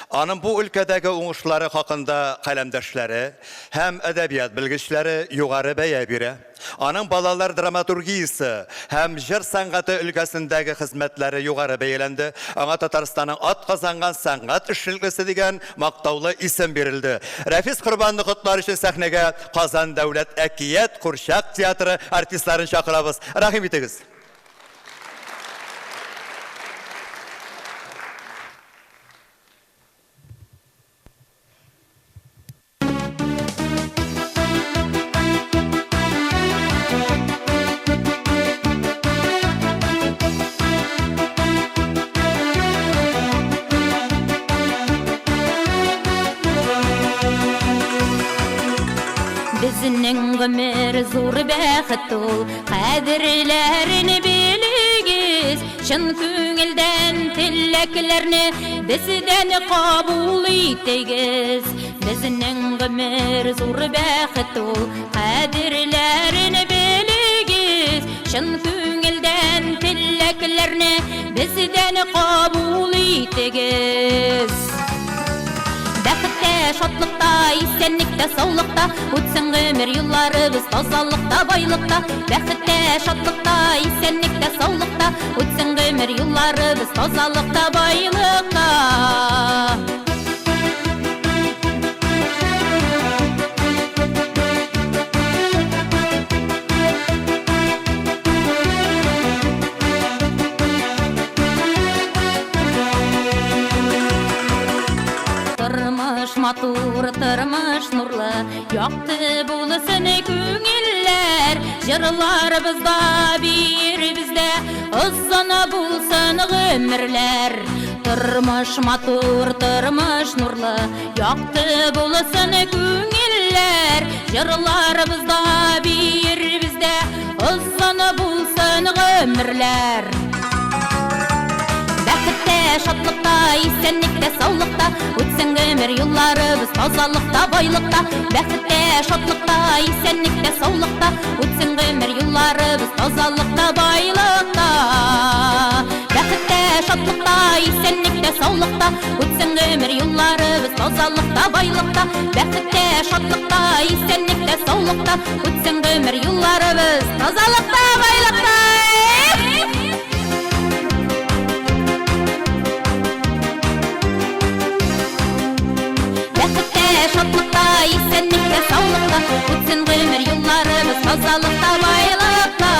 Аның бу өлкәдәге уңышлары хакында каләмдәшләре һәм әдәбият белгечләре югары бәя бирә. Аның балалар драматургиясе һәм җыр сәнгате өлкәсендәге хезмәтләре югары бәяләнде. Аңа Татарстанның атказанган сәнгать эшлеклесе дигән мактаулы исем бирелде. Рәфис Корбанны котлар өчен сәхнәгә Казан дәүләт әкият курчак театры артистларын чакырабыз. Рәхим итегез. Безнең гомер зур бәхет ул, кадерләрен белегез, чын күңелдән теләкләрне бездән кабул итегез. Безнең гомер зур бәхет ул, кадерләрен белегез, чын күңелдән теләкләрне бездән кабул итегез. Бәхеттә, шатлыкта, исәнлектә, саулыкта үтсен гомер юлларыбыз тазалыкта, байлыкта. Бәхеттә, шатлыкта, исәнлектә, саулыкта үтсен гомер юлларыбыз тазалыкта, байлыкта. Тормыш матур, тормыш нурлы, якты булсын күңелләр, җырларыбызда, биеребездә озын булсын гомерләр. Тормыш матур, тормыш нурлы, якты булсын күңелләр, җырларыбызда, биеребездә озын булсын гомерләр. Бәхеттә, шатлыкта, исәнлектә, саулыкта үтсен гомер юлларыбыз тазалыкта, байлыкта. Бәхеттә, шатлыкта, исәнлектә, исәнлектә, саулыкта үтсен гомер юлларыбыз тазалыкта, байлыкта. Бәхеттә, шатлыкта, исәнлектә, саулыкта үтсен гомер юлларыбыз тазалыкта, байлыкта. Бәхеттә, шатлыкта, исәнлектә, саулыкта үтсен гомер юлларыбыз тазалыкта, байлыкта. Бәхеттә, шатлыкта, исәнлектә, саулыкта үтсен гомер юлларыбыз тазалыкта, байлыкта.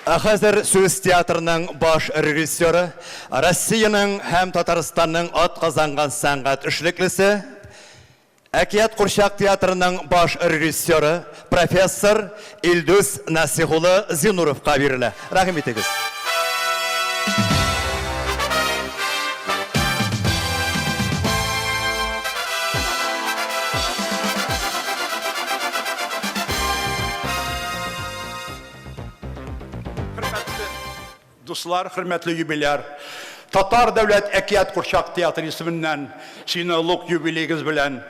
Ә хәзер сүз театрының баш режиссеры, Россиянең һәм Татарстанның атказанган сәнгать эшлеклесе, Әкият курчак театрының баш режиссеры, профессор Илдус Насих улы Зинуровка бирелә. Рәхим итегез. Хөрмәтле дуслар, хөрмәтле юбиляр, Татар дәүләт әкият курчак театры исеменнән сине олуг юбилеегез белән,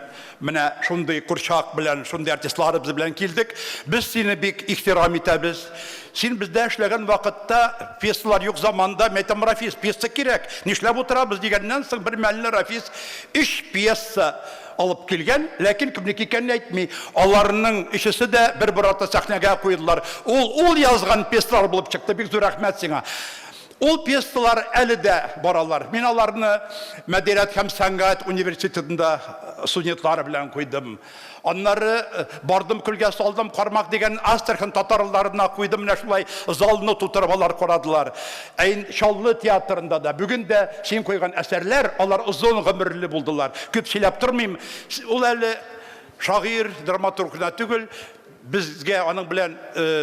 менә шундый курчак белән, шундый артистларыбыз белән килдек. Без сине бик ихтирам итәбез. Син бездә эшләгән вакытта пьесалар юк заманда, мин әйтәм, Рафис, пьеса кирәк, нишләп утырабыз дигәннән соң бер мәлне Рафис өч пьеса алып килгән, ләкин кемнеке икәнен әйтми. Аларның өчесе дә бер-бер артлы сәхнәгә куелдылар. Ул ул язган пьесалар булып чыкты. Бик зур рәхмәт сиңа. Ул пьесалар әле дә баралар. Мин аларны Мәдәният һәм сәнгать университетында студентлары белән куйдым. Аннары бардым көлгә салдым кармак дигән Астрахань татарларына куйдым, менә шулай залны тутырып алар карадылар. Ә инде Чаллы театрында да бүген дә син куйган әсәрләр, алар озын гомерле булдылар. Күп сөйләп тормыйм. Ул әле шагыйрь, драматург кына түгел, безгә аның белән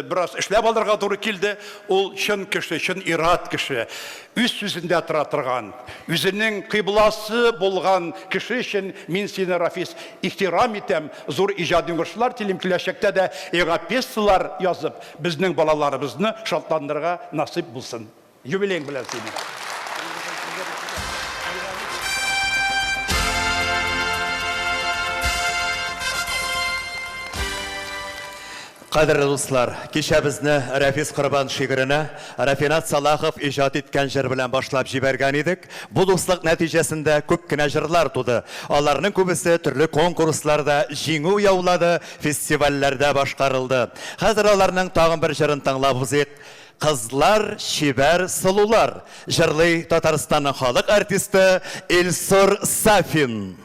бераз эшләп алырга туры килде. Ул чын кеше, чын ир-ат кеше. Үз сүзендә тора торган, үзенең кыйбласы булган кеше өчен мин сине, Рафис, ихтирам итәм, зур иҗади уңышлар телим, киләчәктә дә яңа пьесалар язып, безнең балаларыбызны шатландырырга насыйп булсын. Юбилеең белән сине! Кадерле дуслар, кичәбезне Рәфис Корбан шигыренә Рафинат Салахов иҗат иткән җыр белән башлап җибәргән идек. Бу дуслык нәтиҗәсендә күп кенә җырлар туды. Аларның күбесе төрле конкурсларда җиңү яулады, фестивальләрдә башкарылды. Хәзер аларның тагын бер җырын тыңлап узыйк. Кызлар, чибәр, сылулар! Җырлый Татарстанның халык артисты Илсур Сафин.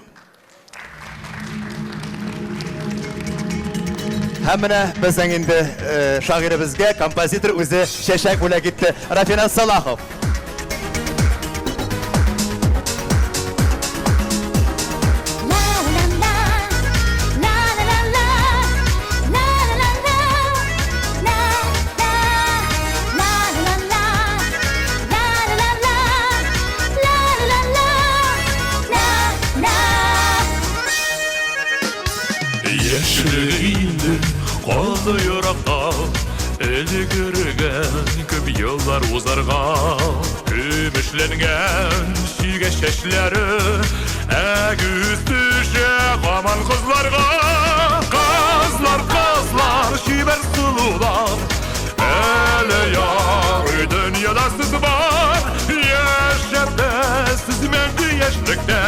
Һәм менә безнең инде шагыйребезгә композитор үзе чәчәк бүләк итте. Рафинат Салахов. Яшьлек инде калды еракта, Өлгергән күп еллар узарга. Көмешләнгән чигә чәчләре, Ә күз төшә һаман кызларга. Кызлар, кызлар, чибәр сылулар, Әле ярый дөньяда сез бар, Яшәтәсез мәңге яшьлектә.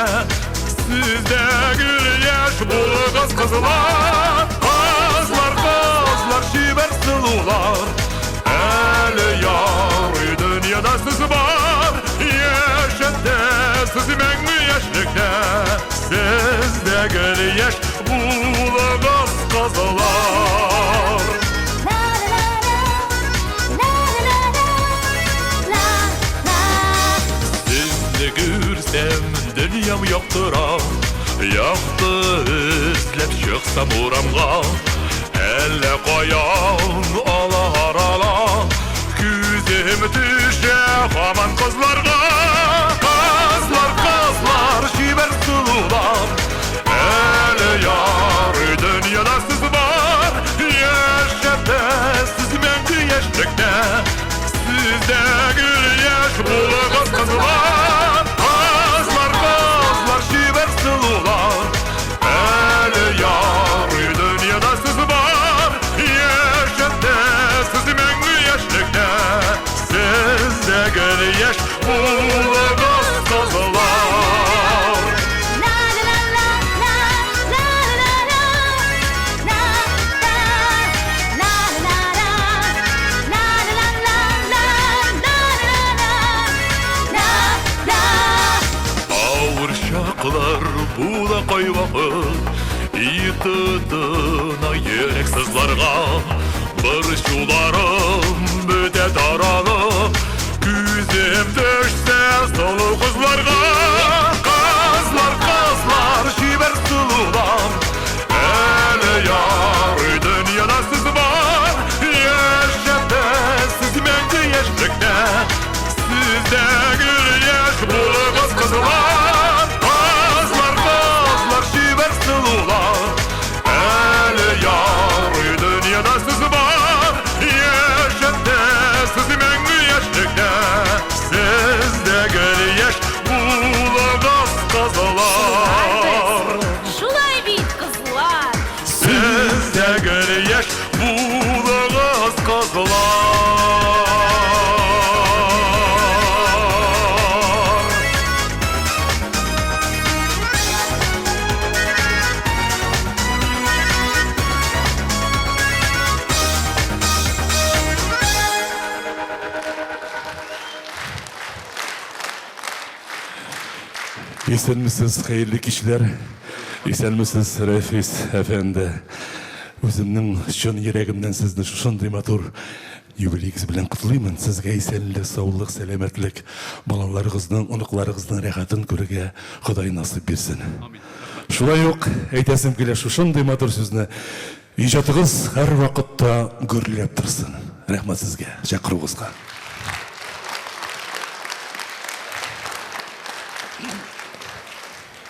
Сез дә гел яшь булыгыз, кызлар. Кызлар, кызлар, чибәр сылулар, Әле ярый дөньяда сез бар, Яшәтәсез мәңге яшьлектә. Сез дә гел яшь булыгыз, кызлар. Сезне күрсәм, дөньям яктыра, Якты эзләп чыксам урамга, Әллә каян алар ала, Күзем төшә һаман кызларга. Кызлар, кызлар, чибәр сылулар, Әле ярый дөньяда сез бар, Яшәтәсез мәңге яшьлектә. Сез дә гел яшь булыгыз, кызлар. Кызлар, кызлар, чибәр сылулар. Әле ярый дөньяда сез бар. Яшәтәсез мәңге яшьлектә. Сез дә гел яшь булыгыз, кызлар. Авыр чаклар була кайвакыт, И тотына йөрәк сызларга. Борчуларым бетә таралып, Күзем төшсә сылу кызларга. Кызлар, кызлар, чибәр сылулар, Әле ярый дөньяда сез бар. Яшәтәсез мәңге яшьлектә. Сез дә гел яшь булыгыз, кызлар. Кызлар, кызлар, чибәр сылулар. Әле ярый дөньяда сез бар. Яшәтәсез мәңге яшьлектә. Сез дә гел яшь булыгыз, кызлар. Шулай бит, кызлар. Сез дә гел яшь булыгыз, кызлар. Исәнмесез, хәерле кичләр. Исәнмесез, Рәфис әфәнде. Үземнең чын йөрәгемнән сезне шушындый матур юбилеегез белән котлыймын. Сезгә исәнлек, саулык, сәламәтлек, балаларыгызның, оныкларыгызның рәхәтен күрергә Ходай насыйп бирсен. Шулай ук әйтәсем килә шушындый матур сүзне. Иҗатыгыз һәрвакытта гөрләп торсын. Рәхмәт сезгә чакыруыгызга.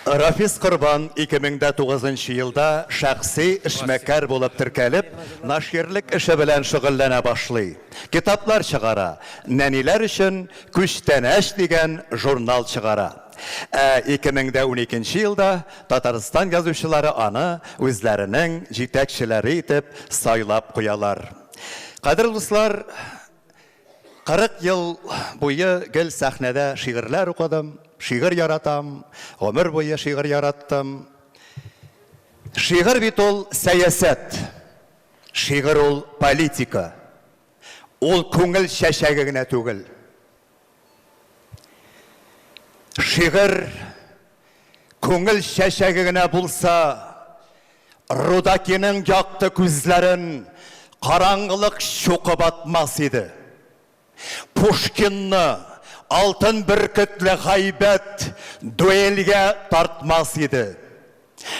Рафис Корбан 2009 нчы елда шәхси эшмәкәр булып теркәлеп, наширлек эше белән шөгыльләнә башлый. Китаплар чыгара, нәниләр өчен Күчтәнәч дигән журнал чыгара. Ә 2012 нче елда Татарстан язучылары аны үзләренең җитәкчеләре итеп сайлап куялар. Кадерле дуслар, 40 ел буе гел сәхнәдә шигырьләр укыдым, шигырь яратам, гомер буе шигырь яраттым. Шигырь бит ул сәясәт, шигырь ул политика. Ул күңел чәчәге генә түгел. Шигырь күңел чәчәге генә булса, Рудакиның якты күзләрен караңгылык чукып атмас иде. Пушкинны алтын бөркетле гайбәт дуэльгә тартмас иде.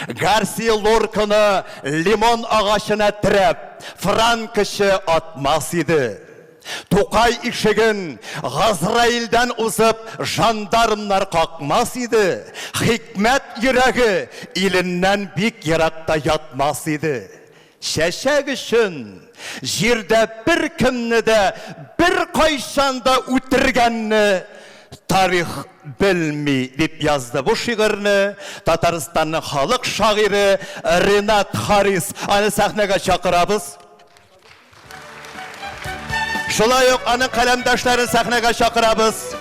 Гарсия Лорканы лимон агачына терәп, франкочы атмас иде. Тукай ишеген Газраилдән узып жандармнар какмас иде, Хикмәт йөрәге иленнән бик еракта ятмас иде. Чәчәк өчен җирдә беркемне дә беркайчан да үтергәнне тарих белми, дип язды бу шигырьне Татарстанның халык шагыйре Ренат Харис. Аны сәхнәгә чакырабыз. Шулай ук аның каләмдәшләрен сәхнәгә чакырабыз.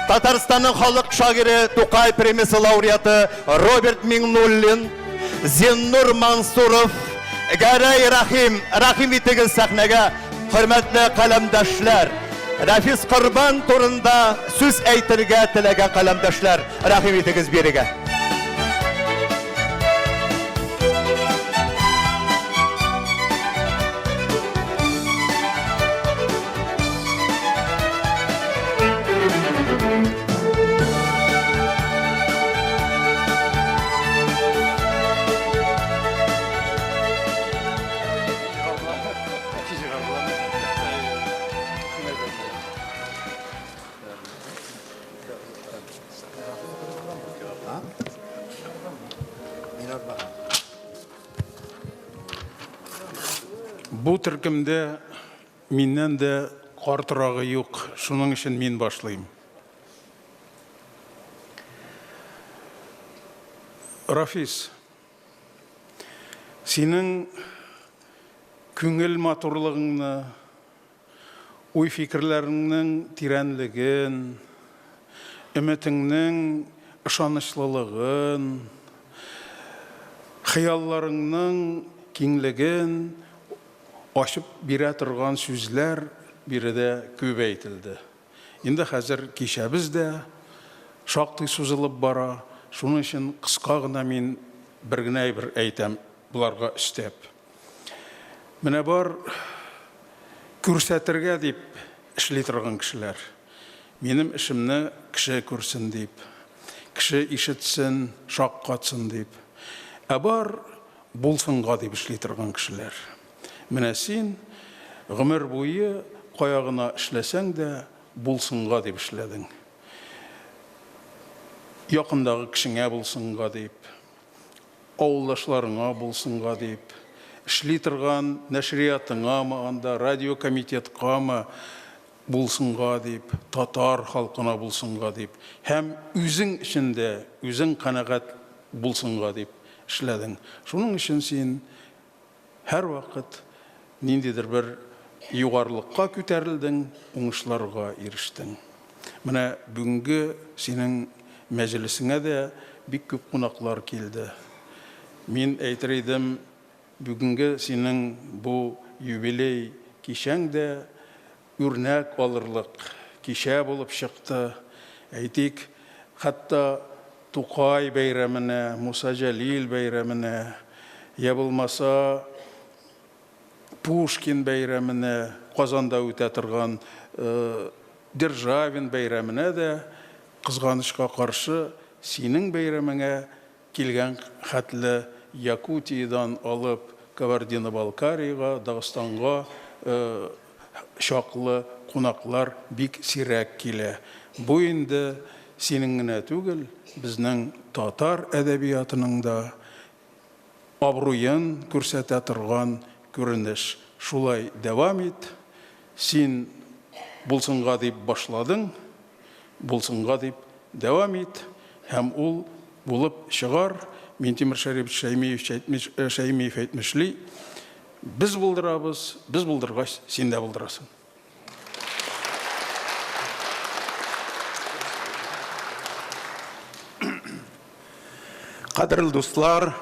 Татарстанның халык шагыйре, Тукай премиясе лауреаты Роберт Миңнуллин, Зиннур Мансуров, Гәрәй Рәхим, рәхим итегез сәхнәгә, хөрмәтле каләмдәшләр. Рәфис Корбан турында сүз әйтергә теләгән каләмдәшләр, рәхим итегез бирегә. Бу төркемдә миннән дә картрагы юк, шуның өчен мин башлыйм. Рафис, синең күңел матурлыгыңны, уй-фикерләреңнең тирәнлеген, өметеңнең ышанычлылыгын, хыялларыңның киңлеген ачып бирә торган сүзләр биредә күп әйтелде. Инде хәзер кичәбез дә шактый сузылып бара, шуның өчен кыска гына мин бер генә әйбер әйтәм боларга өстәп. Менә бар күрсәтергә дип эшли торган кешеләр. Минем эшемне кеше күрсен дип, кеше ишетсен, шаккатсын дип. Ә бар булсынга дип эшли торган кешеләр. Менә син гомер буе кая гына эшләсәң дә, булсынга дип эшләдең. Якындагы кешеңә булсынга дип, авылдашларыңа булсынга дип, эшли торган нәшриятыңамы анда, радиокомитеткамы булсынга дип, татар халкына булсынга дип һәм үзең өчен дә, үзең канәгать булсынга дип эшләдең. Шуның өчен син һәрвакыт ниндидер бер югарылыкка күтәрелдең, уңышларга ирештең. Менә бүгенге синең мәҗлесеңә дә бик күп кунаклар килде. Мин әйтер идем, бүгенге синең бу юбилей кичәң дә үрнәк алырлык кичә булып чыкты. Әйтик, хәтта Тукай бәйрәменә, Муса Җәлил бәйрәменә, йә булмаса Пушкин бәйрәменә, Казанда үтә торган Державин бәйрәменә дә, кызганычка каршы, синең бәйрәмеңә килгән хәтле Якутиядән алып Кабардино-Балкариягә, Дагыстанга чаклы кунаклар бик сирәк килә. Бу инде синең генә түгел, безнең татар әдәбиятының да абруен күрсәтә торган күренеш. Шулай дәвам ит. Син булсынга дип башладың, булсынга дип дәвам ит, һәм ул булып чыгар. Минтимер Шәрипович Шәймиевич әйтмеш, Шәймиев әйтмешли, без булдырабыз, без булдыргач, син дә булдырасың. Кадерле дуслар,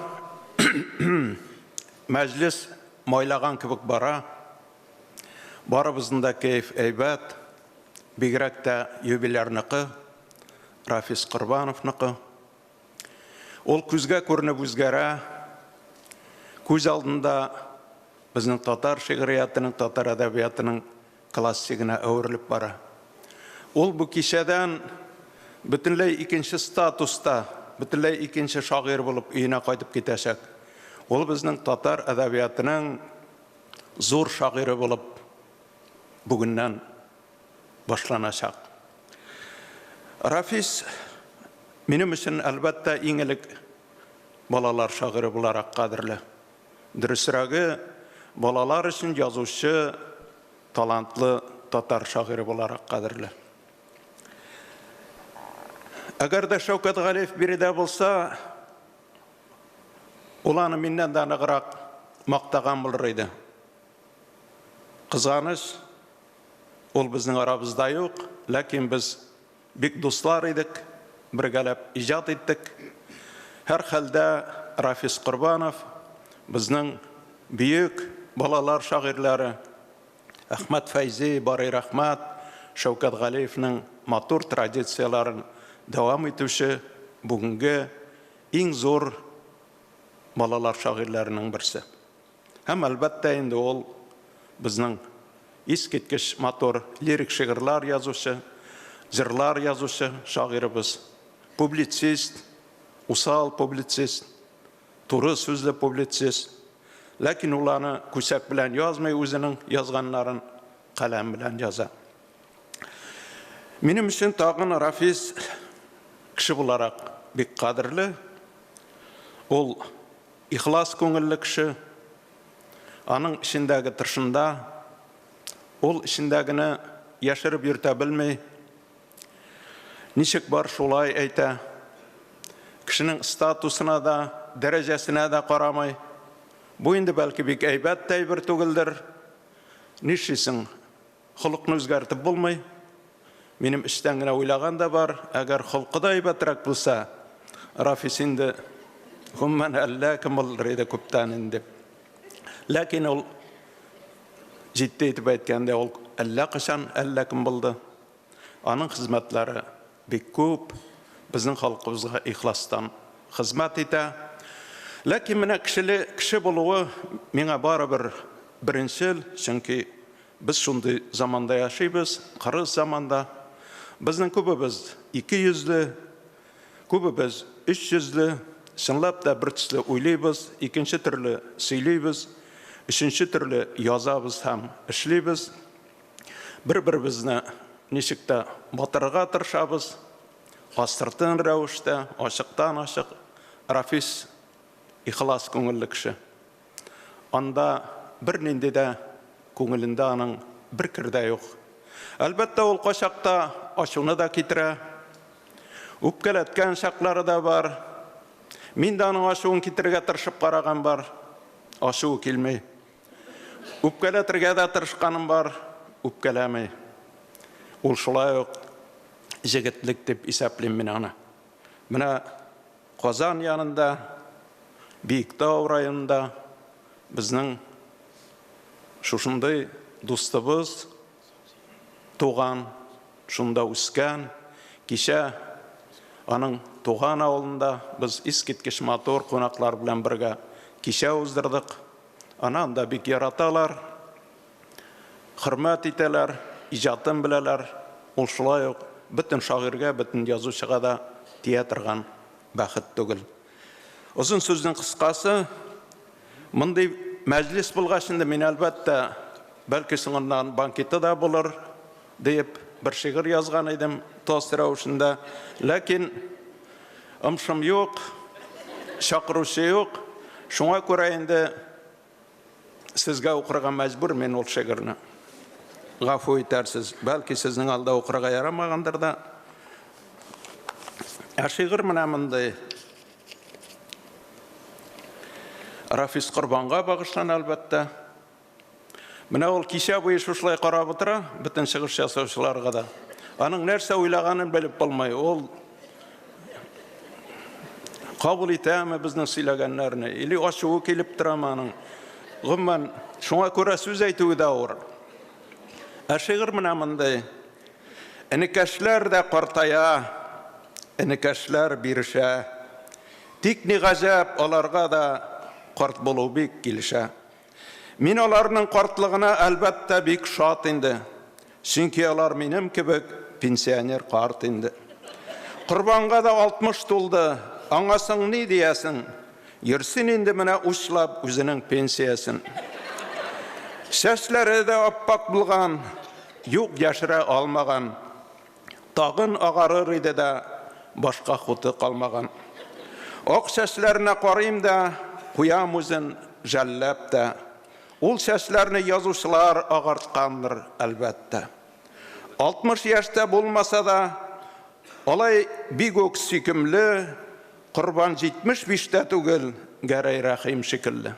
мәҗлес майлаган кебек бара. Барыбызның да кәеф әйбәт, бигрәк тә юбилярныкы, Рафис Корбановныкы. Ул күзгә күренеп үзгәрә, күз алдында безнең татар шигъриятенең, татар әдәбиятының классигына әверелеп бара. Ул бу кичәдән бөтенләй икенче статуста, бөтенләй икенче шагыйрь булып өенә кайтып китәчәк. Ул безнең татар әдәбиятының зур шагыйре булып бүгеннән башланачак. Рафис минем өчен, әлбәттә, иң элек балалар шагыйре буларак кадерле. Дөресрәге, балалар өчен язучы талантлы татар шагыйре буларак кадерле. Әгәр дә Шәүкәт Галиев биредә булса, ул аны миннән дә ныграк мактаган булыр иде. Кызганыч, ул безнең арабызда юк, ләкин без бик дуслар идек, бергәләп иҗат иттек. Һәрхәлдә Рафис Корбанов безнең бөек балалар шагыйрьләре Әхмәт Фәйзи, Барый Рәхмәт, Шәүкәт Галиевнең матур традицияләрен дәвам итүче бүгенге иң зур балалар шагыйрьләренең берсе. Һәм, әлбәттә инде, ул безнең искиткеч матур лирик шигырьләр язучы, җырлар язучы шагыйребез, публицист, усал публицист, туры сүзле публицист. Ләкин ул аны күсәк белән язмый, үзенең язганнарын каләм белән яза. Минем өчен тагын Рафис кеше буларак бик кадерле. Ул ихлас күңелле кеше. Аның эчендәге тышында, ул эчендәгене яшереп йөртә белми. Ничек бар, шулай әйтә. Кешенең статусына да, дәрәҗәсенә дә карамый. Бу инде бәлки бик әйбәт тә әйбер түгелдер. Нишлисең, холыкны үзгәртеп булмый. Минем эчтән генә уйлаган да бар, әгәр холкы да әйбәтрәк булса, Рафис инде гомумән әллә кем булыр иде күптән инде. Ләкин ул җитди итеп әйткәндә, ул әллә кайчан әллә кем булды. Аның хезмәтләре бик күп, безнең халкыбызга ихластан хезмәт итә. Ләкин менә кешеле кеше булуы миңа барыбер беренчел, чөнки без шундый заманда яшибез, кырыс заманда. Безнең күбебез икейөзле, күбебез өчйөзле, чынлап та бер төсле уйлыйбыз, икенче төрле сөйлибез, өченче төрле язабыз һәм эшлибез. Бер-беребезне ничек тә батырырга тырышабыз, астыртын рәвештә, ачыктан-ачык. Рафис ихлас күңелле кеше. Анда бернинди дә күңелендә аның бер кер дә юк. Әлбәттә, ул кайчакта ачуны да китерә. Үпкәләткән чаклары да бар. Мин дә аның ачуын китерергә тырышып караган бар. Ачуы килми. Үпкәләтергә дә тырышканым бар, үпкәләми. Ул шулай ук җегетлек дип исәплим мин аны. Менә Казан янында, Биектау районында безнең шушындый дустыбыз туган, шунда үскән. Кичә аның туган авылында без искиткеч матур кунаклар белән бергә кичә уздырдык. Аны анда бик яраталар, хөрмәт итәләр, иҗатын беләләр. Ул шулай ук бөтен шагыйрьгә, бөтен язучыга да тия торган бәхет түгел. Озын сүзнең кыскасы, мондый мәҗлес булгач инде мин, әлбәттә, бәлки соңыннан банкеты да булыр, диеп бер шигырь язган идем тост рәвешендә. Ләкин ымшым юк, чакыручы юк. Шуңа күрә инде сезгә укырга мәҗбүр мин ул шигырьне. Гафу итәрсез, бәлки сезнең алда укырга ярамагандыр да. Ә шигырь менә мондый. Рафис Корбанга багышлана, әлбәттә. Менә ул кичә буе шушылай карап утыра, бөтен чыгыш ясаучыларга да. Аның нәрсә уйлаганын белеп булмый. Ул кабул итәме безнең сөйләгәннәрне, или ачуы килеп торамы аның. Гомумән, шуңа күрә сүз әйтүе дә авыр. Ә шигырь менә мондый. Энекәшләр дә картая, энекәшләр бирешә. Тик ни гаҗәп, аларга да карт булу бик килешә. Мин аларның картлыгына, әлбәттә, бик шат инде. Чөнки алар минем кебек пенсионер карт инде. Корбанга да 60 тулды, аңа соң ни диясең? Йөрсен инде менә учлап үзенең пенсиясен. Чәчләре дә аппак булган, юк яшерә алмаган. Тагын агарыр иде дә, башка хуты калмаган. Ак чәчләренә карыйм да, куям үзен жәлләп тә. Ул чәчләрне язучылар агарткандыр, әлбәттә. 60 яшьтә булмаса да, алай бик үк сөйкемле, Корбан 75 тә түгел, Гәрәй Рәхим шикелле.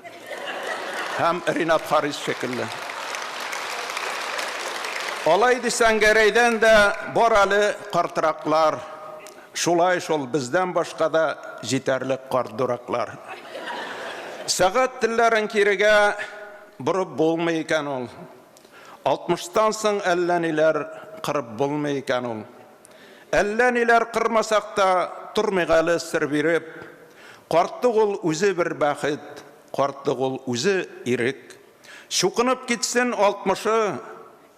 Һәм Ринат Харис шикелле. Алай дисәң, Гәрәйдән дә бар әле картраклар. Шулай шул, бездән башка да җитәрлек карт дураклар. Сәгать телләрен кирегә борып булмый икән ул. Алтмыштан соң әллә ниләр кырып булмый икән ул. Әллә ниләр кырмасак та, тормыйк әле сер биреп. Картлык ул үзе бер бәхет, картлык ул үзе ирек. Чукынып китсен алтмышы,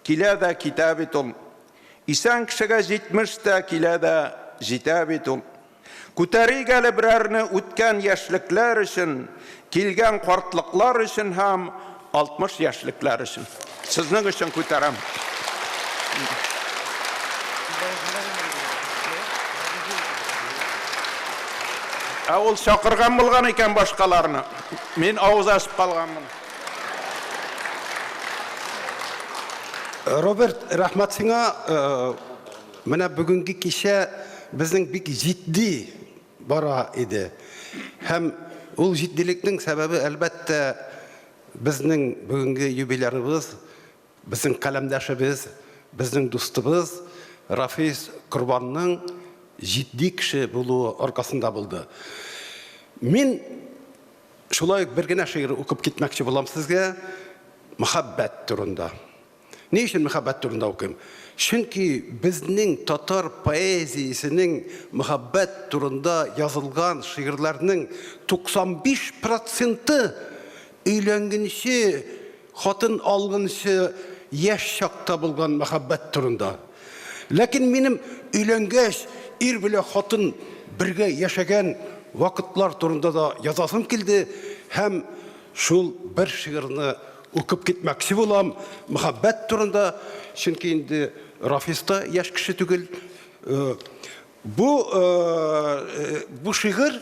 килә дә китә бит ул. Исән кешегә 70 тә килә дә җитә бит ул. Күтәрик әле берәрне үткән яшьлекләр өчен, килгән картлыклар өчен һәм 60 яшьлекләр өчен. Сезнең өчен күтәрәм. Ә ул чакырган булган икән башкаларны. Мин авыз ачып калганмын. Роберт, рәхмәт сиңа. Менә бүгенге кичә безнең бик җитди бара иде. Һәм ул җитдилекнең сәбәбе, әлбәттә, безнең бүгенге юбилярыбыз, безнең каләмдәшебез, безнең дустыбыз Рафис Корбанның җитди кеше булуы аркасында булды. Мин шулай ук бер генә шигырь укып китмәкче булам сезгә, мәхәббәт турында. Ни өчен мәхәббәт турында укыйм? Чөнки безнең татар поэзиясенең мәхәббәт турында язылган шигырьләрнең 95 проценты өйләнгенче, хатын алгынчы яшь чакта булган мәхәббәт турында. Ләкин минем өйләнгәч, ир белән хатын бергә яшәгән вакытлар турында да язасым килде һәм шул бер шигырьне укып китмәкче булам, мәхәббәт турында, чөнки инде Рафис та яшь кеше түгел. Бу бу шигырь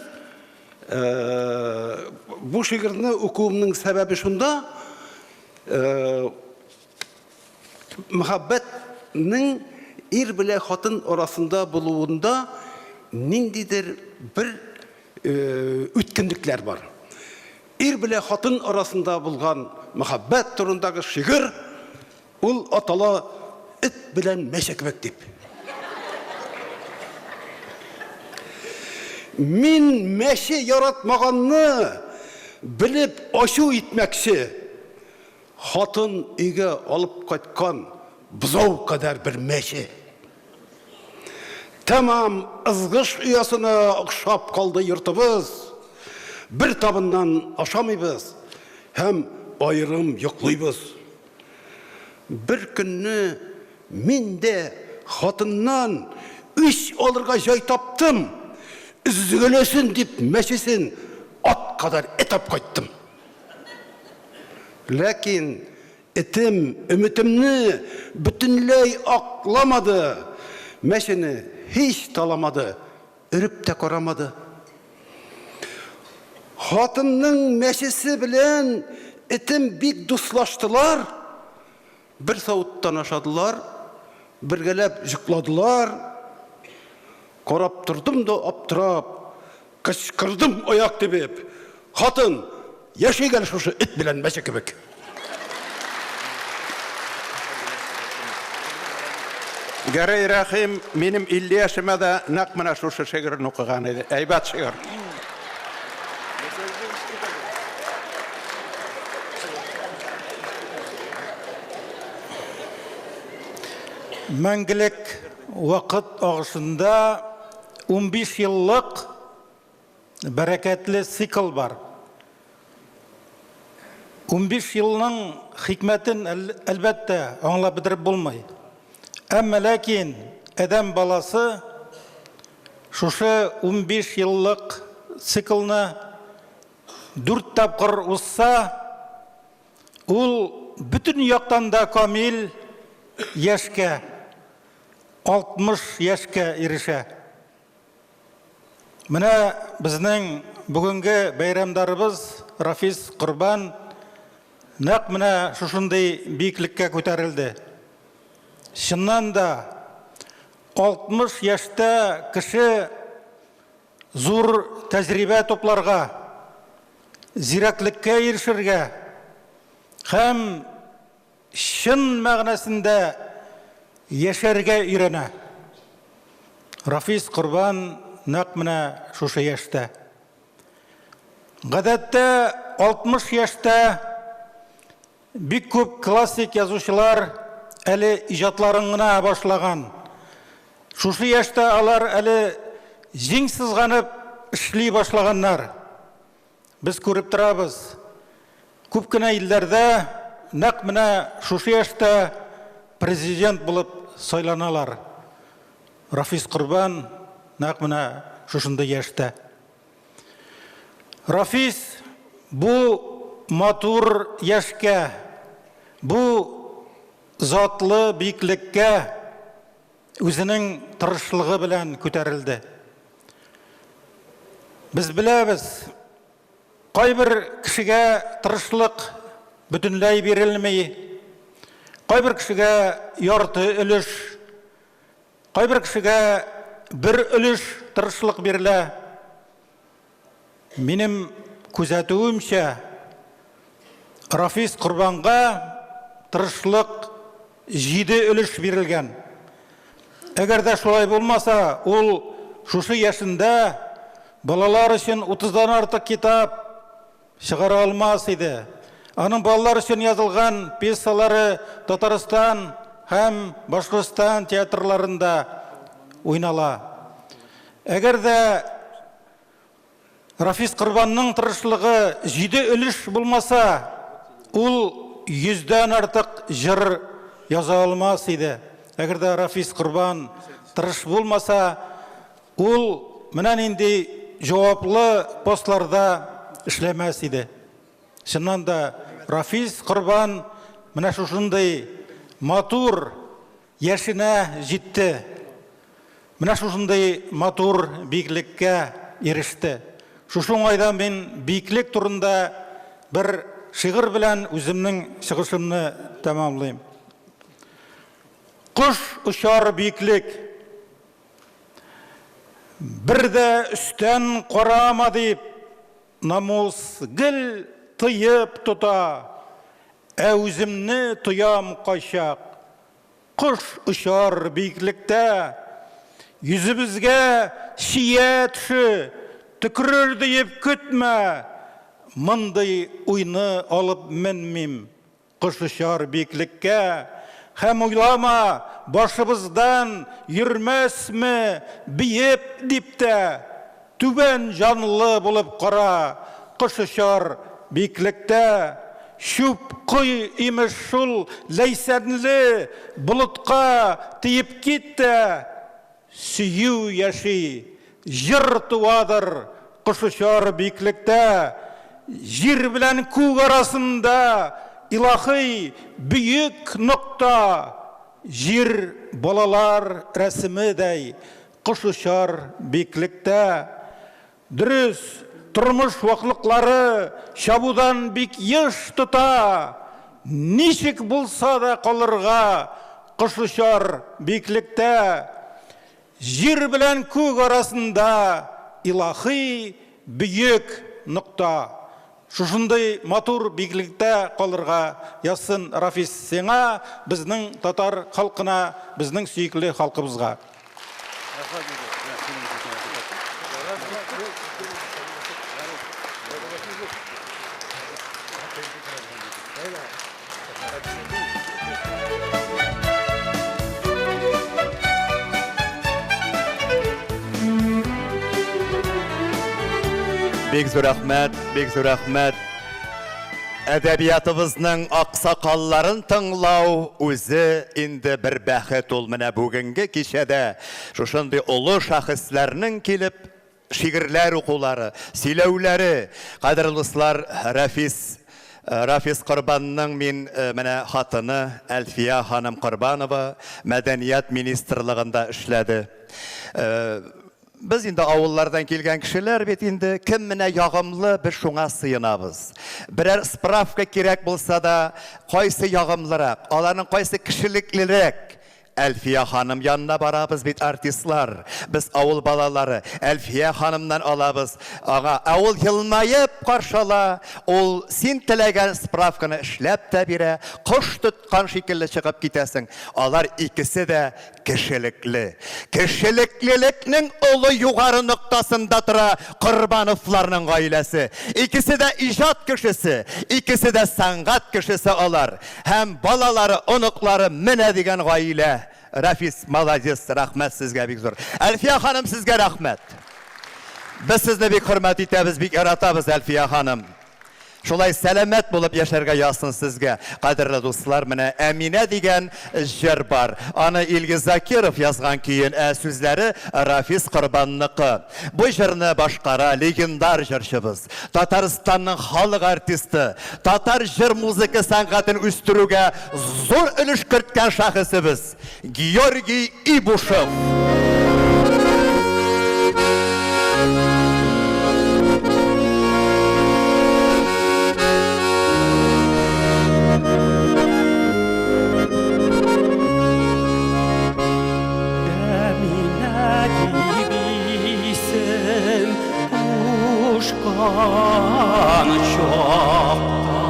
бу шигырьне укуымның сәбәбе шунда, мәхәббәтнең ир белән хатын арасында булуында ниндидер бер үткенлекләр бар. Ир белән хатын арасында булган мәхәббәт турындагы шигырь ул атала Эт белән мәче кебек дип. Мин мәче яратмаганны белеп ачу итмәкче, хатын өйгә алып кайткан бозау кадәр бер мәче. Тәмам ызгыш оясына охшап калды йортыбыз. Бер табыннан ашамыйбыз һәм аерым йоклыйбыз. Бер көнне мин дә хатыннан үч алырга җай таптым. Өзгәләсен дип мәчесен ат кадәр эт алып кайттым. Ләкин Этем өметемне бөтенләй акламады, мәчене һич таламады, өреп тә карамады. Хатынның мәчесе белән этем бик дуслаштылар, бер савыттан ашадылар, бергәләп җокладылар. Карап тордым да аптырап, Кычкырдым аяк тибеп. Хатын, яшик әле шушы эт белән мәче кебек. Гәрәй Рәхим минем 50 яшемә дә нәкъ менә шушы шигырен укыган иде. Әйбәт шигырь. Мәңгелек вакыт агышында 15 еллык бәрәкәтле цикл бар. 15 елның хикмәтен, әлбәттә, аңлап бетереп булмый. Әмма ләкин адәм баласы шушы 15 еллык циклны дүрт тапкыр узса, ул бөтен яктан да камил яшькә 60 яшькә ирешә. Менә безнең бүгенге бәйрәмдарыбыз Рафис Корбан нәкъ менә шушындый биеклеккә күтәрелде. Чыннан да, 60 яшьтә кеше зур тәҗрибә тупларга, зирәклеккә ирешергә һәм чын мәгънәсендә яшәргә өйрәнә. Рафис Корбан нәкъ менә шушы яшьтә. Гадәттә 60 яшьтә бик күп классик язучылар әле иҗатларын гына башлаган. Шушы яшьтә алар әле җиң сызганып эшли башлаганнар. Без күреп торабыз, күп кенә илләрдә нәкъ менә шушы яшьтә президент булып сайланалар. Рафис Корбан нәкъ менә шушындый яшьтә. Рафис бу матур яшькә, бу затлы биеклеккә үзенең тырышлыгы белән күтәрелде. Без беләбез, кайбер кешегә тырышлык бөтенләй бирелми. Кайбер кешегә ярты өлеш, кайбер кешегә бер өлеш тырышлык бирелә. Минем күзәтүемчә, Рафис Корбанга тырышлык җиде өлеш бирелгән. Әгәр дә шулай булмаса, ул шушы яшендә балалар өчен утыздан артык китап чыгара алмас иде. Аның балалар өчен язылган пьесалары Татарстан һәм Башкортстан театрларында уйнала. Әгәр дә Рафис Корбанның тырышлыгы җиде өлеш булмаса, ул йөздән артык җыр яза алмас иде. Әгәр дә Рафис Корбан тырыш булмаса, ул менә нинди җаваплы постларда эшләмәс иде. Чыннан да, Рафис Корбан менә шушындый матур яшенә җитте. Менә шушындый матур биеклеккә иреште. Шушы уңайдан мин биеклек турында бер шигырь белән үземнең чыгышымны тәмамлыйм. Кош очар биеклек. Бер дә өстән карама дип, намус гел тыеп тота. Ә үземне тоям кайчак. Кош очар биеклектә, Йөзебезгә чия төше, Төкерер диеп көтмә, Мондый уйны алып менмим. Кош очар биеклеккә, Һәм уйлама, башыбыздан Йөрмәсме биеп дип тә. Түбән җанлы булып кара, Кош очар биеклектә. Чүп кой, имеш, шул ләйсәнле Болытка тиеп кит тә. Сөю яши, җыр туадыр Кош очар биеклектә. Җир белән күк арасында Илаһый бөек нокта. Җир балалар рәсемедәй Кош очар биеклектә. Дөрес, тормыш ваклыклары чабудан бик еш тота. Ничек булса да калырга кош очар биеклектә. Җир белән күк арасында илаһи бөек нокта. Шушындый матур биеклектә калырга язсын, Рафис, сиңа, безнең татар халкына, безнең сөекле халкыбызга. Бик зур рәхмәт, бик зур рәхмәт. Әдәбиятыбызның аксакалларын тыңлау үзе инде бер бәхет ул. Менә бүгенге кичәдә шушындый олы шәхесләрнең килеп шигырьләр укулары, сөйләүләре. Кадерле дуслар, Рәфис Рафис Корбанның мин менә хатыны Әлфия ханым Корбанова мәдәният министрлыгында эшләде. Без инде авыллардан килгән кешеләр бит инде, кем менә ягымлы, без шуңа сыенабыз. Берәр справка кирәк булса да, кайсы ягымлырак, аларның кайсы кешелеклерәк, Әлфия ханым янына барабыз бит, артистлар. Без авыл балалары. Әлфия ханымнан алабыз. Аңа, ә ул елмаеп каршы ала. Ул син теләгән справканы эшләп тә бирә. Кош тоткан шикелле чыгып китәсең. Алар икесе дә кешелекле. Кешелеклелекнең олы югары ноктасында тора Корбановларның гаиләсе. Икесе дә иҗат кешесе, икесе дә сәнгать кешесе алар. Һәм балалары, оныклары менә дигән гаилә. Рафис, молодец, рәхмәт сезгә бик зур. Әлфия ханым, сезгә рәхмәт. Без сезне бик хөрмәт итәбез, бик яратабыз, Әлфия ханым. Шулай сәламәт булып яшәргә язсын сезгә. Кадерле дуслар, менә Әминә дигән җыр бар. Аны Илгиз Закиров язган көен, ә сүзләре Рафис Корбанныкы. Бу җырны башкара легендар җырчыбыз, Татарстанның халык артисты, татар җыр-музыка сәнгатен үстерүгә зур өлеш керткән шәхесебез Георгий Ибушев. Кушкан чакта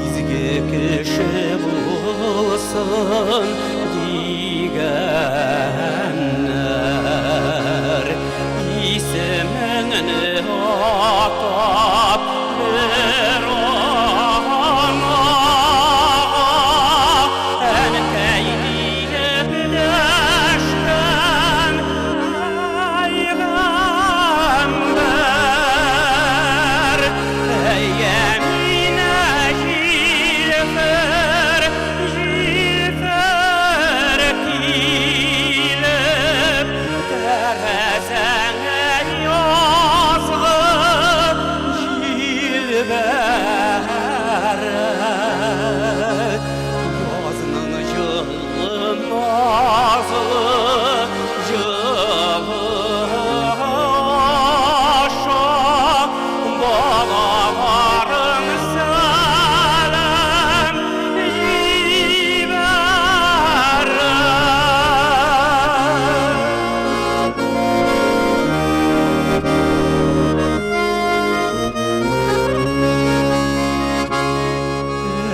изге кеше булсын дигәннәр. Исемеңне атап бер анага әнкәй диеп дәшкән пәйгамбәр. Әйәминә җилфер, җилфер килеп, тәрәзәңә язгы җил бәрә. Язның җылы назлы җылы аша балаларың сәлам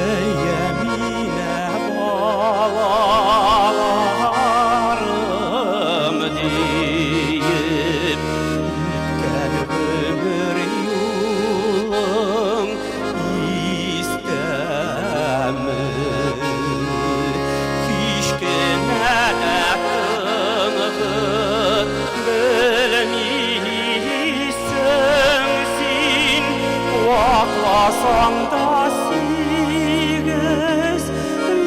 Әйәминә балаларым диеп, үткән гомер юлың истәме? Һич кенә дә тынгы белмисең син, вакласаң да сигез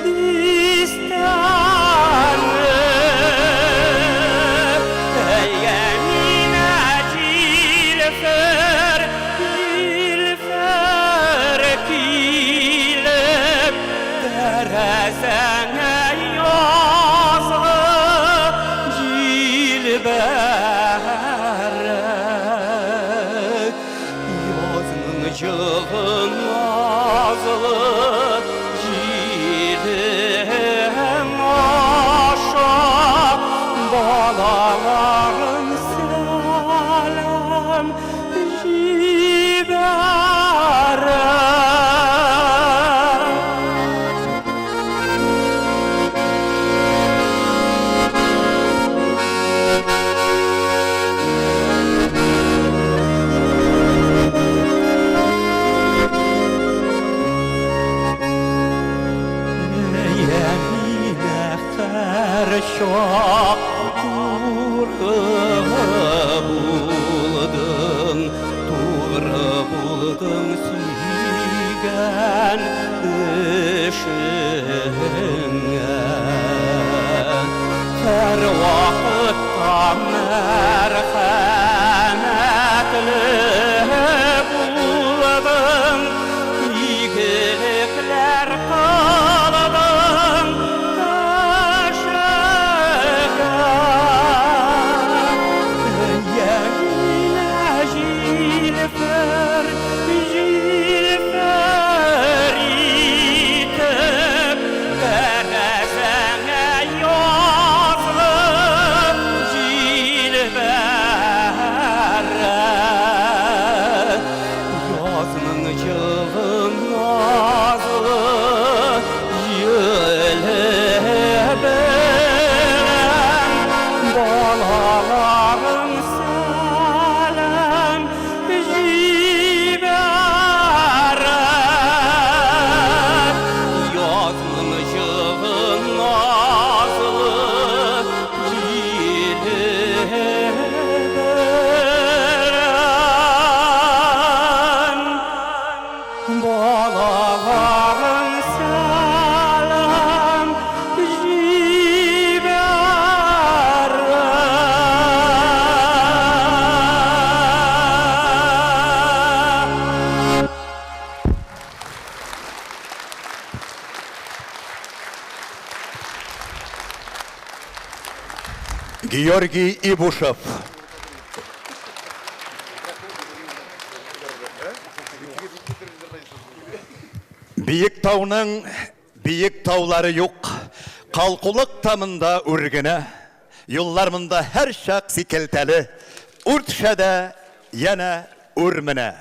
дистәне. Әйәминә җилфер, җилфер килеп, тәрәзәңә язгы җил бәрә. Язның җылы назлы җилең аша балаларың сәлам җибәрә. Әйәминә һәрчак туры булдың, тугры булдың сөйгән эшеңә. Һәрвакытта мәрхәмәтле булдың, игелекләр кылдың кешегә. Әйәминә җилфер, җилфер итеп, тәрәзәңә язгы җил бәрә. Язның җылы назлы җиле белән балаларың сәлам җибәрә. Язның җылы назлы җиле белән балаларың сәлам җибәрә. Георгий Ибушев. Биек тауның биек таулары юк. Калкулык та монда үр генә. Юллар монда һәрчак сикәлтәле. Үр төшә дә янә үр менә.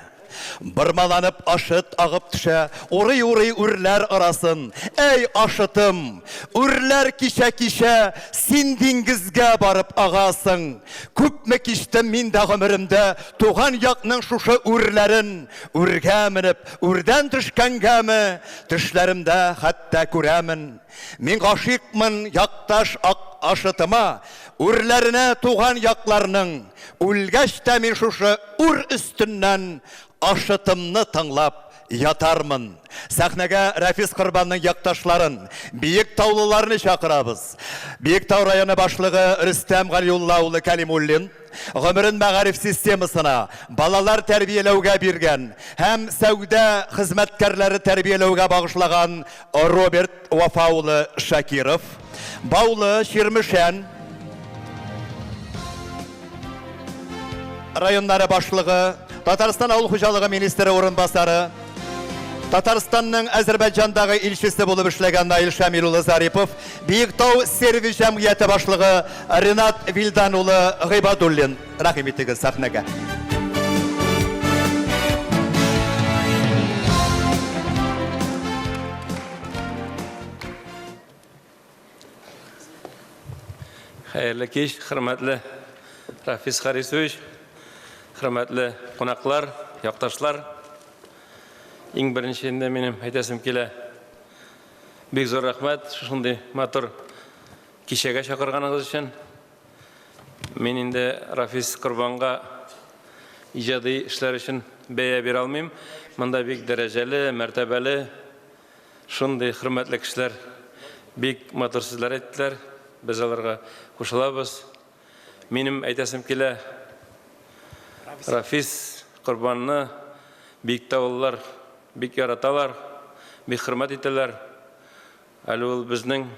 Бормаланып Ашыт агып төшә, Урый-урый үрләр арасын. Әй, Ашытым! Үрләр кичә-кичә, Син диңгезгә барып агасың. Күпме кичтем мин дә гомеремдә Туган якның шушы үрләрен. Үргә менеп, үрдән төшкәнгәме, Төшләремдә хәтта күрәмен. Мин гашыйкмын якташ ак Ашытыма, Үрләренә туган якларның. Үлгәч тә мин шушы үр өстеннән Ашытымны тыңлап ятармын. Сәхнәгә Рәфис Корбанның якташларын, биектаулыларны чакырабыз. Биектау районы башлыгы Рөстәм Галиулла улы Кәлимуллин, гомерен мәгариф системасына, балалар тәрбияләүгә биргән һәм сәүдә хезмәткәрләре тәрбияләүгә багышлаган Роберт Вафа улы Шакиров, Баулы, Чирмешән районнары башлыгы, Татарстан авыл хуҗалыгы министры урынбасары, Татарстанның Әзербайҗандагы илчесе булып эшләгән Наил Шамил улы Зарипов, Биектау сервис җәмгыяте башлыгы Ренат Вилдан улы Гыйбадуллин. Рәхим итегез сәхнәгә. Хәерле кич, хөрмәтле Рафис Харисович, хөрмәтле кунаклар, якташлар. Иң беренче инде минем әйтәсем килә. Бик зур рәхмәт шушындый матур кичәгә чакырганыгыз өчен. Мин инде Рафис Корбанга иҗади эшләр өчен бәя бирә алмыйм. Монда бик дәрәҗәле, мәртәбәле, шундый хөрмәтле кешеләр бик матур сүзләр әйттеләр. Без аларга кушылабыз. Минем әйтәсем килә, Рафис Корбанны биектаулылар бик яраталар, бик хөрмәт итәләр. Әле ул безнең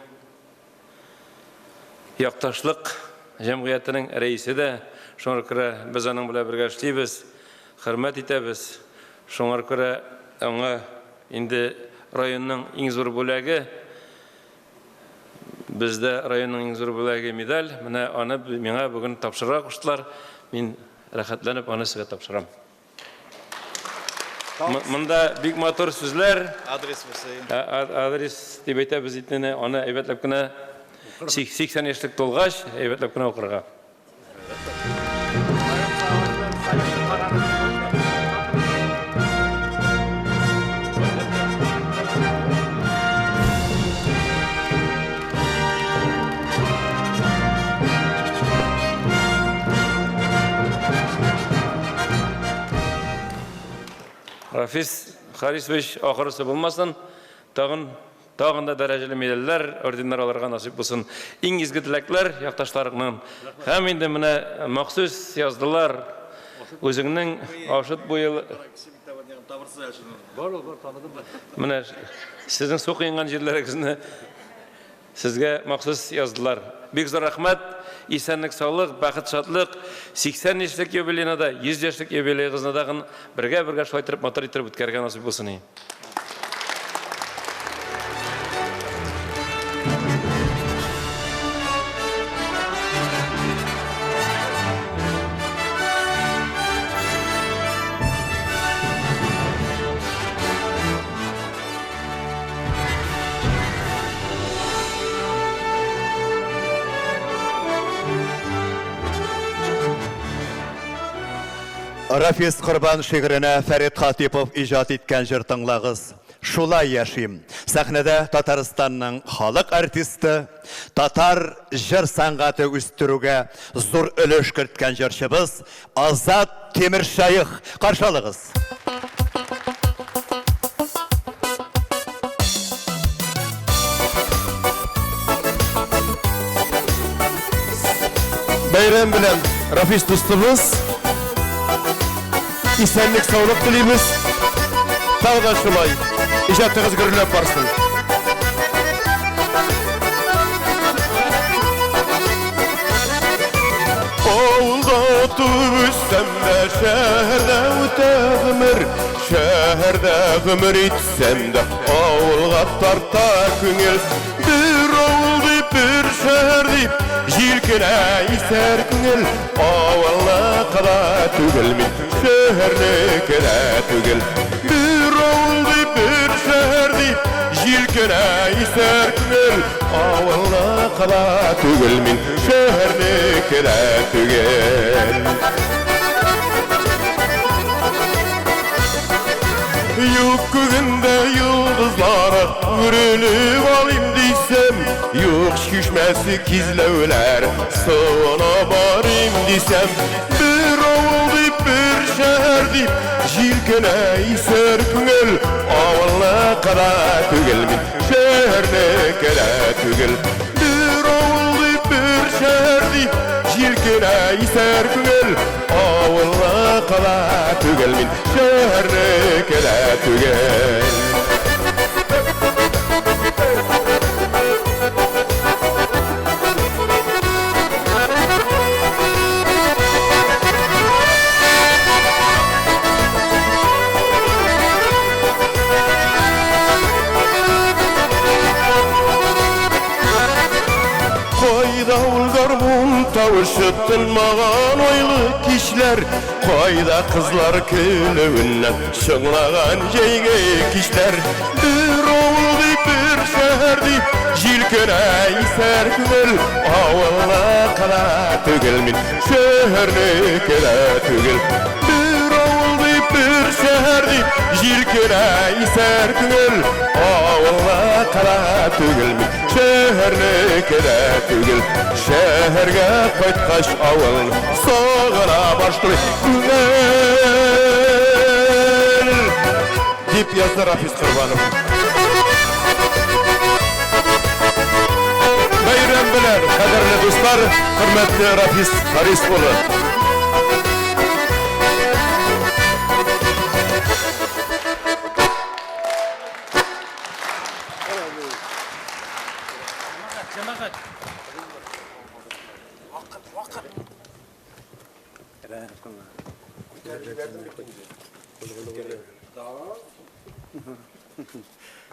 якташлык җәмгыятенең рәисе дә. Шуңа күрә без аның белән бергә эшлибез, хөрмәт итәбез. Шуңа күрә аңа инде районның иң зур бүләге, бездә районның иң зур бүләге медаль. Менә аны миңа бүген тапшырырга куштылар. Мин рәхәтләнеп аны сезгә тапшырам. Монда бик матур сүзләр. Адрес булса. Адрес дип әйтәбез итнене, аны әйбәтләп кенә 80 яшьлек тулгач, әйбәтләп кенә укырга. Рафис Харисович, ахырысы булмасын, тагын тагын да дәрәҗәле медальләр, орденнар алырга насыйп булсын. Иң изге теләкләр якташларыңнан. Һәм инде менә махсус яздылар. Үзеңнең Ашыт буе Менә сезнең су коенган җирләрегезне Сезгә махсус яздылар. Бик зур рәхмәт. Исәнлек, саулык, бәхет, шатлык. 80 яшьлек юбилейны да, 100 яшьлек юбилеегызны тагын бергә-бергә шулай иттереп матур иттереп үткәрергә насыйп булсын. Рафис Корбан шигыренә Фәрит Хатипов иҗат иткән җыр тыңлагыз. Шулай яшим. Сәхнәдә Татарстанның халык артисты, татар җыр сәнгате үстерүгә зур өлеш керткән җырчыбыз Азат Тимершәех. Каршы алыгыз. Бәйрәм белән, Рафис дустыбыз. Исәнлек, саулык телибез. Тагы да шулай иҗатыгыз гөрләп барсын. Авылда туып үссәм дә, шәһәрдә үтә гомер. Шәһәрдә гомер итсәм дә, авылга тарта күңел. Бер авыл дип, бер шәһәр дип, җилкенә исәр күңел. күңел. Авылныкы да түгел мин, шәһәрнеке дә түгел. Бер авыл дип, бер шәһәр дип, җилкенә исәр күңел. Авылныкы да түгел мин, шәһәрнеке дә түгел. Юк күгендә йолдызлары үрелеп алыйм дисәм, юк чишмәсе кизләүләр суына барыйм дисәм, бер авыл дип, бер шәһәр дип, җилкенә исәр күңел. Авылныкы да түгел мин, шәһәрнеке дә түгел. Бер авыл дип, бер шәһәр дип, җилкенә исәр күңел. Авылныкы да түгел мин, шәһәрнеке дә түгел. Кайда ул гармун тавышы, тынмаган айлы кичләр? Кайда кызлар көлүеннән чыңлаган җәйге кичләр? Бер авыл дип, бер шәһәр дип, җилкенә исәр күңел. Авылныкы да түгел мин, шәһәрнеке дә түгел. Бер авыл дип, бер шәһәр дип, җилкенә исәр күңел. Авылныкы да түгел мин, шәһәрнеке дә түгел. Шәһәргә кайткач авыл сагына башлый күңел. Дип язды Рафис Корбанов. Бәйрәм белән, кадерле дуслар, хөрмәтле Рафис Харис улы. Җәмәгать.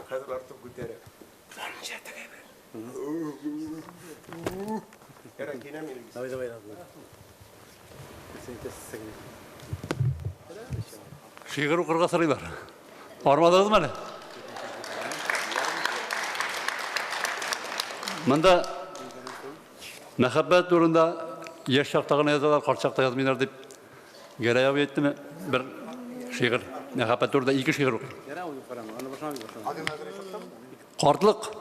Хәзер артык күтәрә. Давай, давай, давай. Шигырь укырга сорыйлар. Армадыгызмы әле? Монда мәхәббәт турында яшь чакта гына язалар, карт чакта язмыйлар дип Гәрәй абый әйттеме? Бер шигырь, мәхәббәт турында ике шигырь укыйм. Картлык.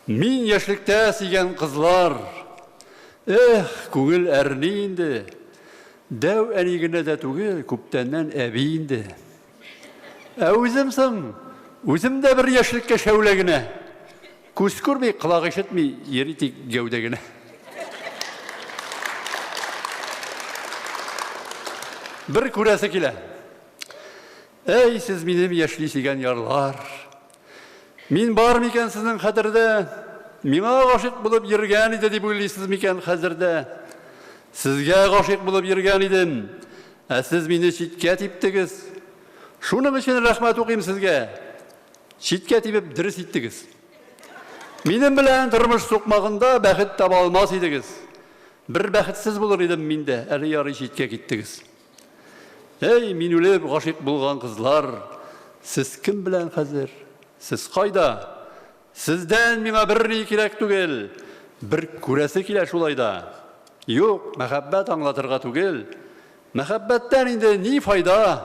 Мин яшьлектә сөйгән кызлар. Эх, күңел әрни инде. Дәү әни генә дә түгел, күптәннән әби инде. Ә үзем соң, үзем дә бер яшьлеккә шәүлә генә. Күз күрми, колак ишетми, йөри тик гәүдә генә. Бер күрәсе килә. Әй, сез минем яшьли сөйгән ярлар. Мин бар микән сезнең хәтердә? Миңа гашыйк булып йөргән иде дип уйлыйсыз микән хәзер дә? Сезгә гашыйк булып йөргән идем, ә сез мине читкә типтегез. Шуның өчен рәхмәт укыйм сезгә. Читкә тибеп дөрес иттегез. Минем белән тормыш сукмагында бәхет таба алмас идегез. Бер бәхетсез булыр идем мин дә, әле ярый читкә киттегез. Әй, мин үлеп гашыйк булган кызлар, сез кем белән хәзер? Сез кайда? Сездән миңа берни кирәк түгел, бер күрәсе килә шулай да. Юк, мәхәббәт аңлатырга түгел. Мәхәббәттән инде ни файда?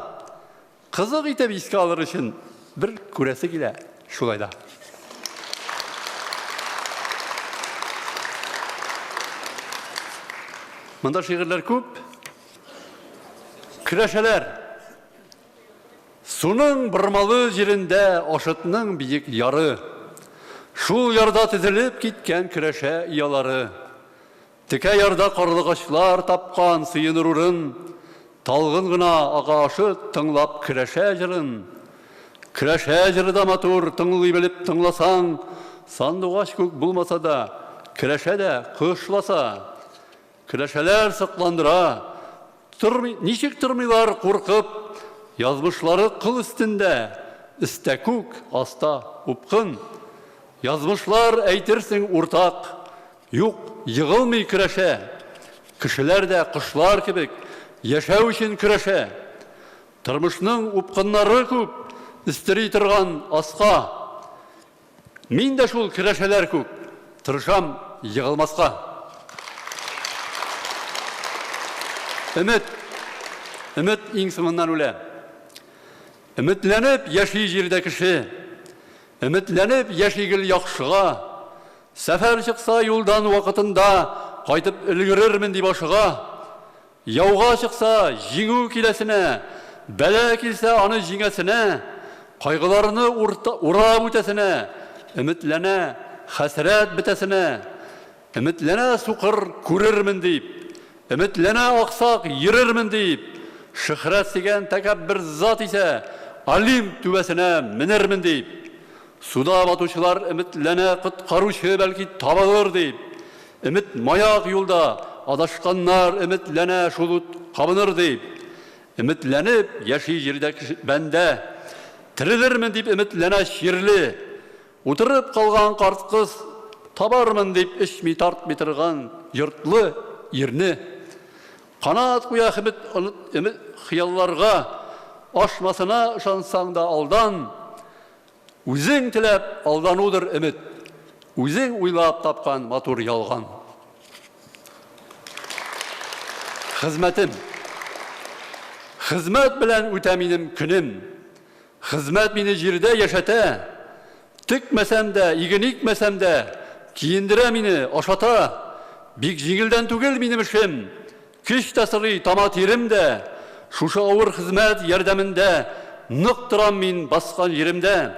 Кызык итеп искә алыр өчен бер күрәсе килә шулай да. Монда шигырьләр күп. Көрәшәләр. Суның бормалы җирендә Ашытның биек яры. Шул ярда тезелеп киткән көрәшә оялары. Текә ярда карлыгачлар тапкан сыеныр урын, Талгын гына ага Ашыт тыңлап көрәшә җырын. Көрәшә җыры да матур, тыңлый белеп тыңласаң, Сандугач күк булмаса да, көрәшә дә кошласа. Көрәшәләр сокландыра. Тормый, ничек тормыйлар куркып, Язмышлары кыл өстендә, Өстә күк, аста упкын. Язмышлар, әйтерсең, уртак, Юк, егылмый көрәшә. Кешеләр дә кошлар кебек яшәү өчен көрәшә. Тормышның упкыннары күп, өстери торган аска. Мин дә шул көрәшәләр күк, тырышам егылмаска. Өмет, өмет иң соңыннан үлә. Өметләнеп яши җирдә кеше. Өметләнеп яши гел яхшыга. Сәфәр чыкса юлдан вакытында кайтып өлгерермен дип ашыга. Яуга чыкса җиңү киләсенә, бәла килсә аны җиңәсенә, кайгыларны урап үтәсенә, өметләнә хәсрәт бетәсенә. Өметләнә сукыр күрермен дип, Өметләнә аксак йөрермен дип, Шөһрәт сөйгән тәкәббер зат исә Олимп түбәсенә менермен дип. Суда батучылар өметләнә Коткаручы бәлки табылыр дип. Өмет маяк юлда, адашканнар Өметләнә шул ут кабыныр дип. Өметләнеп яши җирдә бәндә, Терелермен дип өметләнә чирле. Утырып калган карт кыз табармын дип эчми-тартмый торган йортлы ирне. Канат куя өмет, өмет хыялларга, ашмасына ышансаң да алдан, үзең теләп алданудыр өмет, үзең уйлап тапкан матур ялган. Хезмәтем. Хезмәт белән үтә минем көнем. Хезмәт мине җирдә яшәтә. Текмәсәм дә, иген икмәсәм дә, киендерә мине, ашата. Бик җиңелдән түгел минем эшем. Көч тә сорый, тама тирем дә. Шушы авыр хезмәт ярдәмендә нык торам мин баскан җиремдә.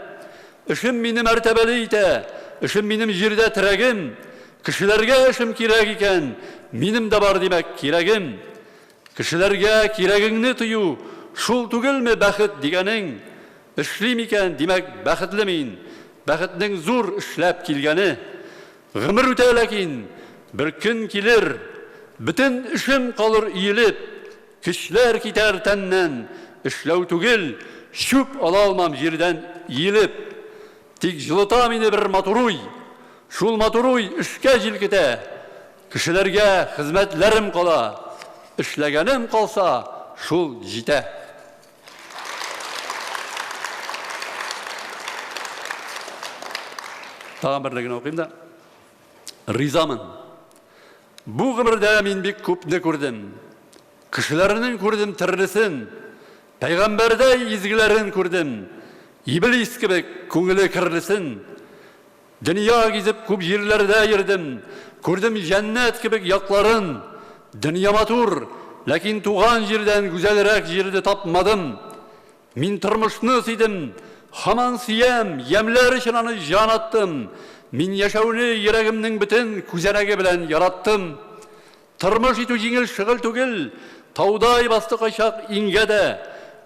Эшем мине мәртәбәле итә, эшем минем җирдә терәгем. Кешеләргә эшем кирәк икән, минем дә бар, димәк, кирәгем. Кешеләргә кирәгеңне тою, шул түгелме бәхет дигәнең? Эшлим икән, димәк, бәхетле мин. Бәхетнең зур эшләп килгәне. Гомер үтә ләкин, бер көн килер, бөтен эшем калыр өелеп, көчләр китәр тәннән, эшләү түгел, чүп ала алмам җирдән иелеп. Тик җылыта мине бер матур уй, шул матур уй эшкә җилкетә. Кешеләргә хезмәтләрем кала, эшләгәнем калса, шул җитә. Тагын берне генә укыйм да. Ризамын. Бу гомердә мин бик күпне күрдем. Кешеләрнең күрдем төрлесен, пәйгамбәрдәй изгеләрен күрдем, иблис кебек күңеле керлесен. Дөнья гизеп күп җирләрдә йөрдем, күрдем җәннәт кебек якларын. Дөнья матур, ләкин туган җирдән гүзәлрәк җирне тапмадым. Мин тормышны сөйдем, һаман сөям, ямьләр өчен аны җан аттым. Мин яшәүне йөрәгемнең бөтен күзәнәге белән яраттым. Тормыш итү җиңел шөгыль түгел, таудай басты кайчак иңгә дә.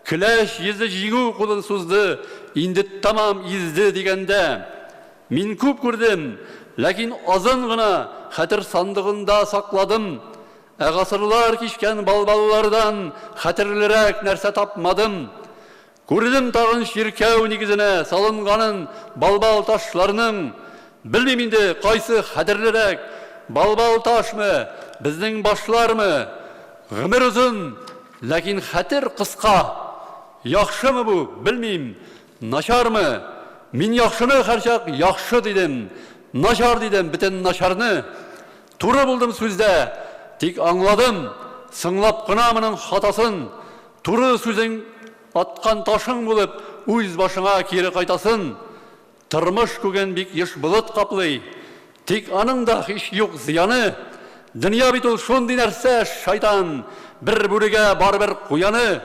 Көләч йөзле җиңү кулын сузды, инде тәмам изде дигәндә. Мин күп күрдем, ләкин азын гына хәтер сандыгында сакладым. Ә гасырлар кичкән балбаллардан хәтерлерәк нәрсә тапмадым. Күрдем тагын чиркәү нигезенә салынганын балбал ташларның. Белмим инде, кайсы хәтерлерәк, балбал ташмы, безнең башлармы? Гомер озын, ләкин хәтер кыска. Яхшымы бу, белмим, начармы? Мин яхшыны һәрчак яхшы дидем, начар дидем бөтен начарны. Туры булдым сүздә, тик аңладым, соңлап кына моның хатасын. Туры сүзең аткан ташың булып, үз башыңа кире кайтасын. Тормыш күген бик еш болыт каплый, тик аның да һич юк зыяны. Дөнья бит ул шундый нәрсә, шайтан, бер бүрегә барыбер куяны.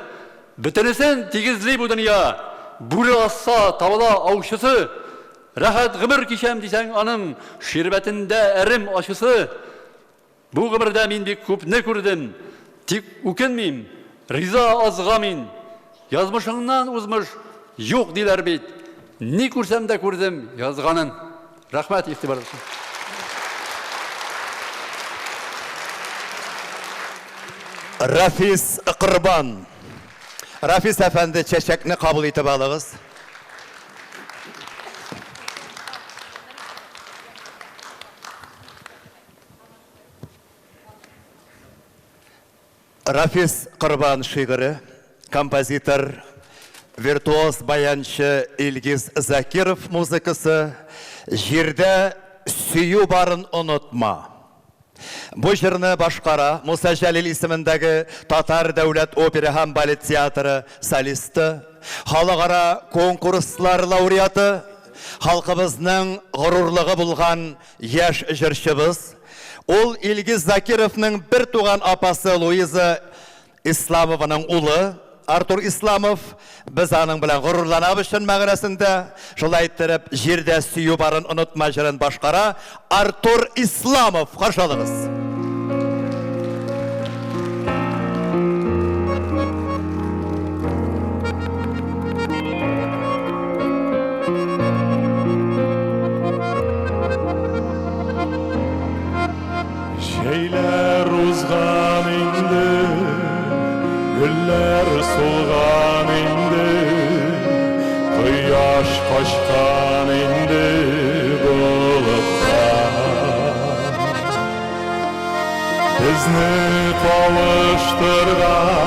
Бөтенесен тигезли бу дөнья, бүре асса, табыла аучысы. Рәхәт гомер кичәм дисәң, аның ширбәтендә әрем ачысы. Бу гомердә мин бик күпне күрдем, тик үкенмим, риза азга мин. Язмышыңнан узмыш юк диләр бит. Ни күрсәм дә күрдем язганын. Рәхмәт игътибар өчен. Рафис Корбан. Рафис әфәнде, чәчәкне кабул итеп алыгыз. Рафис Корбан шигыре, композитор, виртуоз баянчы Илгиз Закиров музыкасы Җирдә сөю барын онытма. Бу җырны башкара Муса Җәлил исемендәге Татар дәүләт опера һәм балет театры солисты, халыкара конкурслар лауреаты, халкыбызның горурлыгы булган яшь җырчыбыз. Ул Илгиз Закировның бер туган апасы Луиза Исламованың улы Артур Исламов. Без аның белән горурланабыз чын мәгънәсендә. Шулай иттереп, Җирдә сөю барын онытма җырын башкара Артур Исламов. Каршы алыгыз. Җәйләр узган инде, гөлләр сулган инде, кояш качкан инде болытка. Безне кавыштырган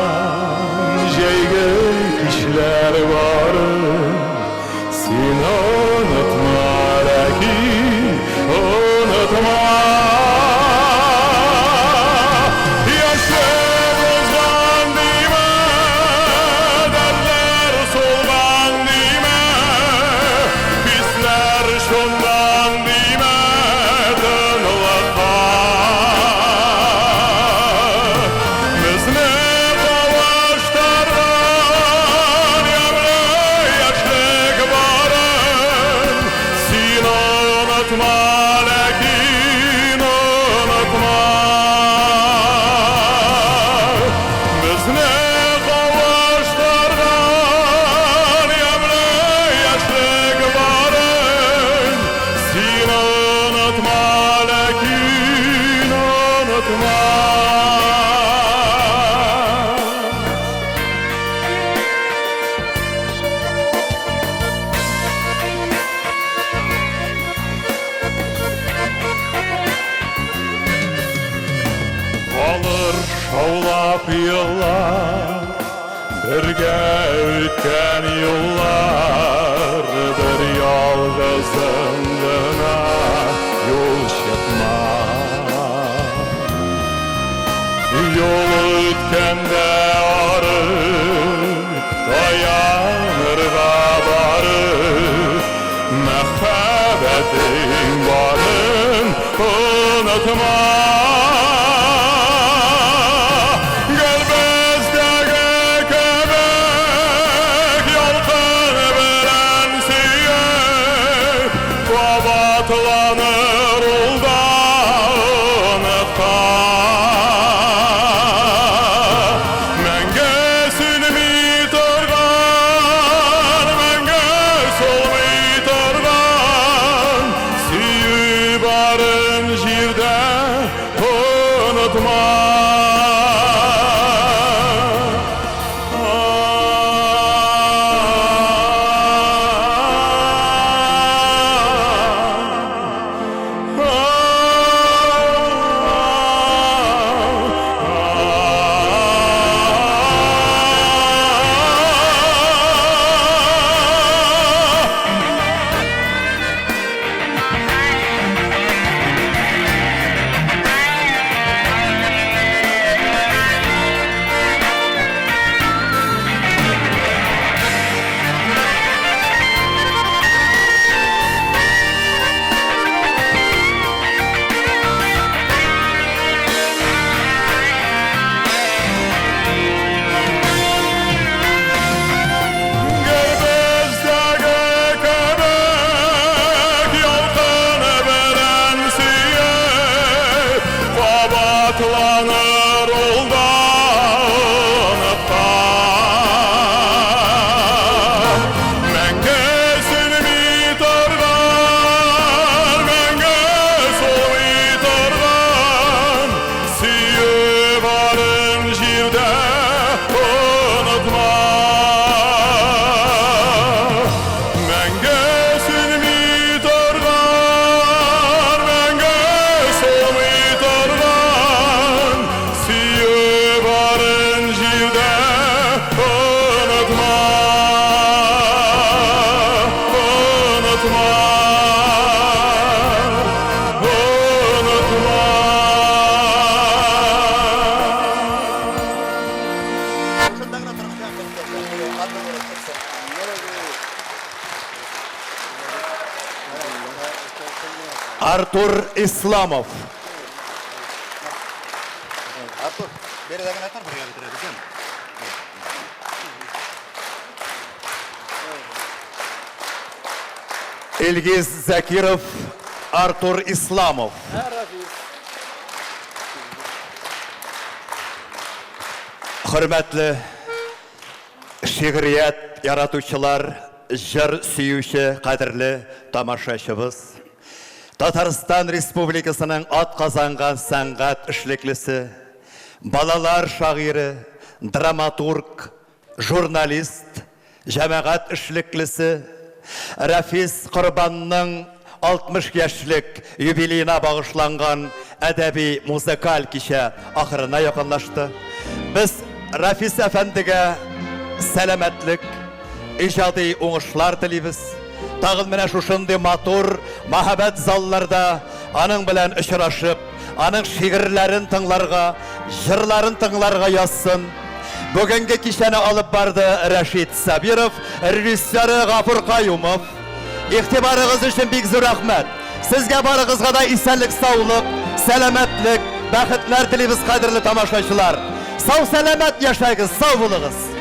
җәйге кичләр барын син онытма, ләкин онытма. Яшьлек узган димә, дәртләр сулган димә, хисләр чумган димә тынлыкка. Безне кавыштырган ямьле яшьлек барын син онытма, ләкин онытма. Безне кавыштырган ямьле яшьлек барын син онытма, ләкин онытма. Калыр шаулап еллар, бергә үткән юллар, бер ялгызың гына юл чыкма. Юл үткәндә арып, таянырга барып, мәхәббәтең барын онытма. Гел бездәге кебек ялкын белән сөеп, кабатланыр ул да онытма. Мәңге сүнми торган, мәңге солмый торган сөю барын җирдә онытма. Гел бездәге кебек ялкын белән сөеп, кабатланыр ул да онытма. Мәңге сүнми торган, мәңге солмый торган сөю барын җирдә онытма. Мәңге сүнми торган, мәңге солмый торган Артур Исламов. Артур, биредә генә тор, бергә бетерәбез, яме? Илгиз Закиров, Артур Исламов. Хөрмәтле шигърият яратучылар, җыр сөюче кадерле тамашачыбыз! Татарстан Республикасының атказанган сәнгать эшлеклесе, балалар шагыйре, драматург, журналист, җәмәгать эшлеклесе Рәфис Корбанның 60 яшьлек юбилеена багышланган әдәби-музыкаль кичә ахырына якынлашты. Без Рафис әфәндегә сәламәтлек, иҗади уңышлар телибез. Тагын менә шушындый матур, мәһабәт залларда аның белән очрашып, аның шигырьләрен тыңларга, җырларын тыңларга язсын. Бүгенге кичәне алып барды Рәшит Сабиров, режиссеры Гафур Каюмов. Игътибарыгыз өчен бик зур рәхмәт. Сезгә барыгызга да исәнлек-саулык, сәламәтлек, бәхетләр телибез, кадерле тамашачылар. Сау-сәламәт яшәгез, сау булыгыз.